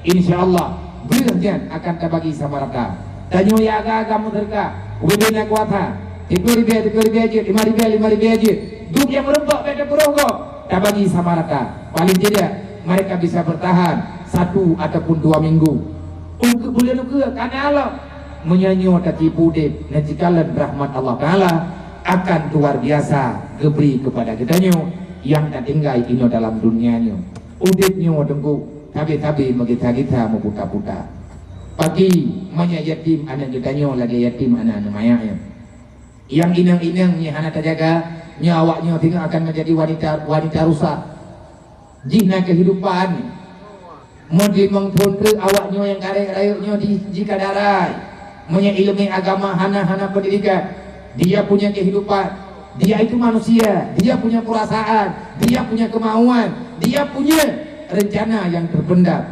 Insya Allah, breueh nyan akan tabagi sama rata. Tanyoe ya aga-aga meuseudeukah, ubé-bé na kuasa. Siplôh ribèe, siplôh ribèe jeuet, lima ribèe, lima ribèe jeuet. Duek nyang meurumpok bèk teupeurôh gob, tabagi sama rata. Paling tidak, mereka bisa bertahan satu ataupun dua minggu. Ukeue buleuen ukeue ka na lom. Meunyoe nyoe tatipu udép, neujikalon rahmat Allah Taala akan luar biasa geubri keupada geutanyoe nyang tatinggai inoe dalam dunia nyoe. Udép nyoe teungku, sabe-sabe meugisa-gisa meuputa-puta. Paki meunyoe yatim aneuk geutanyoe lagèe yatim aneuk-aneuk manyak nyoe. Nyang inong-inong nyang hana tajaga, nyoe awak nyoe singoh akan menjadi wanita, wanita rusak. Jih na kehidupan. Meudimong phôn treuk awak nyoe nyang karek rayeuk nyoe di, jikadarai. Meunyoe ileumèe agama hana, hana pendidikan, dia punya kehidupan. Dia itu manusia, dia punya perasaan, dia punya kemauan, dia punya rencana yang terpendam.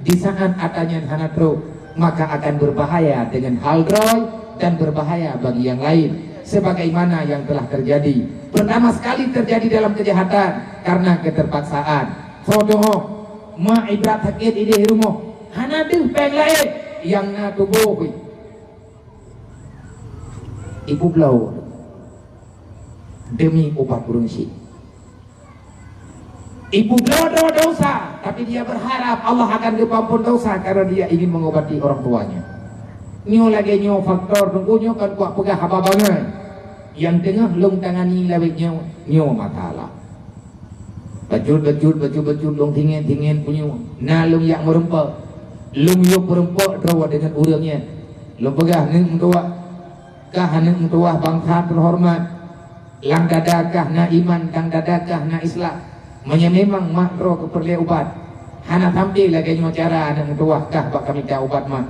Di saat ata nyan hana trok, maka akan berbahaya dengan hal droe dan berbahaya bagi yang lain, sebagaimana yang telah terjadi. Pertama sekali terjadi dalam kejahatan karena keterpaksaan. Contoh, ma ibrat sakét idéh rumoh, hana deuh péng laén nyang na tuboh. Ibu bloe. demi ubat ureuëng syik. Ibu bloe droe dosa, tapi dia berharap Allah akan geupeuampun dosa karena dia ingin mengobati orang tuanya. Nyoe lagée nyoe faktor teungku nyoe kan kuat peugah haba bangai. Yang teungoh lôn tangani lawét nyoe, nyoe masalah. Bacut-bacut, bacut-bacut lôn tingén-tingén punyueng. Na lôn jak meureumpok. Lôn yôh meureumpok droe deungon ureuëng nyan. Lôn peugah, "Neuëk meutuwah, kah neuëk meutuwah bansa teuhoreumat. Lam dada kah na iman, lam dada kah na Islam. Meunyoe memang mak droe keupeureulee ubat, hana sampai lagée nyoe cara neuëk meutuwah kah bak kamita ubat mak.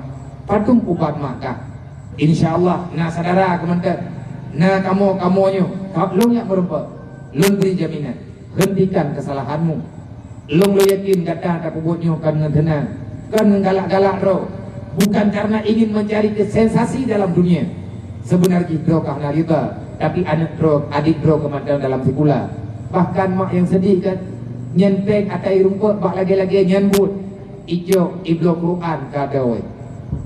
Padum ubat mak kah? Insya Allah na syedara keumantöng, na kamoe-kamoe nyoe, ka lôn jak meureumpok. Lôn bri jaminan." Hentikan kesalahanmu. Lôn lôn yakin gata tapeubuet nyoe kon ngon teunang, kon ngon galak-galak droe, bukan karena ingin mencari sensasi dalam dunia. Seubeuna jih droe ka hana rida, tapi aneuëk droe, adék droe keumandang dalam sikula. Bahkan mak nyang seudeh kan, nyan péng ata irumpok bak lagée-lagée nyan buet. Ijok ibloe Quran ka dawai.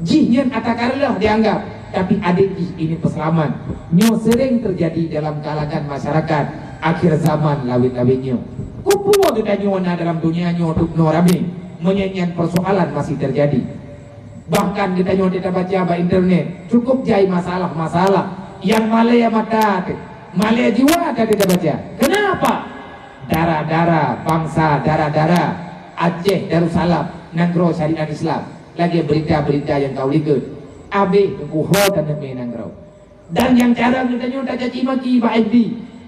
Jih nyan ata ka reuloh dianggap, tapi adék jih ini peuseulamat. Nyoe seuréng teujadi dalam kalangan masyarakat akhir zaman lawét-lawét nyoe. Kupeue geutanyoe na dalam donya nyoe dubnoe ramé, meunyoe nyan peusoalan masih teujadi. Bahkan geutanyoe tabaca bak internet, cukup jai masalah-masalah nyang malée mata teuh, malée jiwa teuh tabaca. Kenapa? Dara-dara bansa dara-dara Aceh Darussalam, nanggroe syariat Islam, lagée beurita-beurita nyang ka u likot. Abéh meukuho taneumé nanggroe. Dan nyang cara geutanyoe tacaci maki bak F B,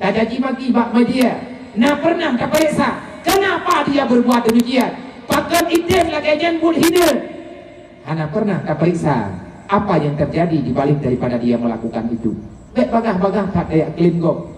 tacaci maki bak media, na pernah tapareksa kenapa dia berbuat demikian? Pakon item lagée nyan buet hideue? Hana pernah tapareksa apa yang terjadi di balik daripada dia melakukan itu. Bék bagah-bagah that tajak klaim gob.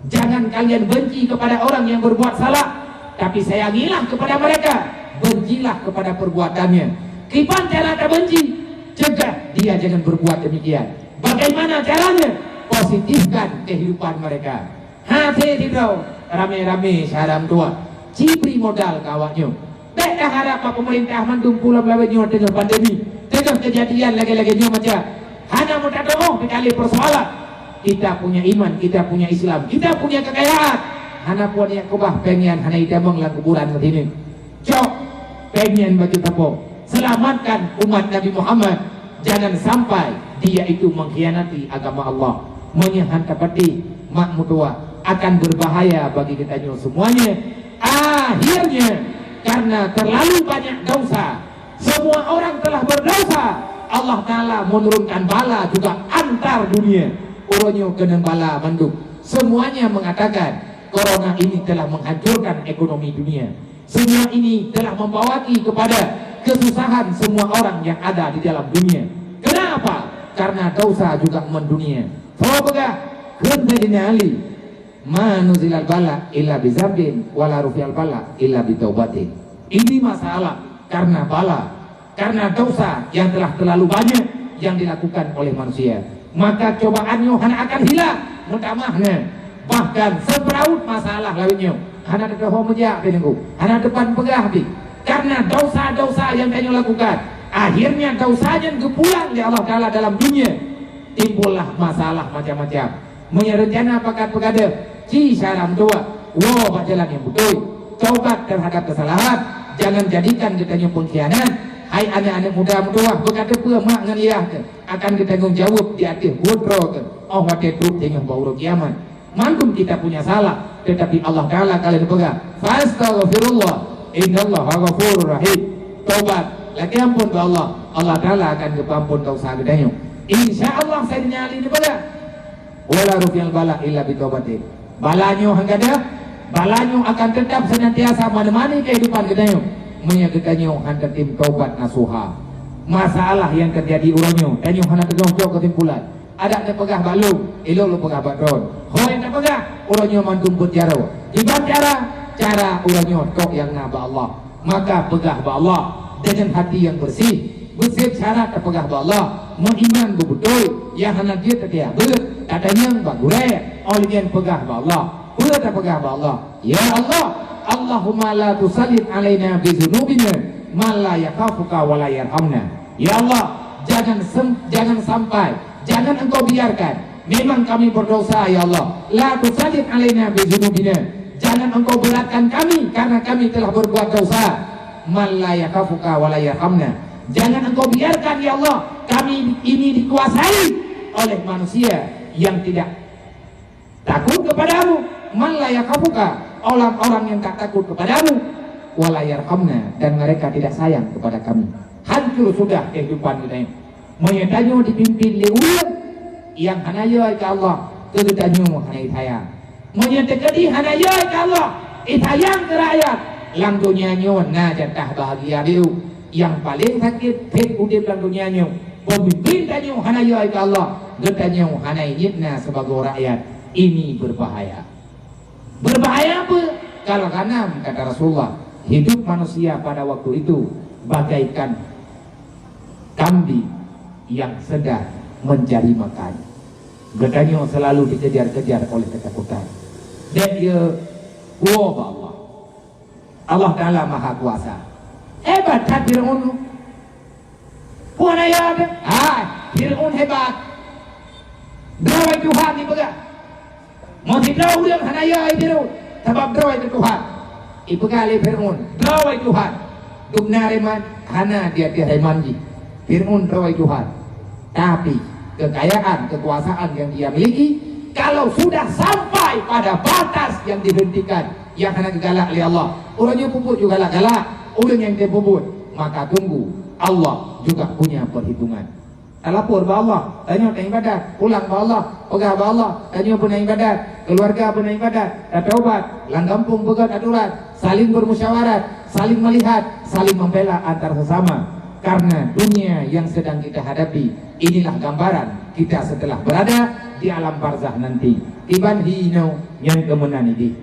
Jangan kalian benci kepada orang yang berbuat salah, tapi sayangilah kepada mereka, bencilah kepada perbuatannya. Kiban cara tabenci? Cegah dia jangan berbuat demikian. Bagaimana caranya? Positifkan kehidupan mereka. Hase sidroe, ramé-ramé syedara meutuwah, cibri modal keu awak nyoe. Bék taharab bak peumeurintah mandum pulo meulaweue nyoe teungoh pandemi, teungoh keujadian lagée-lagée nyoe macam. Hana meutateuoh teukalé peusoalan. Kita punya iman, kita punya Islam, kita punya kekayaan. Hana peue nyang keubah péng nyan hana itamong lam kuburan meusineuk. Cok, péng nyan bak sapo. Selamatkan umat Nabi Muhammad. Jangan sampai dia itu mengkhianati agama Allah. Meunyoe han tapatéh mak meutuwah akan berbahaya bagi geutanyoe semuanya. Akhirnya, karena terlalu banyak dosa, semua orang telah berdosa, Allah Ta'ala menurunkan bala juga antar dunia. Uroe nyoe keunong bala mandum. Semuanya mengatakan corona ini telah menghancurkan ekonomi dunia. Semua ini telah membawaki kepada kesusahan semua orang yang ada di dalam dunia. Kenapa? Karena dosa juga mendunia. Soe peugah? Kheun Saidina Ali, "Ma nuzilal bala illa bizambin, wala rufi'al bala illa bitaubatin." Ini masalah karena bala, karena dosa yang telah terlalu banyak yang dilakukan oleh manusia. Maka cobaan nyoe hana akan hilang, meutamah nyan. Bahkan seupeurawot masalah lawét nyoe hana teutoho meujak pih nunggu, hana teupan peugah pih. Karena dosa-dosa yang tanyoe lakukan, akhirnya dosa nyan geupulang lé Allah Ta'ala dalam dunia. Timbullah masalah macam-macam. Meunyoe reuncana pakat peugadeuh, ci syedara meutuwah, woe bak jalan nyang beutôi. Taubat terhadap kesalahan, jangan jadikan geutanyoe pengkhianat. Hai aneuëk-aneuëk muda meutuwah, beukateupeue mak ngon yah teuh akan geutanggong jaweueb di ateueh buet droe teuh, óh watée trok teungoh bak uroe kiamat. Mandum kita punya salah, tetapi Allah Ta'ala ka lheueh peugah, "Fastaghfirullah, innallaha ghafurur rahim." Taubat, lakée amphon bak Allah, Allah Ta'ala akan geupeuamphon desya geutanyoe. Insya Allah, Saidina Ali neupeugah, "Wala rufi'al bala illa bitaubatin." Bala nyoe han gadôh, bala nyoe akan teutap seunantiasa meuneumeuni keuhidupan geutanyoe, meunyoe geutanyoe han tatem taubat nasuha. Masalah nyang teujadi uroe nyoe, tanyoe hana teugoh cok keusimpulan. Adak neupeugah bak lôn, ilôn lôn peugah bak droen. Ho nyang tapeugah, uroe nyoe mandum buet jaroe. Kiban cara, cara uroe nyoe tok nyang na bak Allah. Maka peugah bak Allah deungon hati nyang beureuséh. Beuseb syarat tapeugah bak Allah, meuiman beubeutôi, nyang hana jeuet tapiah beuet, tatanyong bak gurée, óh lheueh nyan peugah bak Allah. Peue tapeugah bak Allah? Ya Allah, Allahumma la tusallit alaina bi dzunubina man la yakhafuka wa la yarhamna. Ya Allah, jangan sem-, jangan sampai, jangan Engkau biarkan Memang kami berdosa, ya Allah. La tusallit alaina bi dzunubina. Jangan Engkau beratkan kami karena kami telah berbuat dosa. Man la yakhafuka wa la yarhamna. Jangan Engkau biarkan, ya Allah, kami ini dikuasai oleh manusia yang tidak takut kepadamu. Man la yakhafuka, orang-orang yang tak takut kepadamu, wa la yarhamna, dan mereka tidak sayang kepada kami. Hancur sudah kehidupan kita ini. Meunyoe tanyoe dipimpin lé ureuëng nyang hana yö keu Allah, keu geutanyoe hana sayang. Meunyoe teukeudi hana yö keu Allah, sayang keu rakyat, lam donya nyoe na jatah bahagia biru. Nyang paleng sakét phét udeb lam donya nyoe, peumimpin tanyoe hana yö keu Allah, geutanyoe hana ingat na sibagoe rakyat. Ini berbahaya. Berbahaya apa? Kal ghanam, kata Rasulullah, hidup manusia pada waktu itu bagaikan kambing yang sedang mencari makan. Geutanyoe selalu dikejar-kejar oleh ketakutan. Dek ye, woe bak Allah. Allah Taala Maha Kuasa. Hebat that Firaun. Peue na ya deh? Hai, Firaun hebat. Droe Tuhan dipeugah. Meusidroe ureuëng hana ya Firaun, sabab droe teu Tuhan. Ipeugah lé Firaun, droe Tuhan. Dubna reman, hana di ateueh reman jih. Firaun droe Tuhan. Tapi kekayaan, kekuasaan yang dia miliki, kalau sudah sampai pada batas yang dihentikan, yang hana digalak oleh Allah, ureuëng nyoe peubuet juga galak-galak, ureuëng nyang dia peubuet, maka tunggu, Allah juga punya perhitungan. Talapor bak Allah, tanyoe taibadat, pulang bak Allah, peugah bak Allah, tanyoe beuna ibadat, keluarga beuna ibadat, tataubat, lam gampông peugöt aturan, saling bermusyawarat, saling melihat, saling membela antar sesama. Karena dunia yang sedang kita hadapi, inilah gambaran kita setelah berada di alam barzakh nanti. Iban hi inoe nyang keumeunan idih.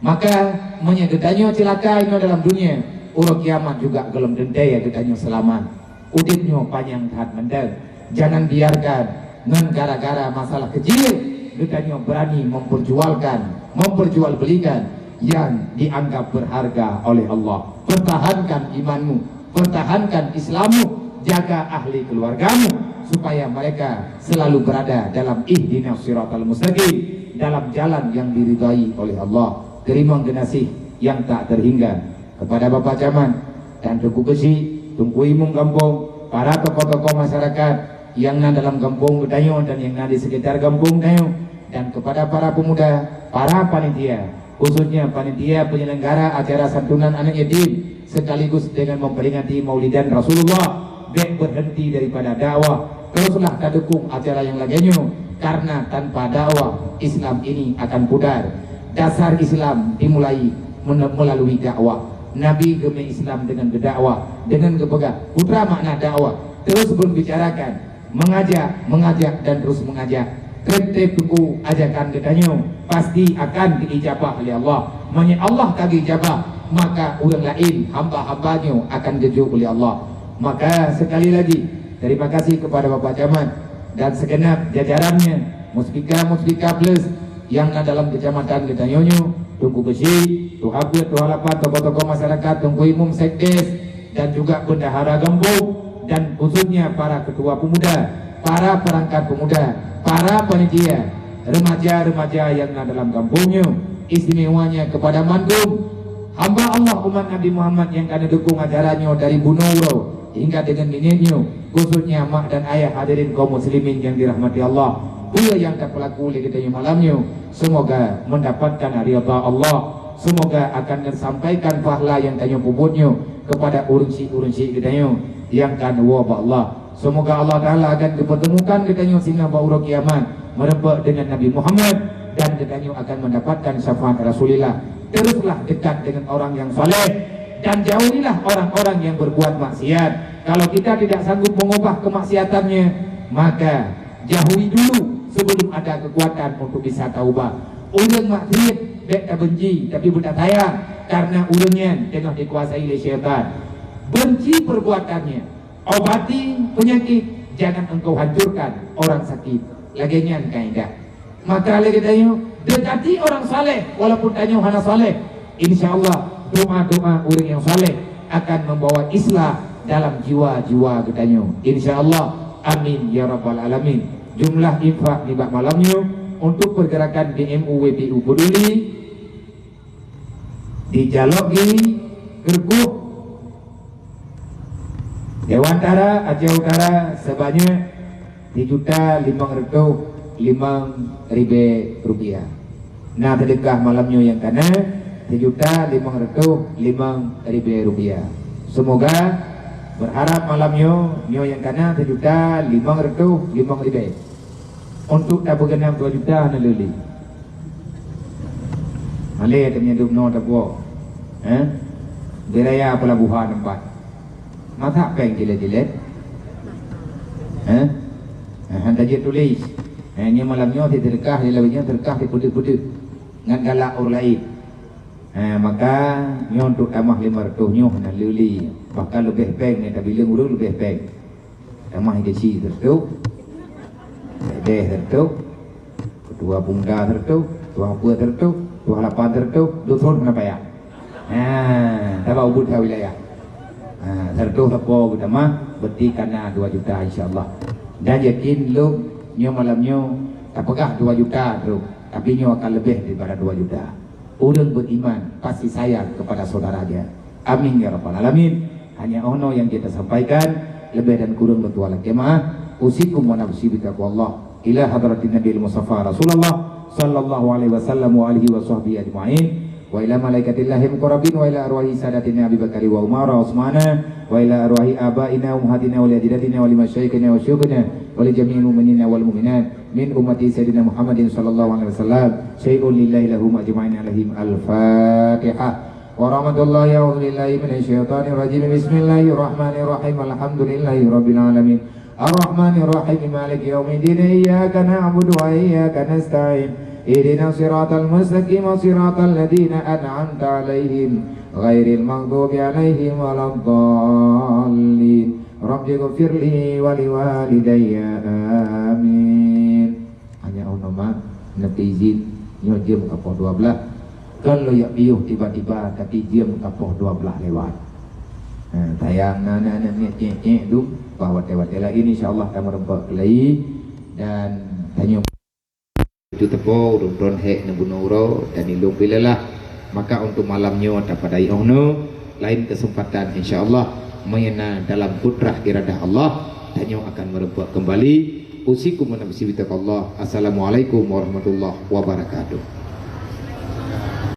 Maka, meunyoe geutanyoe cilaka inoe dalam dunia, uroe kiamat juga gohlom teuntée geutanyoe seulamat. Udeb nyoe panyang that mantong. Jangan biarkan ngon gara-gara masalah kecil geutanyoe berani memperjualkan, memperjualbelikan yang dianggap berharga oleh Allah. Pertahankan imanmu, pertahankan Islammu, jaga ahli keluargamu supaya mereka selalu berada dalam ihdinas siratal mustaqim, dalam jalan yang diridhai oleh Allah. Teurimong geunaséh nyang tak terhingga kepada Bapak Camat dan Teungku Beusi, Teungku Imum Gampông, para tokoh-tokoh masyarakat nyang na dalam gampông geutanyoe dan nyang na di sekitar gampông tanyoe, dan kepada para pemuda, para panitia, khususnya panitia penyelenggara acara santunan anak yatim sekaligus dengan memperingati Maulidan Rasulullah. Bék berhenti daripada dakwah, teruslah tadukung acara nyang lagée nyoe, karena tanpa dakwah, Islam ini akan pudar. Dasar Islam dimulai mena-, melalui dakwah. Nabi geumé Islam dengan geudakwah, dengan geupeugah, "Putra makna dakwah." Terus berbicarakan, mengajak, mengajak, dan terus mengajak. Treb-treb teungku ajakan geutanyoe pasti akan diijabah lé Allah. Meunyoe Allah ka geujabah, maka ureuëng laén hamba-hamba nyoe akan geujok lé Allah. Maka sekali lagi, terima kasih kepada Bapak Camat dan segenap jajarannya, Muspika, Muspika Plus nyang na dalam kecamatan geutanyoe nyoe, Teungku Beusi, Tuha Peuet, Tuha Lapan, tokoh-tokoh masyarakat, Teungku Imum Sekdes, dan juga bendahara gampông, dan khususnya para ketua pemuda, para perangkat pemuda, para panitia, remaja-remaja nyang na dalam gampông nyoe, istimewanya kepada mandum hamba Allah umat Nabi Muhammad nyang ka neudukung acara nyoe dari bunoe uroe hingga deungon minét nyoe, khususnya mak dan ayah hadirin kaum muslimin nyang dirahmati Allah. Peue nyang tapeulaku lé geutanyoe malam nyoe, semoga mendapatkan ridha Allah. Semoga akan neusampaikan pahala nyang tanyoe peubuet nyoe kepada ureuëng syik-ureuëng syik geutanyoe nyang ka neuwoe bak Allah. Semoga Allah Taala akan geupertemukan geutanyoe singoh bak uroe kiamat meureumpok deungon Nabi Muhammad dan geutanyoe akan mendapatkan syafaat Rasulillah. Teruslah dekat dengan orang yang saleh dan jauhilah orang-orang yang berbuat maksiat. Kalau kita tidak sanggup mengubah kemaksiatannya, maka jauhi dulu sebelum ada kekuatan untuk bisa taubah. Ureuëng maksiat bék tabenci, tapi beutatayang, karena ureuëng nyan teungoh dikuasai lé syaitan. Benci perbuatannya, obati penyakit, jangan engkau hancurkan orang sakit. Lagée nyan kaidah. Maka lé geutanyoe, dekati orang saleh, walaupun tanyoe hana saleh. Insya Allah, doa-doa ureuëng nyang saleh akan membawa islah dalam jiwa-jiwa geutanyoe. Insya Allah. Amin ya rabbal alamin. Jumlah infak nibak malam nyoe untuk pergerakan D M U W P U Peduli dijaloki keu reukoh Dewan Tara Aceh Utara sebanyak sijuta limong reutôh limong ribèe rupiah. Na seudeukah malam nyoe nyang kana sijuta limong reutôh limong ribèe rupiah. Seumoga, berharap malam nyoe, nyoe nyang kana sijuta limong reutôh limong ribèe. Untuk tapeugeunam dua juta hana lé-lé. Malèe teumanyong dum noe tapuwoe. Eh? Di raya pelabuhan empat. Masak péng jilet-jilet. Eh? Eh, han tajeuet tuléh. Eh, nyoe malam nyoe seudeukah, di lawan nyoe seudeukah dipeudeuh-peudeuh ngon galak ureueng laén. Eh, maka nyoe untuk tamah lima reutôh nyoe hana lé-lé. Bahkan leubeh péng, nyoe tabileung ureueng leubeh péng. Tamah I G C seureutôh, Deh seureutôh, Ketua Pemuda seureutôh, Ketua Apa seureutôh, Ketua Lapan seureutôh, dusun hana payah. Ha, saban ubit that wilayah. Ha, seureutôh sapo geutamah, berarti kana dua juta insya Allah. Dan yakin lôn nyoe malam nyoe tapeugah dua juta trok, tapi nyoe akan leubeh daripada dua juta. Ureueng beriman pasti sayang kepada saudaranya. Amin ya rabbal alamin. Hanya 'oh noe nyang jeuet tasampaikan, leubeh dan kureueng lôn tuan lakèe meu'ah. Usikum wa nafsi bitaqwallah. Ila hadratin Nabil Mustafa Rasulullah sallallahu alaihi wasallam wa alihi wa sahbihi ajma'in. Wa ila malaikatillahil muqarrabin wa ila arwahi sadatina Abi Bakari wa Umar wa Utsmana wa ila arwahi abaina wa ummahatina wa li ajdatina wa li masyaikhina wa syuyukhina wa li jami'il mu'minina wal mu'minat min ummati Sayyidina Muhammadin sallallahu alaihi wasallam. Syai'un lillahi lahum ajma'in alaihim. Al-Fatihah. Wa rahmatullahi, a'udzu billahi minasy syaithanir rajim. Bismillahirrahmanirrahim. Alhamdulillahi rabbil alamin. Arrahmanirrahim. Maliki yaumiddin. Iyyaka na'budu wa iyyaka nasta'in. Ihdinas siratal mustaqim, siratal ladzina an'amta 'alaihim, ghairil maghdubi 'alaihim waladdallin. Rabbighfirli wa liwalidayya. Amin. Hanya 'oh noe mak, neupeuizin nyoe jeuem ka poh dua blaih. Kon lôn jak piôh tiba-tiba, tapi jeuem ka poh dua blaih lewat. Ha, sayang na aneuk-aneuk miet cék-cék dum, bah watèe-watèe laén insya Allah tameureumpok keulai. Dan tanyoe itu teupeu ureueng droen hék neubunoe uroe dan ilôn pih lelah. Maka untuk malam nyoe tapadai 'oh noe, lain kesempatan insya Allah, meunyoe na dalam kudrah iradah Allah, tanyoe akan meureumpok kembali. Usikum wa nafsi bitaqwallah. Assalamualaikum warahmatullahi wabarakatuh.